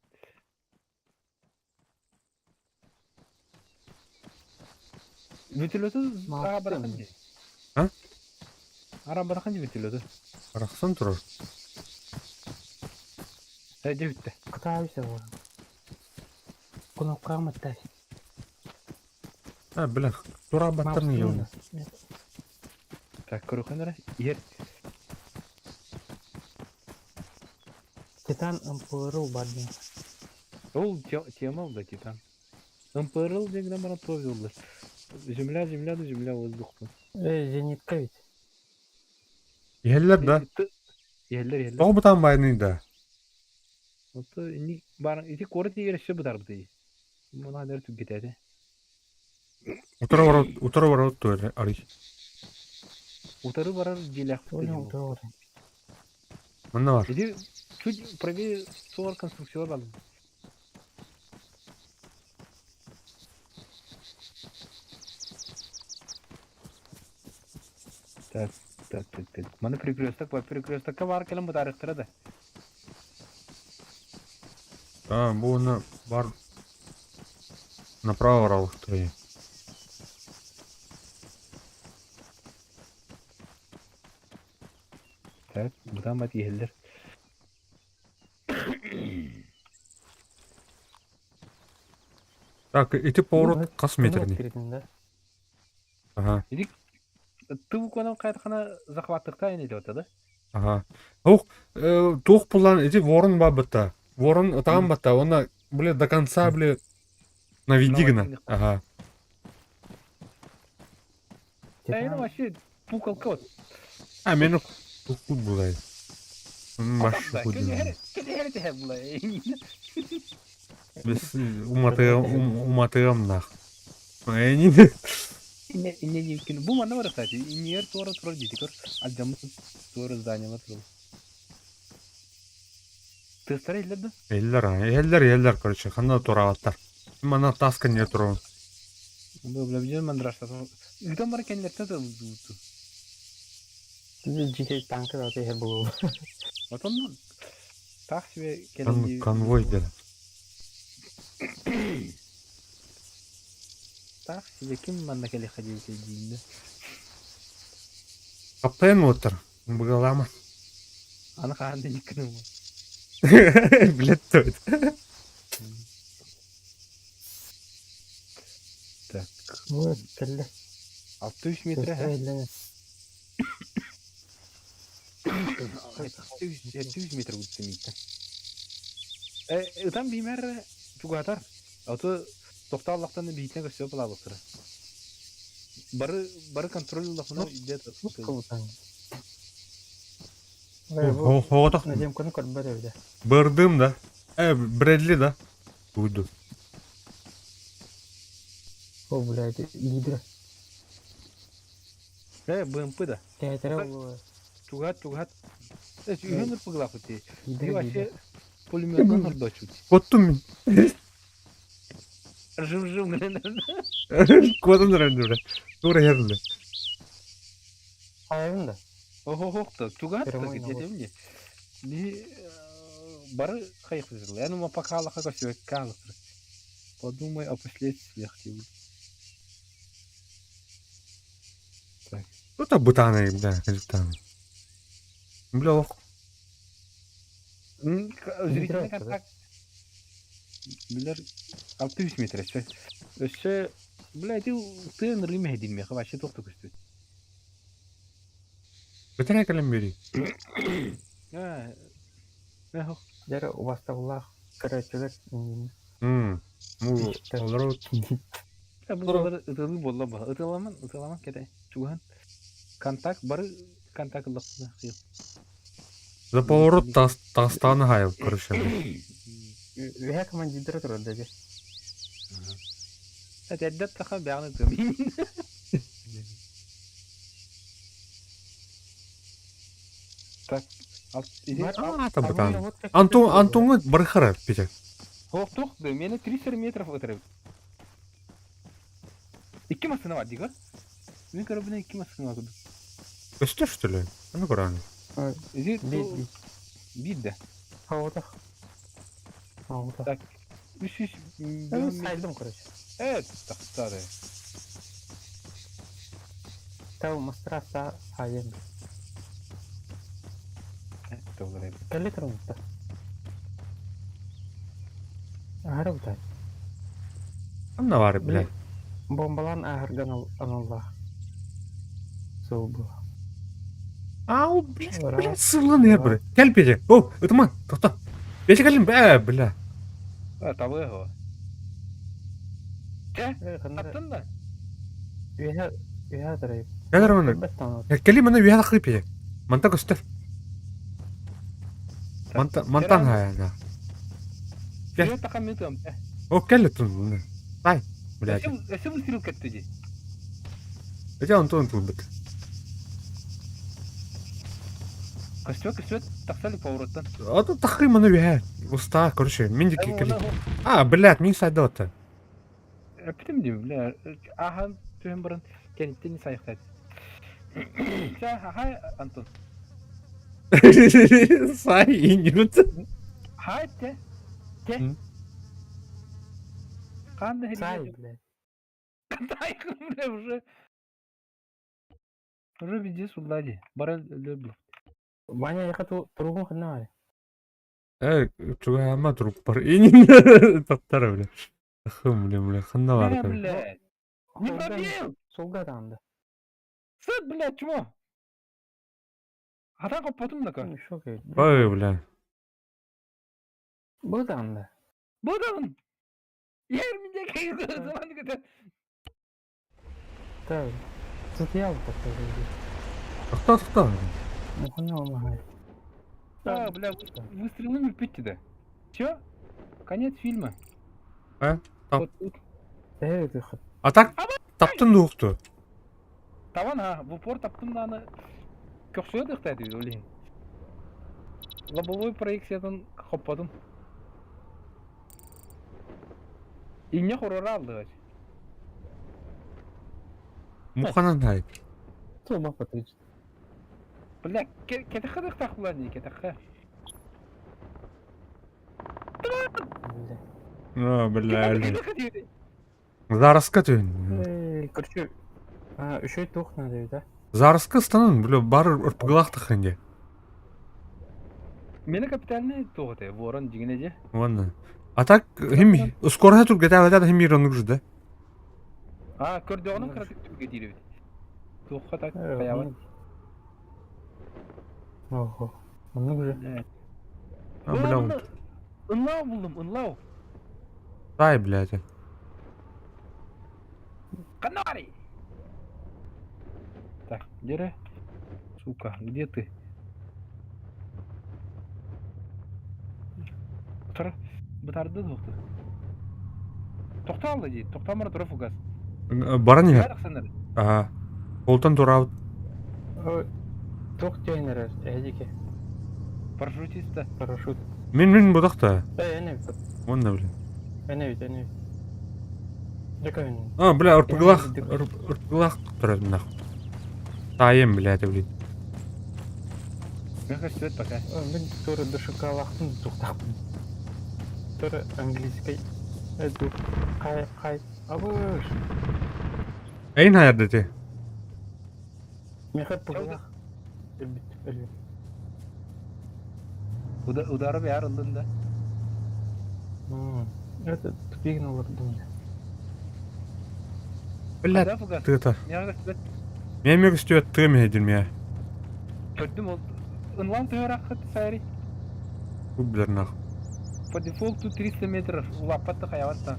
Вертолету ара барахан дии. А? Ара барахан дии вертолету. Арахсан турар. Э, дьэ бүттэ. Кытаабыса буолан. Кунуккаҕа мыттай. А, бля, тура баттар не Маус Так, көрөхөн эрэ. Иһэр. Титан МПРЛ бар диэн. Ол тема да Титан. МПРЛ диэн баран туох буолла? Земля, земля да земля воздух. Э, зенитка ведь. Иһэллэр да. Иһэллэр, иһэллэр. Тоҕо бытаан байный да? Ото ини бар ити куорат иһигэр өссө бытарбытый. Муна нөр түггэтээте. Утары барар, утары барар туэр арый. Утары барар дьиэлээхпит Понял, диэн. doğru. Манна бар. Ити чуть правее суор конструкция бар. Так, так, так, так. Маны перекресток бар, перекрестокка бар кэлэн бытаарыахтара да. А, бу уонна бар направо баралыктырый. Так, бытаан бат иһэллэр. Так, ити поворот хас метрний? Кирдин да. Ага, Ити тыл конон кайткана захваттыкта эне деп да? ага. Ох, туох пулан ити ворон бабыта. Ворон ытаан батта, уонна, бля, до конца, бля, наведи гына. Ага. Да, это вообще пукалка вот. А, мен кут булай. Маш кут. Бес уматыгам нах. Эни. Бу манна бар, кстати. Иннигер туора турар дии көр. Алдьаммыт туора здание бар турар. Тыастара иһиллэр да? Эллер, эллер, эллер, короче, ханна турааттар. Мана таска не турун. Бу бля билен мандраштар. Ыытан бар кэннилэртэн тыллыбыт. Жите танкы да тиһэр буолуо. Отон таах себе кэлэн дии. Конвой дед. Таах себе ким манна кэлэ ходил диин да. Каптайын оттар. Быгалама. Аны хаан да иккини. Блядь, то это. Так. Вот, кэллэ. 6 метр Тыастара иһиллэнэ. 700 метр будет миттен. Э, ытан бимер чугатар. Ото тоқтааллахтан биитен көстө балабыктыра. Бары бары контроль лахына где-то. Кылытан. Хоғотох. Надемканы көрбөт эбитэ. Бырдым да. Э, Брэдли да. Буйду. О, блядь, гидра. Э, БМП да. Театры булуо. Чугат, чугат. Э, үйөнөр пыглахыты. Гидра, Ты вообще гидра. пулеметнан ордочут. Коттум мин. Жим-жим. Кодым дырын бля. Тура херли. Хайын да. Охо-хох да, чугат да, Прямой где наводка. мне. Би бары хайхызыл. Я думаю, пока Аллаха көсөк калыктыр. Подумай о последствиях. Типа. Кто-то бутаны, бля, бутаны. Бля, ох. Зрительный контакт. Билер 600 метр өссө. Өссө, бля, ти тын рыме дилме, вообще тоқты көстү. Бөтен кэлэн бери. А. Эх, Дьэ убастабыллаах көрөөччүлэр иннин. Мм. Ну, олору бу ытылы болла ба. Ытыламан, ытыламан кете. Чуган. Контакт бары контакт лапты. За поворот тас тастаны хайыл, короче. Үһэ командирдара турар да дьэ. Әдәт таха бәгъне тым. Так. А, там бытаан. Антон, Антоҥҥа барыхара, Петя. Туох да, мені 300 метров ытырып. Икки массыына бар дии Мин көрөбүнэ икки массыына бар. Көстөр, что ли? Аны көрөөн. Изи Биир. биир да. Аутах. Аутах. Так. Үс үс Ну, сайдым, короче. тахсары. Тау мастера са сайын. Добре. Кэлли турумта. Аһара бутай. Анна бар, бля. Бомбалан аһарган аналлаах. Сол бу. Ау, бля, Раз, бля, сылын ер, бля. Кел, Петя. О, ытыма, тохто. Петя, кэлин, бля, бля. А, табы го. Те, Э, ханна таптын да. үһэ үһэ тарай. Кэлэр маны. Беттан. Кели маны үһэ тахы, Петя. Манта көстөр. Манта, мантан хаяна. Кел. Кел. Тақа мен туам. О, кел тун. Ай, бля. Эсим выстрел кетти ди. Петя, Антон тулбыт. Көстүө көстүө тахсали повороттан. Ото тахы маны үһэ. Уста, короче, мен дики кели. А, блядь, мин сайда ота. Эптим ди, бля. Ахан түһен баран кенттен сайыктайт. Ча, хай, Антон. Сай, инют. Хай те. Те. М. Кандай Сай, блядь. Тай, бля, уже. Уже везде сулади. Бара люблю. Ваня, я хочу другу ханна. Э, чуга труп бар. Инин. Таптар, бля. Хым, бля, бля, ханна бар. Бля, блядь. Не пробил! Солга данды. Сыт, блядь, чмо? Атан копотум да Ну, шо кей. Ой, бля. Бу данды. Будан! Ер минде кей zaman көтө. Та. Затял такой. Тохто, тохто. Ну, ханна омахай. А, бля, выстрелами пить да. Чё? Конец фильма. А? Там. Вот тут. Э, ты хат. А так таптын дукту. Таван ha, в упор таптым да аны көксөйө дыктайды олин. Лобовой проекциядан хоппадым. Инне хорора алды. Муханан хай. Ту ба патрич. Бля, кетехе дыктак була не кетехе. Бля. А, бля. Кетехе диде. Зараска түйін. Э, короче, а, еще и тух надо, да? Зараска станын, бля, бар ырпыглах тахынде. Мени капитальный тоготе, ворон дигенеже. Ладно. А так, хим, скоро тут где-то это хим мир да? А, көрдөгөнүн кыратык түбүгө дире бит. Туохха так Э, хаябат. ну. Ого. Ну уже. А, бля, он. Ынлау булдум, ынлау. Тай, блядь. Канари! Так, где Сука, где ты? Тұр, бұтарды тоқты. Тоқта алды дейді, тоқтамыр тұр фугас. Баран не? Бәрі Ага. Колтан тураут. Тух тейнер, эдике. Парашютиста. Парашют. Мин мин будақта. Э, эне, Вон да, бля. эне, эне. Жакайын. А, бля, ырпыглах, ырпыглах тұрады нахуй. Тайым, бля, это, блин. Меха свет пока. Мен туры дышыкалахтын туктакпын. Туры английский. Эду. Кай, кай. Абыш. Эйн хаярды те. Меха пыглах. Элбит, элбит. Удары бәрі ылдын да. Это тупигин олар думаю. Бля, Қайда фугас? тыта. Меха свет. Мен мег үстүө тыым эдин мия. Көрдүм ол. Ынлам тыгыраққыт сайри. Бу билер нах. По дефолту 300 метров. Улаппатты хаябаттан.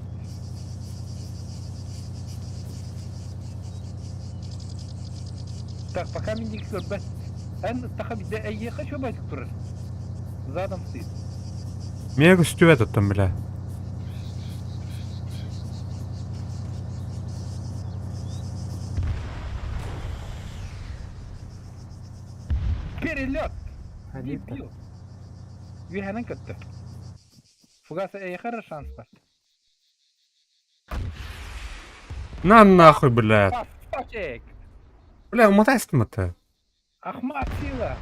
Так, пока мен дик көрбәт. Ән таха биде әйе қашо байтып тұрыр. Задом стоит. Мег үстүө тоттон бля. Перелет! Хадита. Дебил. Үөһэнэн көттө. Фугас эйиэхэ эрэ шанс бар. На нахуй, блядь. Красавчик! Бля, умотайся ты. Ахмат сила!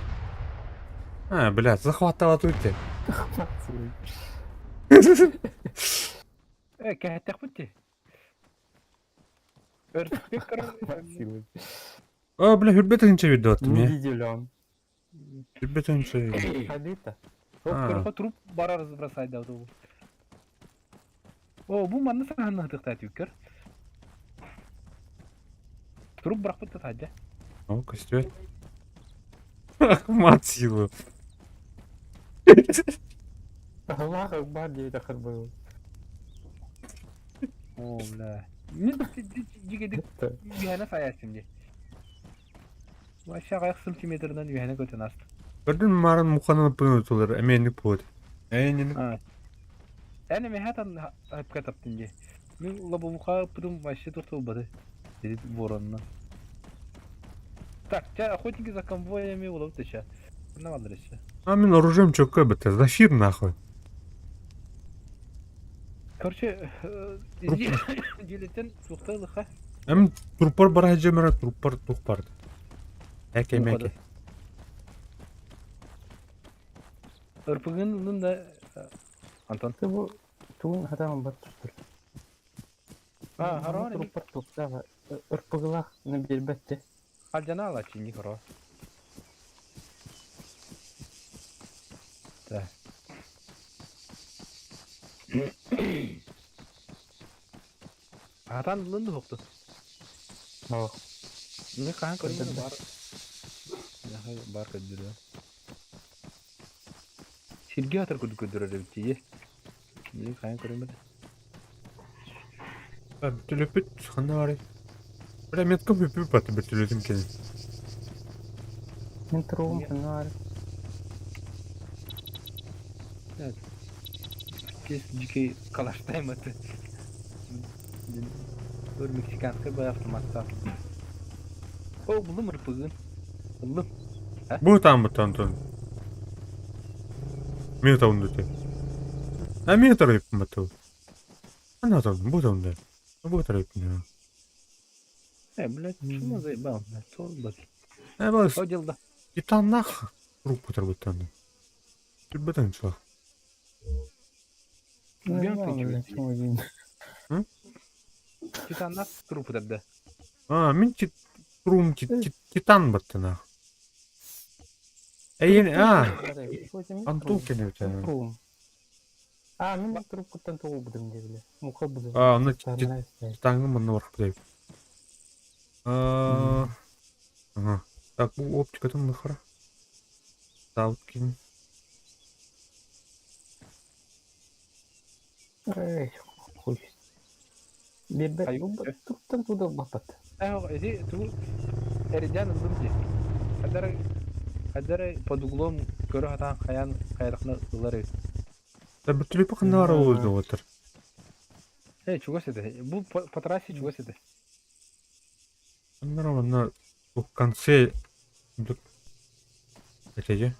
А, блядь, захватывать уйти. Э, кэһэттэхпит дии. Өртүк көрөр. О, бля, хүрбет тыһыынча видео Не мне. видели он. Хүрбет тыһыынча. Хадита. А. Көрөхө труп барар разбросать да бу. О, бу манна саһанна тыктаат үккер. Труп бырахпыт да таадьа. О, костюм. Ахмат сила. Аллах Акбар диэтэхэр был. О, бля. Мен дигедик үһәнә саясым ди. Вообще аяк сантиметрдан үһәнә көтөн аст. Көрдүн марын муханын пынытылыр, эменник будет. Эйнин. А. Әне мен хатан хапка таптым ди. Мен лобовуха пытым вообще тохтолбады. Дедит воронна. Так, ча охотники за конвоями улап тыша. На адресе. А мен оружием чөккө бітті. Зафир нахуй. Короче, делетен тухталыха. Эм трупар бар жемера трупар тухпар. Эке меке. РПГ-ны да Антон. Ты бу туун хатаан бар түстүр. А, харон. Труппар туктага РПГлах на билбетте. Альдана ала чини хоро. Да. Атан лынды хоқту. О, Не хаан көрмеді Көрдім. бар. Яхай бар көддүрө. Сирге атар көдү көддүрөр битти. Не хаан көрмеді. Бүтүлөпүт ханна бар. Бля, метка бүпүп баты бүтүлөтүм келин. мен труум ханар. Кес жеке калаштайм аты. Өр мексиканский бай автоматта. О, булдум РПГ. Булдум. Бу там бут Антон. Мен табын дөтө. А мен тарайып баты. Ана там, бу там да. Бу тарайып. Э, блядь, что заебал, блядь, сол бат. Э, бас, О, делда. титан нах. Труп тарбыттан. Бүтүн чла. Бьем Титан нас трупы тогда. А, мен тит трум титан батты нах. Эйен, а, Антон келет. Трум. А, мен трупкуттан тугу будум дебиле. Муха будум. А, аны титаңны мында барып кудай. А, ага. Так, бу оптикатын нахара. Тауткин. Эй, хуй. Бебе, Ай, бу труптан туда бапат. Э, иди, ту Эридян ылдым ди. Хадары хадары под углом көрө хатан хаян кайракны ылар эбит. Да бүтүлүп кандары болду отыр. Э, чугас эди. Бу по трассе чугас эди. Аннара мына бу конце Этеге.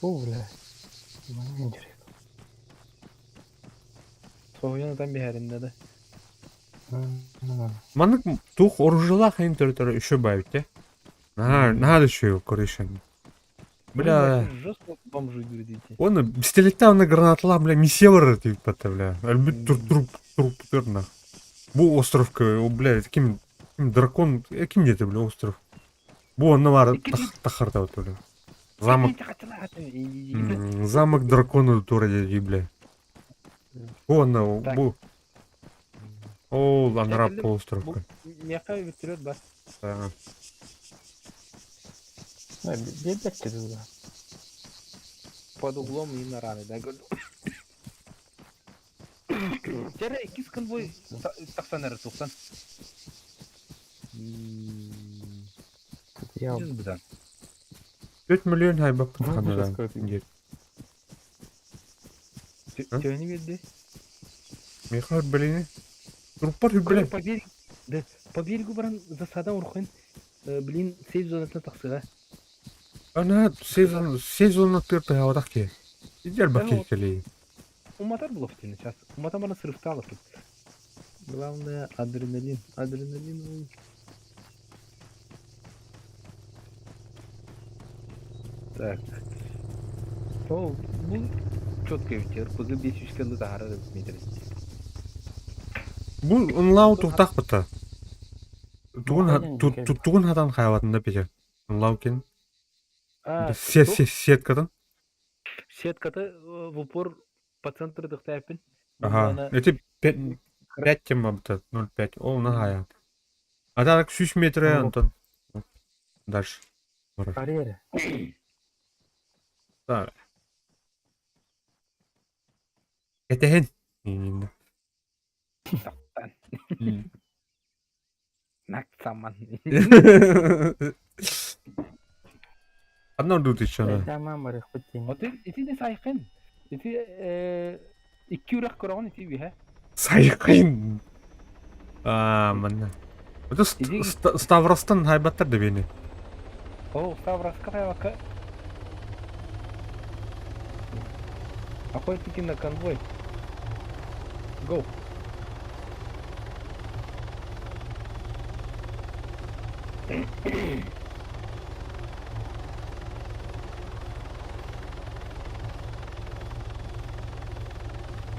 О, бля. Мына интересно. Соһуян там биһәринде да. Манык тух оружила хайын төрө еще бабите. На, надо еще корышын. Бля, Жестко бомжу идите. оны пистолетте аны гранатала, бля, миссия бар деп бата, бля. Әлбет тур труп труп на. Бу островка, о, бля, ким ким дракон, ким деді, бля, остров. Бу аны бар тахарда вот, бля. Замок, замок дракона тура деді, бля. Бу аны, Так. бу. О, анара Келдім. по островка. Мияка вертолет бар. Да. Бебетте туда. Под углом и на раны, да, говорю. Тере икис конвой тахсан эрэ тухсан. Я Жүз быдан. 4 миллион хайбап Ну, ханада. сейчас А? Тёни берди. Михаил блин. Трупар бля. По берегу, да, по берегу баран засада урхын. Блин, сейф зонатынан тахсыга. Ана сезон тыртаһабатах ки. Идер бакки кели. Уматар булов тини сейчас. Уматан бана срывталов тут. Главное адреналин. Адреналин. Так. О, бу четко ведь РПГ 5 кэлли таһаарар метр. Бу онлау тухтах бата. Тугун тугун хатан хайватында пече. Онлау кен. Сеткатын. Сеткаты в упор по центру дыхтайпын. Ага. Эти 5 тема бата 0,5. Ол на хая. А так 6 метр Антон. Дальше. Карьера. Так. Этehen. Наксаман. Одно тут еще. Да, мама, рехпутин. Вот ити не сайхын. Ити икки үрэх көрөҕүн ити биһэ. Сайхын. А, манна. Это Ставростан хайбаттар да бени. О, Ставроска хайбакка. Охотники на конвой. Go.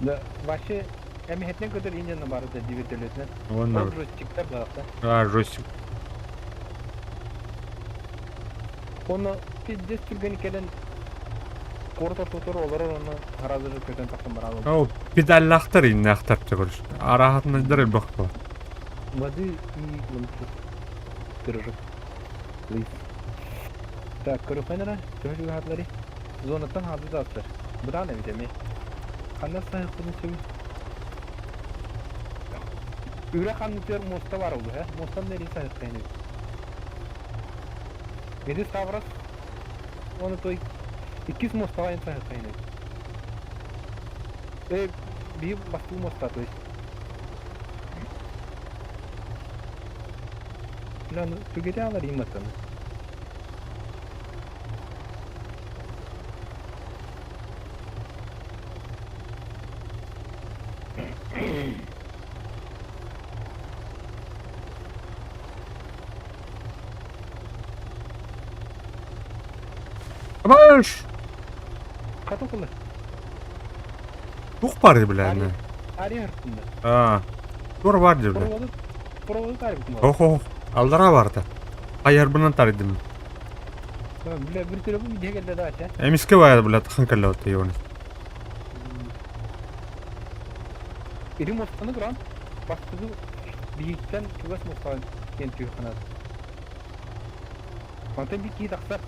Да, вообще, эмихетнен көтөр инженна бары да вертолетнен. Вон Ол джойстиктер баракта. А, джойстик. Оны пиздец түрген келен корта тотор олар оны сразу же көтөн тахсан баралы. О, педаллахтар иннахтар тегөрүш. Арахатнадыр бакпа. Воды и вон тут пирожок. Please. Так, көрөхөнөрө, төһө хатлары. Зонаттан хады да аттар. Бұдан эбит эми. Ханна сайыкпын сөбү. Үрэ ханнытыр моста бар oldu, he? Мостан нери сайыккайны. Меди Ставрос. Оны той иккис моста бар сайыккайны. Би бастуу моста, то есть. Бля, ну түгете алар иматтан. Абаш! Катыл кылы. Тух бар бля. Ари хыртында. А. Тур бар бля. Проводы, проводы тариф Ох, ох. Алдара барды. Айар бынан таридым. Бля, bir telefon bir келді да, ача. Эмиске бар бля, тахын каллы йоны. Ири мостаны гран. Бастыгы бийиктен чугас мостан кен түйханат. Антен бик кии тахсар.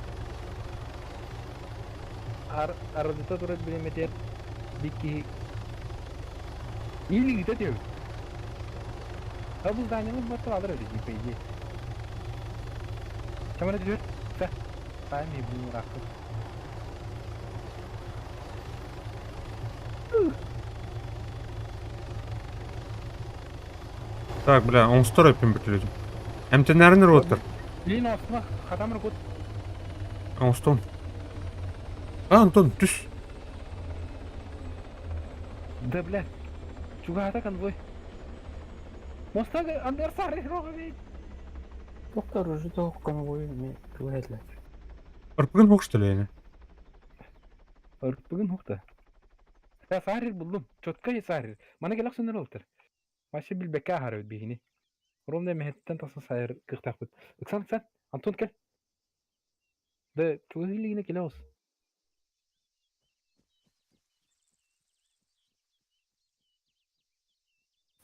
Ар арыдыта турат билеметер бик кии. Или гите тев. А бу зданиялар батыр алыр öyle по идее. Чамана түр. Са. Сами бу рахы. Так, бля, он сторой пим битиледим. Эмтенерин роттер. Блин, астына хатамыр кот. Онстон. А, Антон, түс. Да, бля. Чугата конвой. Моста андер сары рога бит. Доктор уже тоқ конвой ми туһэтлер. Ырпыгын хокштелени. Бүгін хукта. Я сарыр булдум. Четко я сарыр. Мана келак сөнөр олтыр. Вообще билбекке ахар бигини. Ровно мехеттен тасан сайыр кыхтак бит. Ыксан, ыксан. Антон кел. Да, чугилигине келебиз.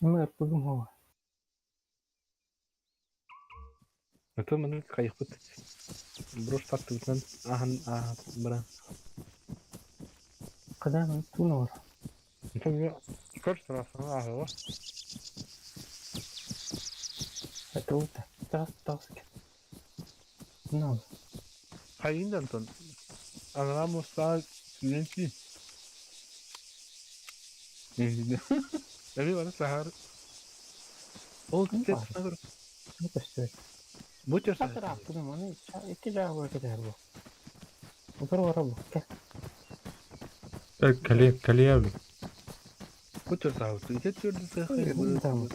Ми бүгін хова. Это маны кайыппыт. Брош таттыбытынан ахан ахан бара. Кадан тунор. Көр тарafına ахыва. Это ута. Тас тас. Ну, Хайын Антон. Анара моста сүренси. Эми бара сахар. Ол Ну, тет это что? Бу чё Хатыр ааппытым аны икки чааһы кэтэһэр бу. Утары бара бу. Кэл. Кэлиэ, кэлиэ. Бу чё саабыт? Ити төрдү сыахай бу.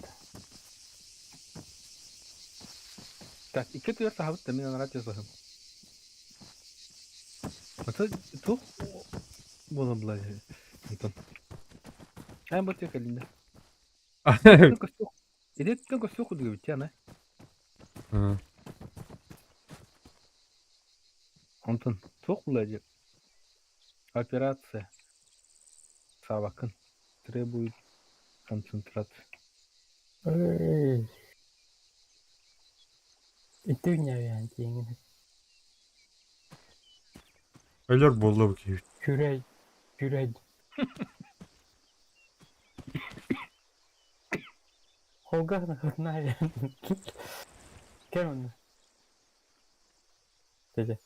Так, икки түөр саабыт да мин анараа түөр саһым. Ата туох буолан була Антон. Айн бу түө кэлиннэ. Идэттэн көстүөх курдук эбит ана. Онтон туох була дьэ? Операция. Саабаккын. Требует концентрации. Эй. Ити үннээбээн тиэҥин. Өлөр буолла бу киһи. Күрэй, күрэй. Холга знаю. Кем он? Дядя.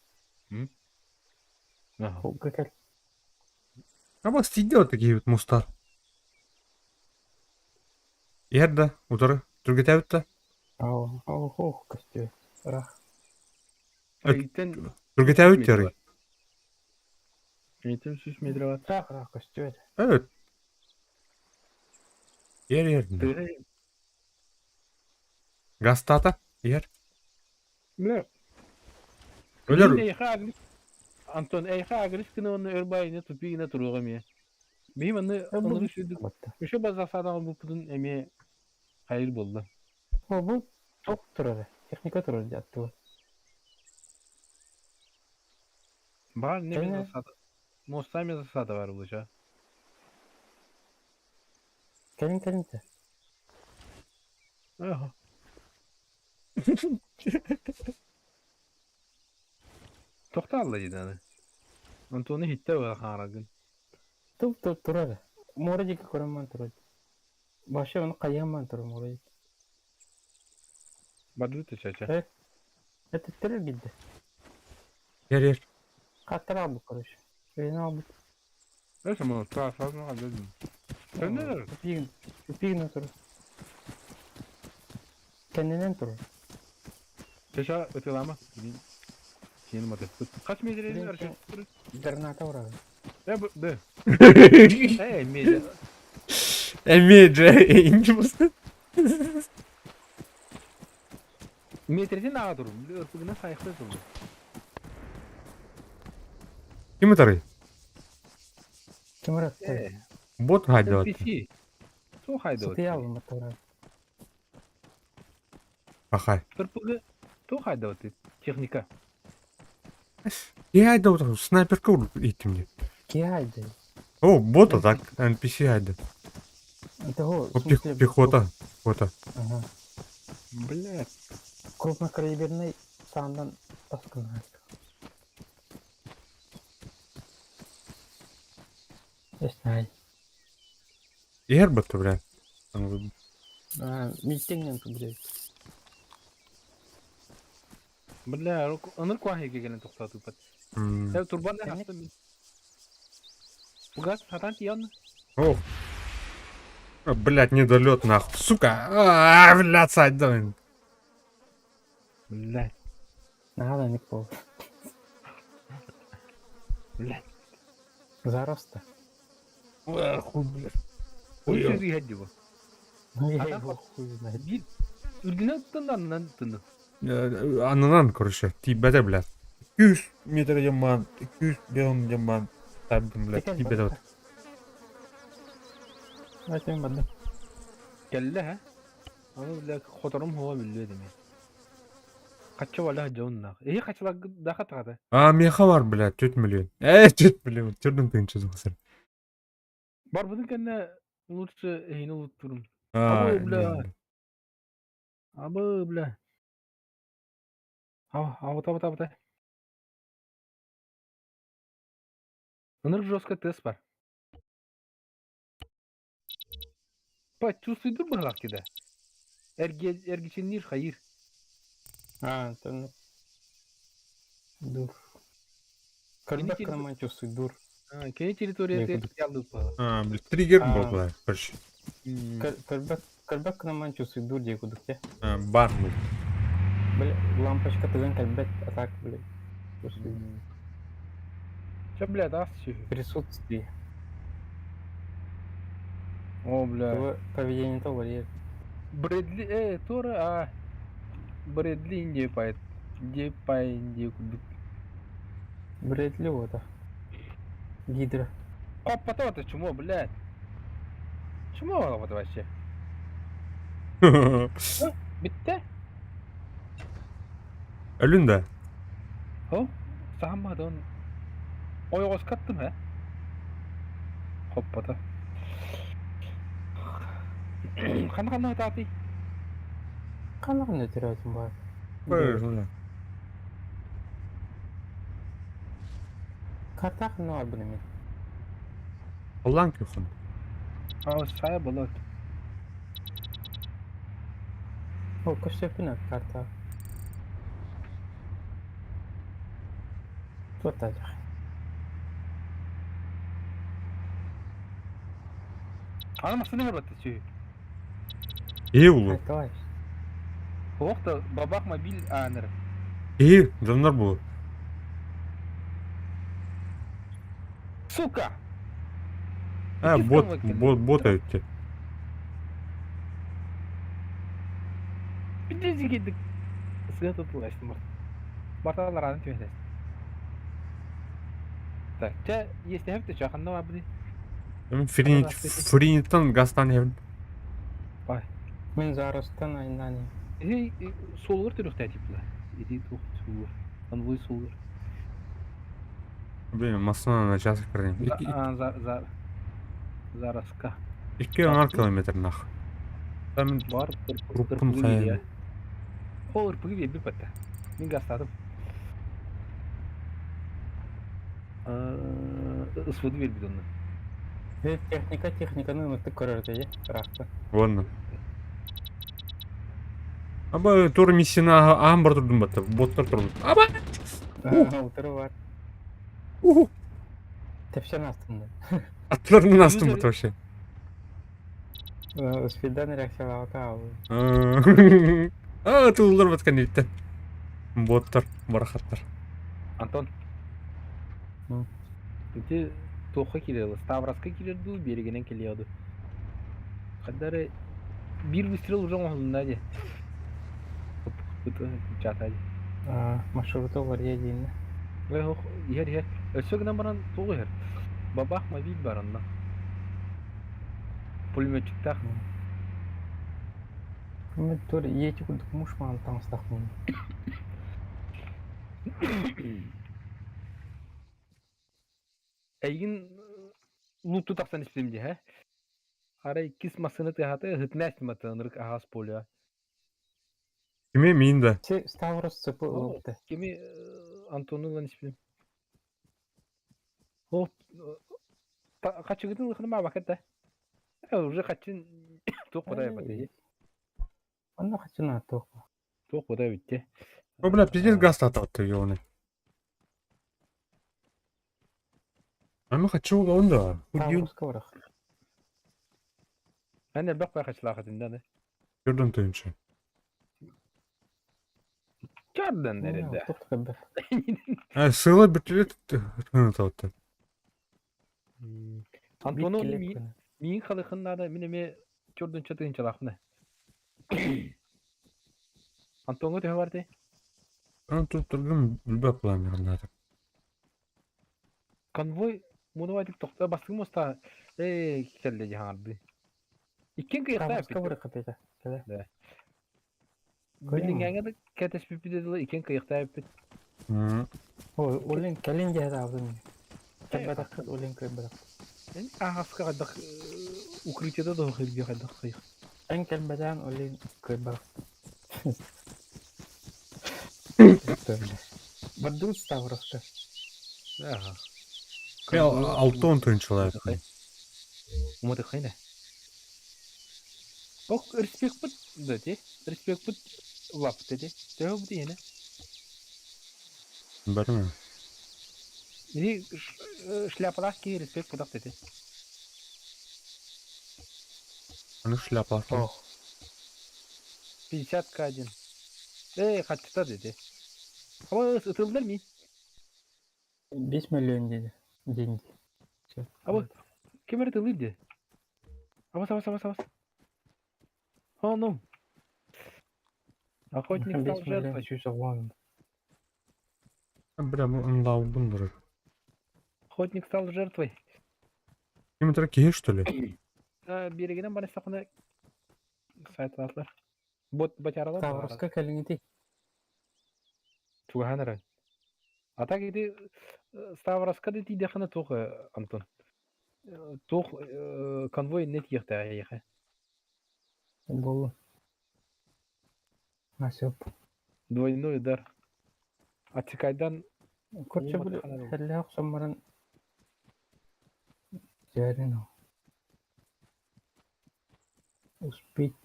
Холга кэл. А бас тиийдэ такие вот мустар. Иһэр да, утары, түргэтээбит да? Ау, ау, ох, көстүө. Рах. Эйтен Түргэтээбит терый. Эйтен 100 метр бар. Рах, рах, көстүө. Evet. Иһэр, иһэр. Гастата, иһэр. Бля. Өлөр. Эйха Антон, эйха агрис гына онно өр байына тупи гына туруга эмиэ. Бии манны оннугу сүрдүк. Еще базасадан буппутун эмиэ хайыр буолла. О, бу туох турар? Техника турар дьаттыга. Бар не засада. Мостами засада бар булча. Кэлин кэлин Ага. Тохтаалла дии Антоны иһиттэ быһа хаарагын. Туп туп турар. Муора диэки көрөн турар. Вообще оны хайыаман турар муора диэки. Бардыт чача. Это терер гидде. Ер ер. Хаттар албыт, короче. Өйүн албыт. Эсэ маны таа дедим. Кэннилер. Тупигин. Тупигин турар. Кэннинэн турар. Чача ытылама. Сен маты. Кач метр арчы? Граната урагы. Э б. Э, медиа. Эмиэ инчи басты. Метрден аға тур. Өрпүгүнө сайыкты тур. Ким ытарый? Ким ыратты? Бот хайдабат. NPC. Су хайдабат. Сытыйа алмат Ахай. Өрпүгү ту хайдабат. Техника. Я хайдабат снайперка иттим деп. Ки хайды? О, бота так, NPC хайды. Того, Пехота. Пехота. Ага. Блядь. Крупнокалиберный сандан таскын. Не знаю. Иһэр батты, бля. А, митингнен блядь. Бля, ыныр куахи келген токтотуп. Э, турбан хастым мин. Фугас сатан тион. О. Блять, недолет нахуй. Сука. А, блядь, сайдан. Блядь. Надо не пол. Блядь. Зароста. Хуй, блядь. Ой, сөз Ну я его хуй знает. Үрдүнэн тыннан тынны. Анынан, короче, тибете, блядь. 200 метр яман, 200 бен яман. Табдым, блядь, тибете вот. Айтайын барды. Келле ха. Аны бля хоторум хуа билбе деме. Качча вала жонна. Э качла даха тагада. А, меха бар, блядь, 4 миллион. Э, 4 миллион, 4 тысяча зухсыр. Бар будун кенне лучше эйни улуттурум. А, Абы, бля. Абы, бля. Ау, ау, таба, таба, таба. Ыныр жестко тест бар. Па, чувствуй быһалак киде. Эрге эргичиннир хайыр. А, это Дур. Көрбөк кынаман чувствуй дур. А, кени территория ялды быһала. А, блядь, триггер был, бля, короче. Көрбөк кынаман чувствуй дур дей кудук те. Бар, блядь. Били лампочка тыган кэлбэт, а так, били, Чэ, блядь, ас сүһү. Присутствие. О, бля. Его поведение то варьирует. Брэдли, туора, а, Брэдли Индия пайт. Индия пай Индия курдук. Брэдли вот, а. Гидра. Хоппата это чмо, блядь. Чмо вот вообще? Бүттэ? Өлүн да. О, сааммадон. Ойоҕоско аттым ээ. Хоппото. Ханна ханна ытаатый? Ханна ханна төрөөтүм баар. Картах ханна барбын эмиэ. Аллаан күхүн. Аа, сая болот. О, көрсөппүн карта. Туоттаах. Аны массыына көрбөттө сүһү. Киһи улуу. Давай. Ох да бабах мобиль ааныр. Киһи дьоннор бу. Сука! А, бот, бот, бот эбит. Пиздец кидик. Сыа тутулаштым. Барталар аны түһэлэс. Так, чэ, иэстэһэп да чаханна бабыны. Фринит, Фриниттан газтан иһэбин. Бай. Мин заростан айнани. Эй, суолугар төрүөхтэй типла. Иди туох суолугар. Конвой суолугар. Блин, массына на час кірдім. За, за, зараска. Икки оҥар километр нах. Там Бар Руппун хайа. Ол ырпыгы биэрбит батта. Мин гастаатым. Ысвыды биэрбит онно. Техника техниканы ыныртык көрөр дии ыраахта. Уонна. Аба тур миссияны аан бар турдум батта. Боттар турдум. Аба! Утыры бар. Уху! Тепсен астында. Аттыларынан астым бат вообще. Успейдан реакциялаабата Аа, туллар баткан диттен. Боттар, барахаттар. Антон. Ити туохха киирэр Ставроска киирэр дуу, биэригинэн кэлиэ дуу. Хаддары биир выстрел уже оҥоһулунна дии. Чата дии. Маршрута уларыйа дииннэ. Иһэр иһэр. Өссө гынан баран туох иһэр? Бабах мобиль бар онно. Пулеметчиктаах. Мен тур иэти курдук муш маан таҥастахпын. Эйигин луутту тахсан истим дии, һэ? Арай иккис массыына тыаһата ыһытына эстимата ынырык аһаас поле. Кими миин да? Ставрос цепы ылыпты. Кими Антону ылан испитим. Ол хачыгытын ылыхыным аабакка да. Уже хачин туох кудай бат. Онно хачын туох. Туох кудай битте. О, бля, пиздец газ татты, ёбаный. А мы хочу онда. Ставроска барах. Эн элбэх бай хачылаахатын да. Көрдөн тойунчу. Чардан эрэ. А, сыла бүтүлет тыны Антону миин халыхын наада мин эмиэ чордунча тыһынчалаахпына. Антоҥҥа төһө бардай? Антон тургун билбэт планернаата. Конвой мунубайтык тохто бастыҥ муоста ээ кэллэ дьаһаҥардыы. Иккиэн кыйахтаа Ставроска барах эппитэ. Да. Билиҥҥээҥҥэ да кэтэспиппит дылы иккиэн кыйахтаа эппит. Ой, олин кэлин дьаһаабын. Кэлбэтэххит олин кыайбатах. Эн ааска хайдах укрытиеда да хыргы хайдах кыйах. Эн кэлбэтээн олин кыайбатах. Бардын Ставроска. Ага. Алтон тойунчулар. Уматы хайна. Ох, респект да те. Респект лап те. Төһө бу диэне. Барма. Иди шляпалаах киһи респект путах тете. Аны шляпа. Ох. 50 к 1. Ээ, хаччыта диэти. Аба ытыллар ми? 5 миллион диэди. Деньги. Аба ким эрэ тыллыыр дии. Абас, абас, абас, абас. О, ну. Охотник стал 5 миллион жертвой. 110. Бля, ынлаубын дурар. Охотник стал жертвой. Ким это киһи, что ли? Биэригинэн бара сахына сайталаатылар. Бот батяралар Ставроска кэлиҥити. Чугаһаан эрэн. А так ити Ставроска да тиийдэххинэ туох Антон туох конвой иннэ тиийиэхтээх эйиэхэ. Буолла. А сөп. Двойной удар. Ацикайдан Короче, били хэллээх охсон баран дьээрин успеть.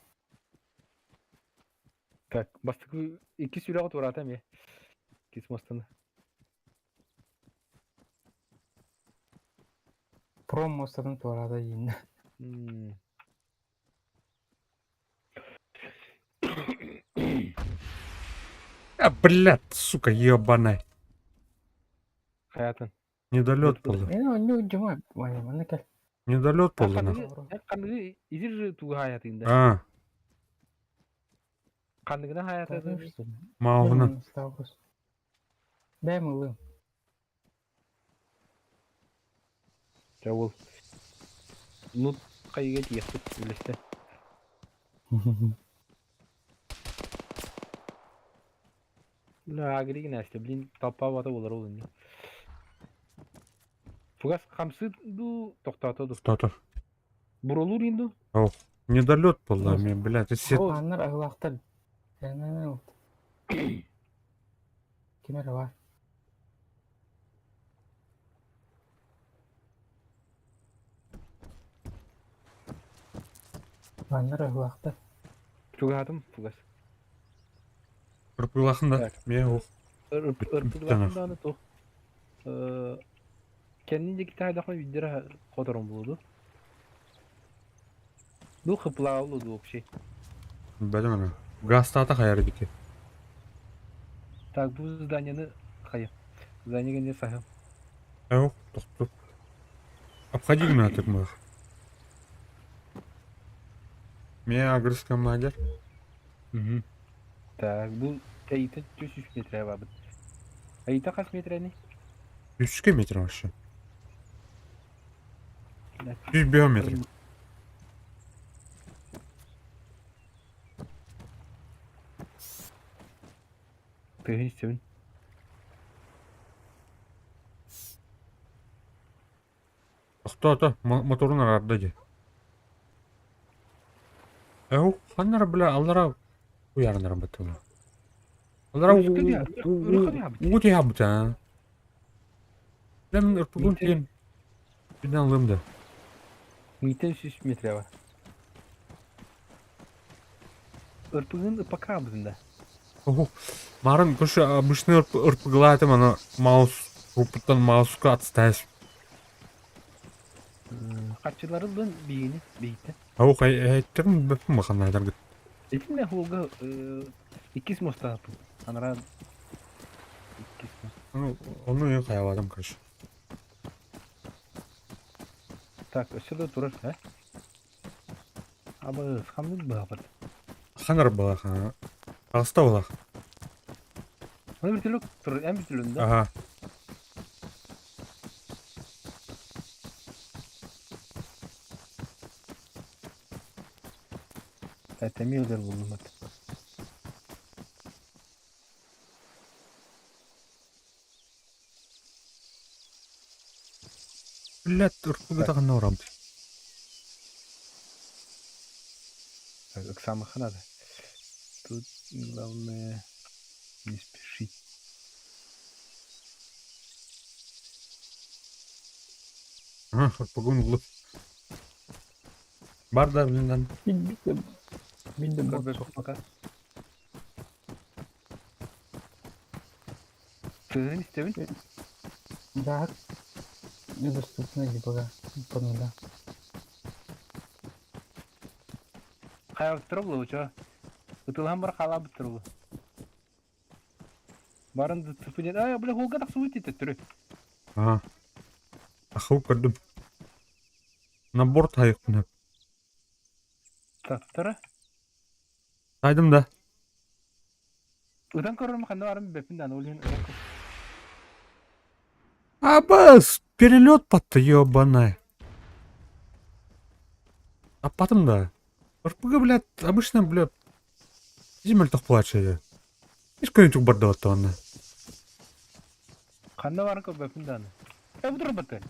Так, бастакы иккис сүрэҕи туораата эмиэ. Иккис муостаны. Пром муостатын туораата дииннэ. А, блядь, сука, ебаная. Хайатын. Недолет болды. Э, онньу дьума, манна кэл. Недолет болды нахуй. Ханныгы изир же тугу хаятында. А, Ханныгына хаятында. мауғына. Ставрос. Бэм ылым. Дьэ ол ну хайыга тиийэхпит үллэстэ. Бля, агригин ээстэ, блин, толпа буолар ол инни. Фугас хамсыы дуу, тохтоото дуу? Тохтоото. Бурулуур иин дуу? Недолет болды мен, блядь, сет. Ааннар аһылаахтар. Ким эрэ баар. Ааннар аһылаахтар. Чугаһатым фугас. Ырпылахын да. Мен ох. Ырпылахын даҕаны туох кэннин диэки таайдахпына биирдэрэ хоторон буолуо дуу? Дуу хыпылаабыл дуу вообще? Бәдем ана. Газ тата хайар бити. Так, бу зданияны хайа. Здание не сахал. Эх, тохту. Обходи меня тут мых. Меня агрызка лагерь. Угу. Так, бу Айта 300 метр бабыт. Айта хас метрени? 300 метр вообще. 100 биометр. Тыһын истэбин. Тохтоо, моторун араарда дии. Эу, ханнара, бля, аллара уярнара бытыла. Аллара уу тиһабыта. Лем ырпыгын тиен. Биден лымда. Митен 100 метр бар. Ырпыгын ыпака бызында. Марын күші обычный ырпыгылаатым, аны маус рупуттан мауска отстаешь. Хаччылары лын биини бийтэ. Ау хайттырым бөппүн баханайдаргыт. Итиннэ хуолга иккис муостааппын. Анараа иккис мост. Ону мен хайалаатым, короче. Так, өссө да турар, э? Абы хамнык баапыт. Ханар балах, а. Аста балах. Оны вертолет турар, эн вертолетун да? Ага. Тэми ылар буллум ат. Блядь, ырпыгытаҕын орам. Так, ыксаамыхха надо. Тут главное не спешить. Ага, ырпыгын улып. Бар да блин. Билдим Көрбөт пока. Тыһын истэбин. Да, недоступно либо по нуля. Хайабыттара булууча. Ытылаһан бар хаалаабыттара булу. Баран ДЦП диэн, аа, бля, холга тахсыбыт дии төттөрү. Ага. Ахыл көрдүм. На борт хайыкпын. Таптара. Тайдым да. Ытан көрөрүм ханна барым билбэппин даҕаны, ол иһин ытан көр. Абас, перелет батты, ебаная. Аппатым да. РПГ, блядь, обычно, блядь, земель плачет. Иш көнүтүк барды баттаҕына. Ханна баарын көрбөппүн даҕаны. Э, бу турбаты.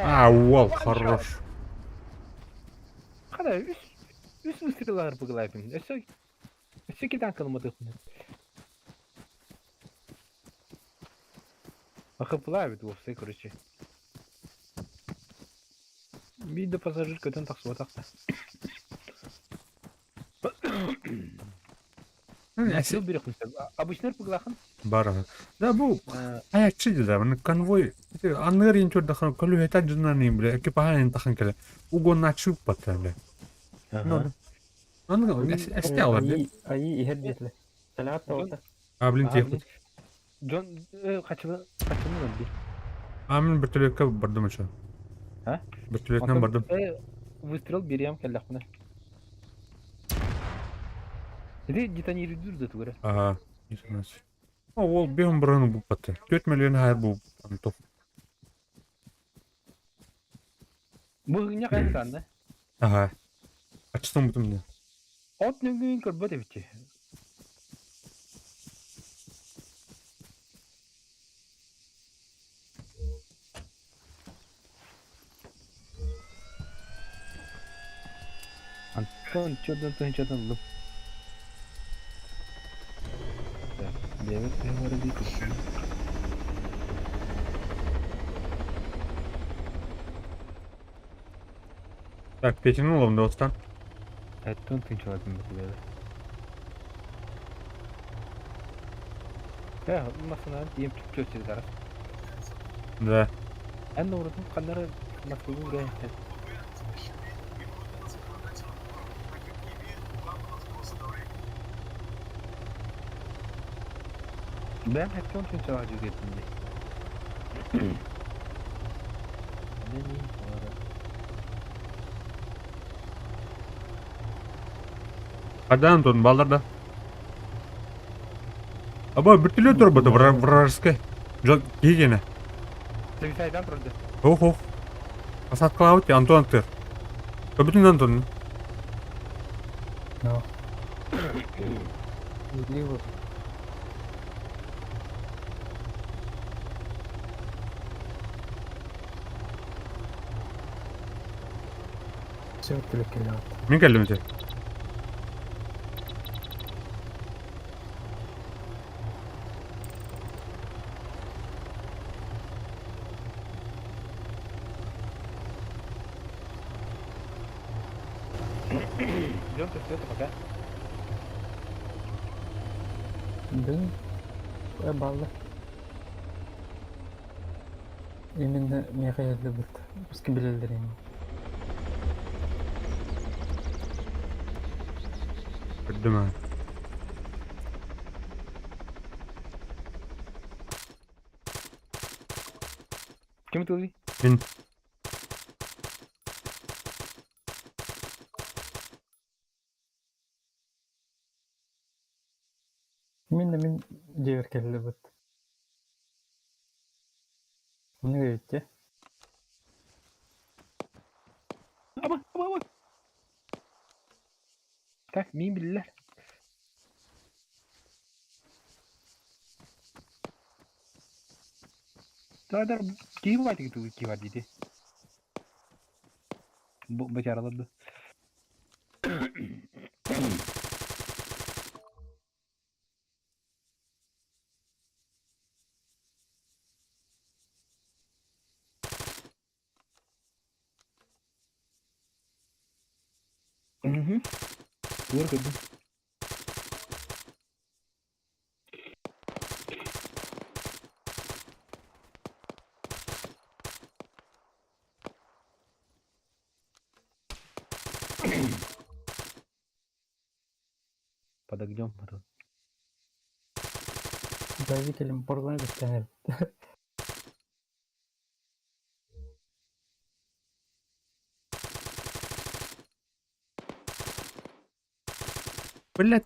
А, уол, хорош. Хана үс үс выстреллар РПГлайбын. Өссө өссө китан кылматыхпын. Ахыпылаабит уопсай, короче. Биир да пассажир көтөн тахсыбатах да. Сыл бириэхпин сөп. Обычно РПГлаахын? Бар. Да бу аяччы да, маны конвой анныгар иин көрдөхөн көлүһэтэ дьоннор бля экипаһын тахан кэлэ угоннааччы ыппаттар бля. Аны эсте алар Айыы айыы иһэр диэтилэр. Сэлэҕэт тоҕута. А, блин, тиэхпит. Дьон хачылы хачылы өлдү. А, мин вертолетка бардым еще. А? Вертолетынан бардым. Выстрел берем кэллэхпинэ. Ити детонируйдуур да тугура. Ага, О, ол бэйэм быраны булбатты. 4 миллион хайр бу Антон. Бу ыгынньа хайа саанна? Ага. Ачтым бутум да. От нөҥүөн көрбөт эбит. Антон чёрдан тыһыынчатан ыллым. Так, бэйэбит бэйэбэр дии көрсүбүт. Так, Петяны ылам да отстан. Антон тыһыынчалатын бэйэбэр. Э, массыынан тиийэн чүпчү сара. Да. Эн урутун ханнары Москваға үрэ. Бэйэм хэттэн тыһыынчалаах дьүгэтин дии. Хада Антон, балдар да. Аба, вертолет турбата вражеская. Жол, кигене. Зависайдан турды. Ох, ох. Посадкалаабыт Антон тыр. Көбүтүн Антон. No. Либо Все вертолет Мин кэллим ити. Ждем света пока. Да. Балла. Именно Михаил любит. Пускай билэллэр Көрдүм аа. Ким тылый? Мин. Именно мин дьиэбэр кэллибит. Ону эбит Аба, аба, аба. Так, мин биллэр. Тадар киһи баайтыгы тылы киһи бар диити. Бу бачаралар да. Мгм. Тугар көрдүм. Под огнем потом. Давителем порван бестен. Блядь,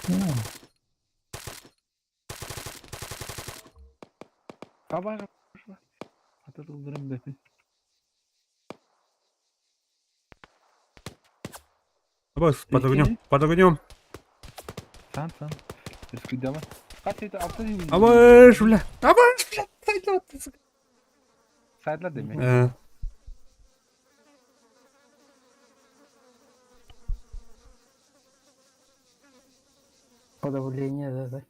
Ну, Табаҕа Ата тылларым бэпин. Бас, под огнем, под огнем. Сан, сан. Өскүдама. Хас это алта Абыш, бля. Абыш, бля. Сайдлар деме. Подавление, да, да.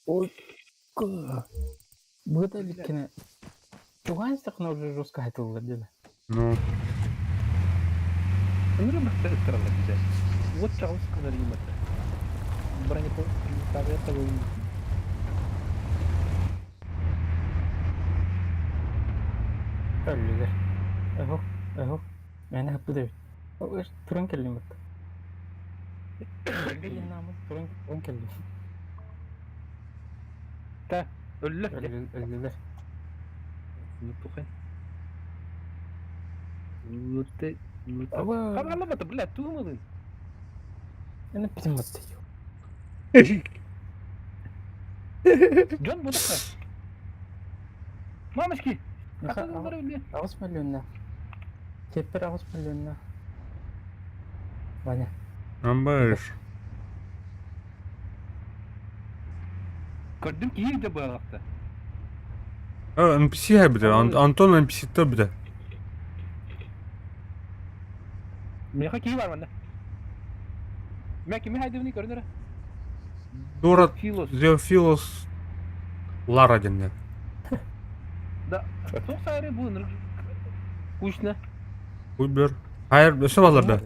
Ой, Быта иликкинэ Чугаан уже жестко айтыллар деді. Ну. Өнүрө бахта ыттараллар дии. Уот чаҕылыс гынар юмата. Бронепоезд табылын. Өллүлэр. Оһох, оһох. Мээнэ хаппыт эбит. Туран кэллим бат. Туран туран кэллим. Та, өллө. Өллүлэр. Лутухай. Лутте, лутте. Хабарламата, блядь, туумалын. Ene bizim batты. Дьон бутаха. Мамочки! Аҕыс миллионна. Теппер аҕыс миллионна. Ваня. Амбаш. Көрдүм киһи да быалахта. NPC бите, Антон NPC та бите. Меха киһи бар манна. Мэ кими хайдыбыны көрүнөрө? Дора Зеофилос Лара дэннэ. Да, туох сайры бу ынырык кучна. Уйбер. Хайыр, өсө балар да.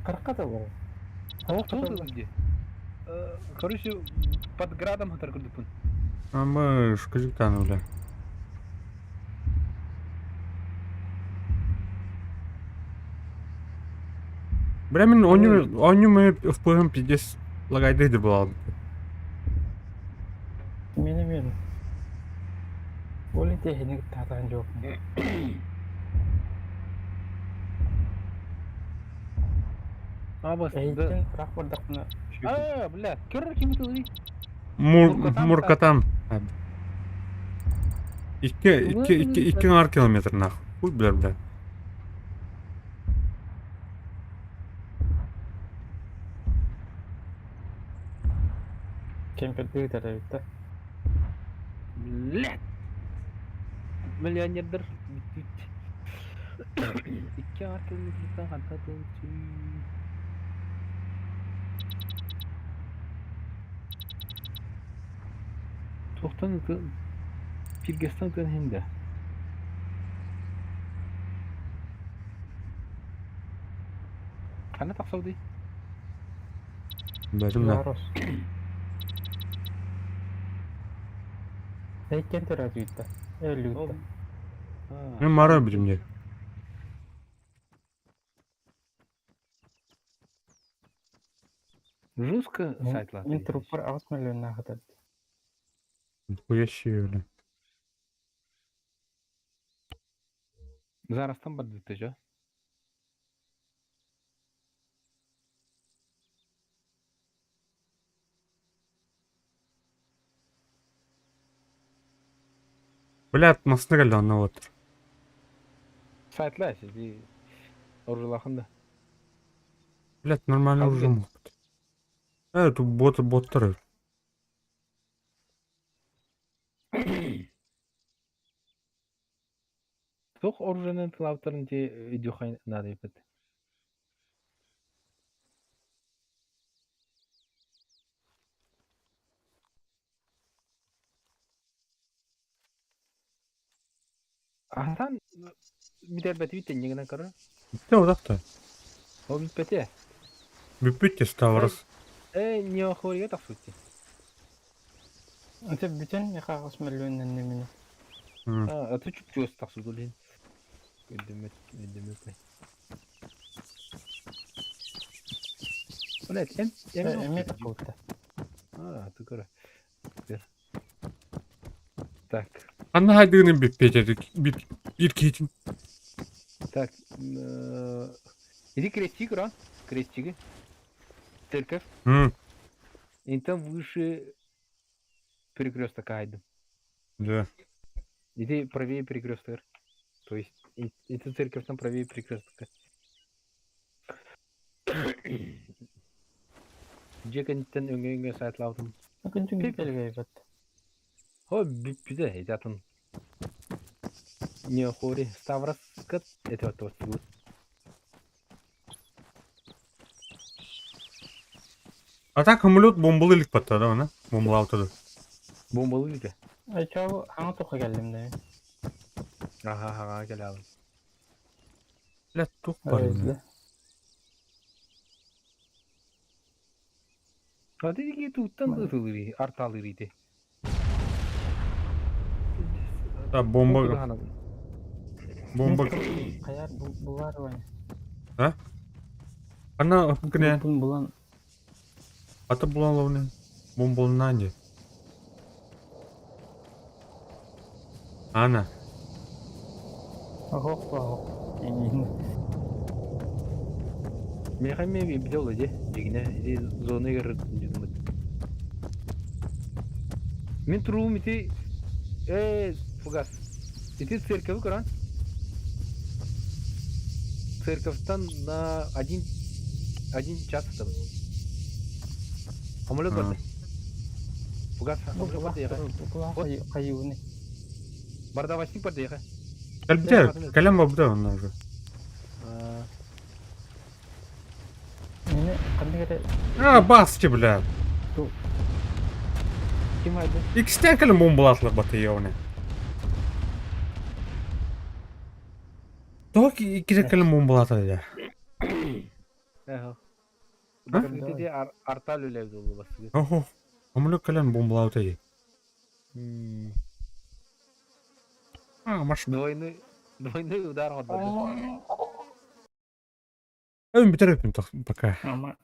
Қырыққа да бар. Туох дии. Короче, под градом хатар көрдүкпүн. Амыш, кыжыктан бля. Бля, мин оню, оню мы в ПМ пиздец лагайды была. Мені мен. Ол техник татан жоқ. Абас. Эйттен рақ бардақпына. А, бля, көрөр кими тылы. Мур, Муркатам. Икки, икки, икки, икки нар километр нах. Хуй, бля, бля. Кемперді тарабитта. Блядь. Миллионердер бүттүт. Икки ар километртан ханта тылчы. Тоқтан Пиргестан көн хинде. Хана тақсауды? Бәлім да. Ларос. Эйттен тарабитта. Өлүтта. Мен мара билим де. Жестко сайтлар. Мен труппар ағыс миллионна хатар. Хуящие, бля. Зарастан бар дитте жо. Блядь, масына келді анна отыр. Сайтлар сизи оржулахында. Блядь, нормально Ал уже мог. Тут боты, боттар. Тух оружиянын тылаптарын те видеохайн надо епет. Ахтан битер бит негенен көрөр. Бітті одақта. О битпете. Бүппүт те Ставрос. Э, Неохорига тахсыбыт дии. Это бүтэн мехагас мөллүөннэннэ мини. А, это чуп-чугас тахсыбыт ол иһин. Өйдөммөт, өйдөммөт. Блять, эм, эм Эмиэ тахсыбыта. А, ты көрө. Так. Ханна хайдыгын биппиэтэ биир киһитин. Так, иди крестик, Рон, крестики. Церковь. И там выше перекресток айдым. Да. Иди правее перекресток. То есть, это церковь там правее перекрестка. Дьиэ кэнниттэн өҥө-өҥө саайтлаабытым. Күнтүн кэлгэйбэт. О, бүппүтэ, ити атын. Неохори Ставроскат это вот А так самолет бомбалы илик баттада она. Бомбалаабыта Бомбалы илик. Айчау хаҥа тоха кэллим да. Аха, хаҥа кэлэҕин. Бля, туох бар. А ты туттан ытылырый, арталырый ити. Да, бомба. Бомба. Хайар булар вань. А? Ана кіне. Булан. Аты булан ловны. Бомбалынан де. Ана. Ох, ох. Меха ме биле де, дегине, иди зона егер Мин туруум ити э фугас. Ити церковь көрөн. Церковьтан на один час там. Самолет барды. Фугас самолет барды яха. Хайуны. Бардавачник барды яха. Кэлбитэ, кэлэн барбыта онно уже. А, баски, бля. Ким айды? Икстен кэлэн бомбалаатылар батыйа оны. Тоҕо иккитэ кэлэн бомбалаата дии? Ага. Бакыргыты артал үлэбит болду бастыгы. Охо. Самолет кэлэн бомбалаабыта дии. А, маш. Двойной двойной удар отбарды. Ön бүтэр өпүн пока. Ама.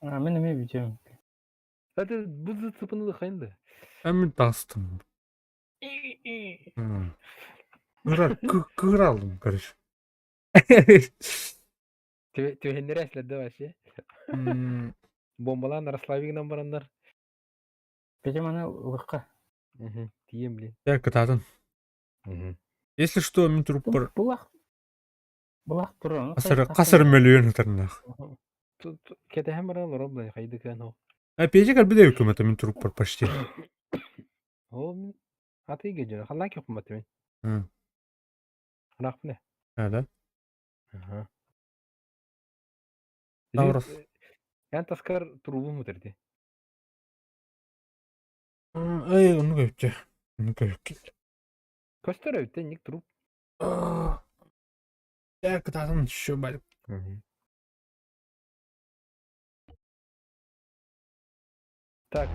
А, мен эме бүтөм. Это бу цыпыны хайынды. Мен тастым. Кыралдым, короче. Түһеннер эслерде вообще. Бомбалан Рославигынан бараннар. Петим аны лыкка. Тием, блин. Я кытаатын. Если что, мин труппар Булах. Булах туран. Касар мөлүйөн ытарнах. Кетеһэн баран олорор блин, хайды кыан ол. А пече кэлбит өкүмөтө мин труппар почти. Ол мин аты геджер, халлан көхүмөтө мин. Рахмне. А, да? Ага. Таврос. Эн таскар трубу мутерди. Эй, ону көптө. Ону көптө. Көстөр өттө ник труп. Я кытаатын еще бар. Так.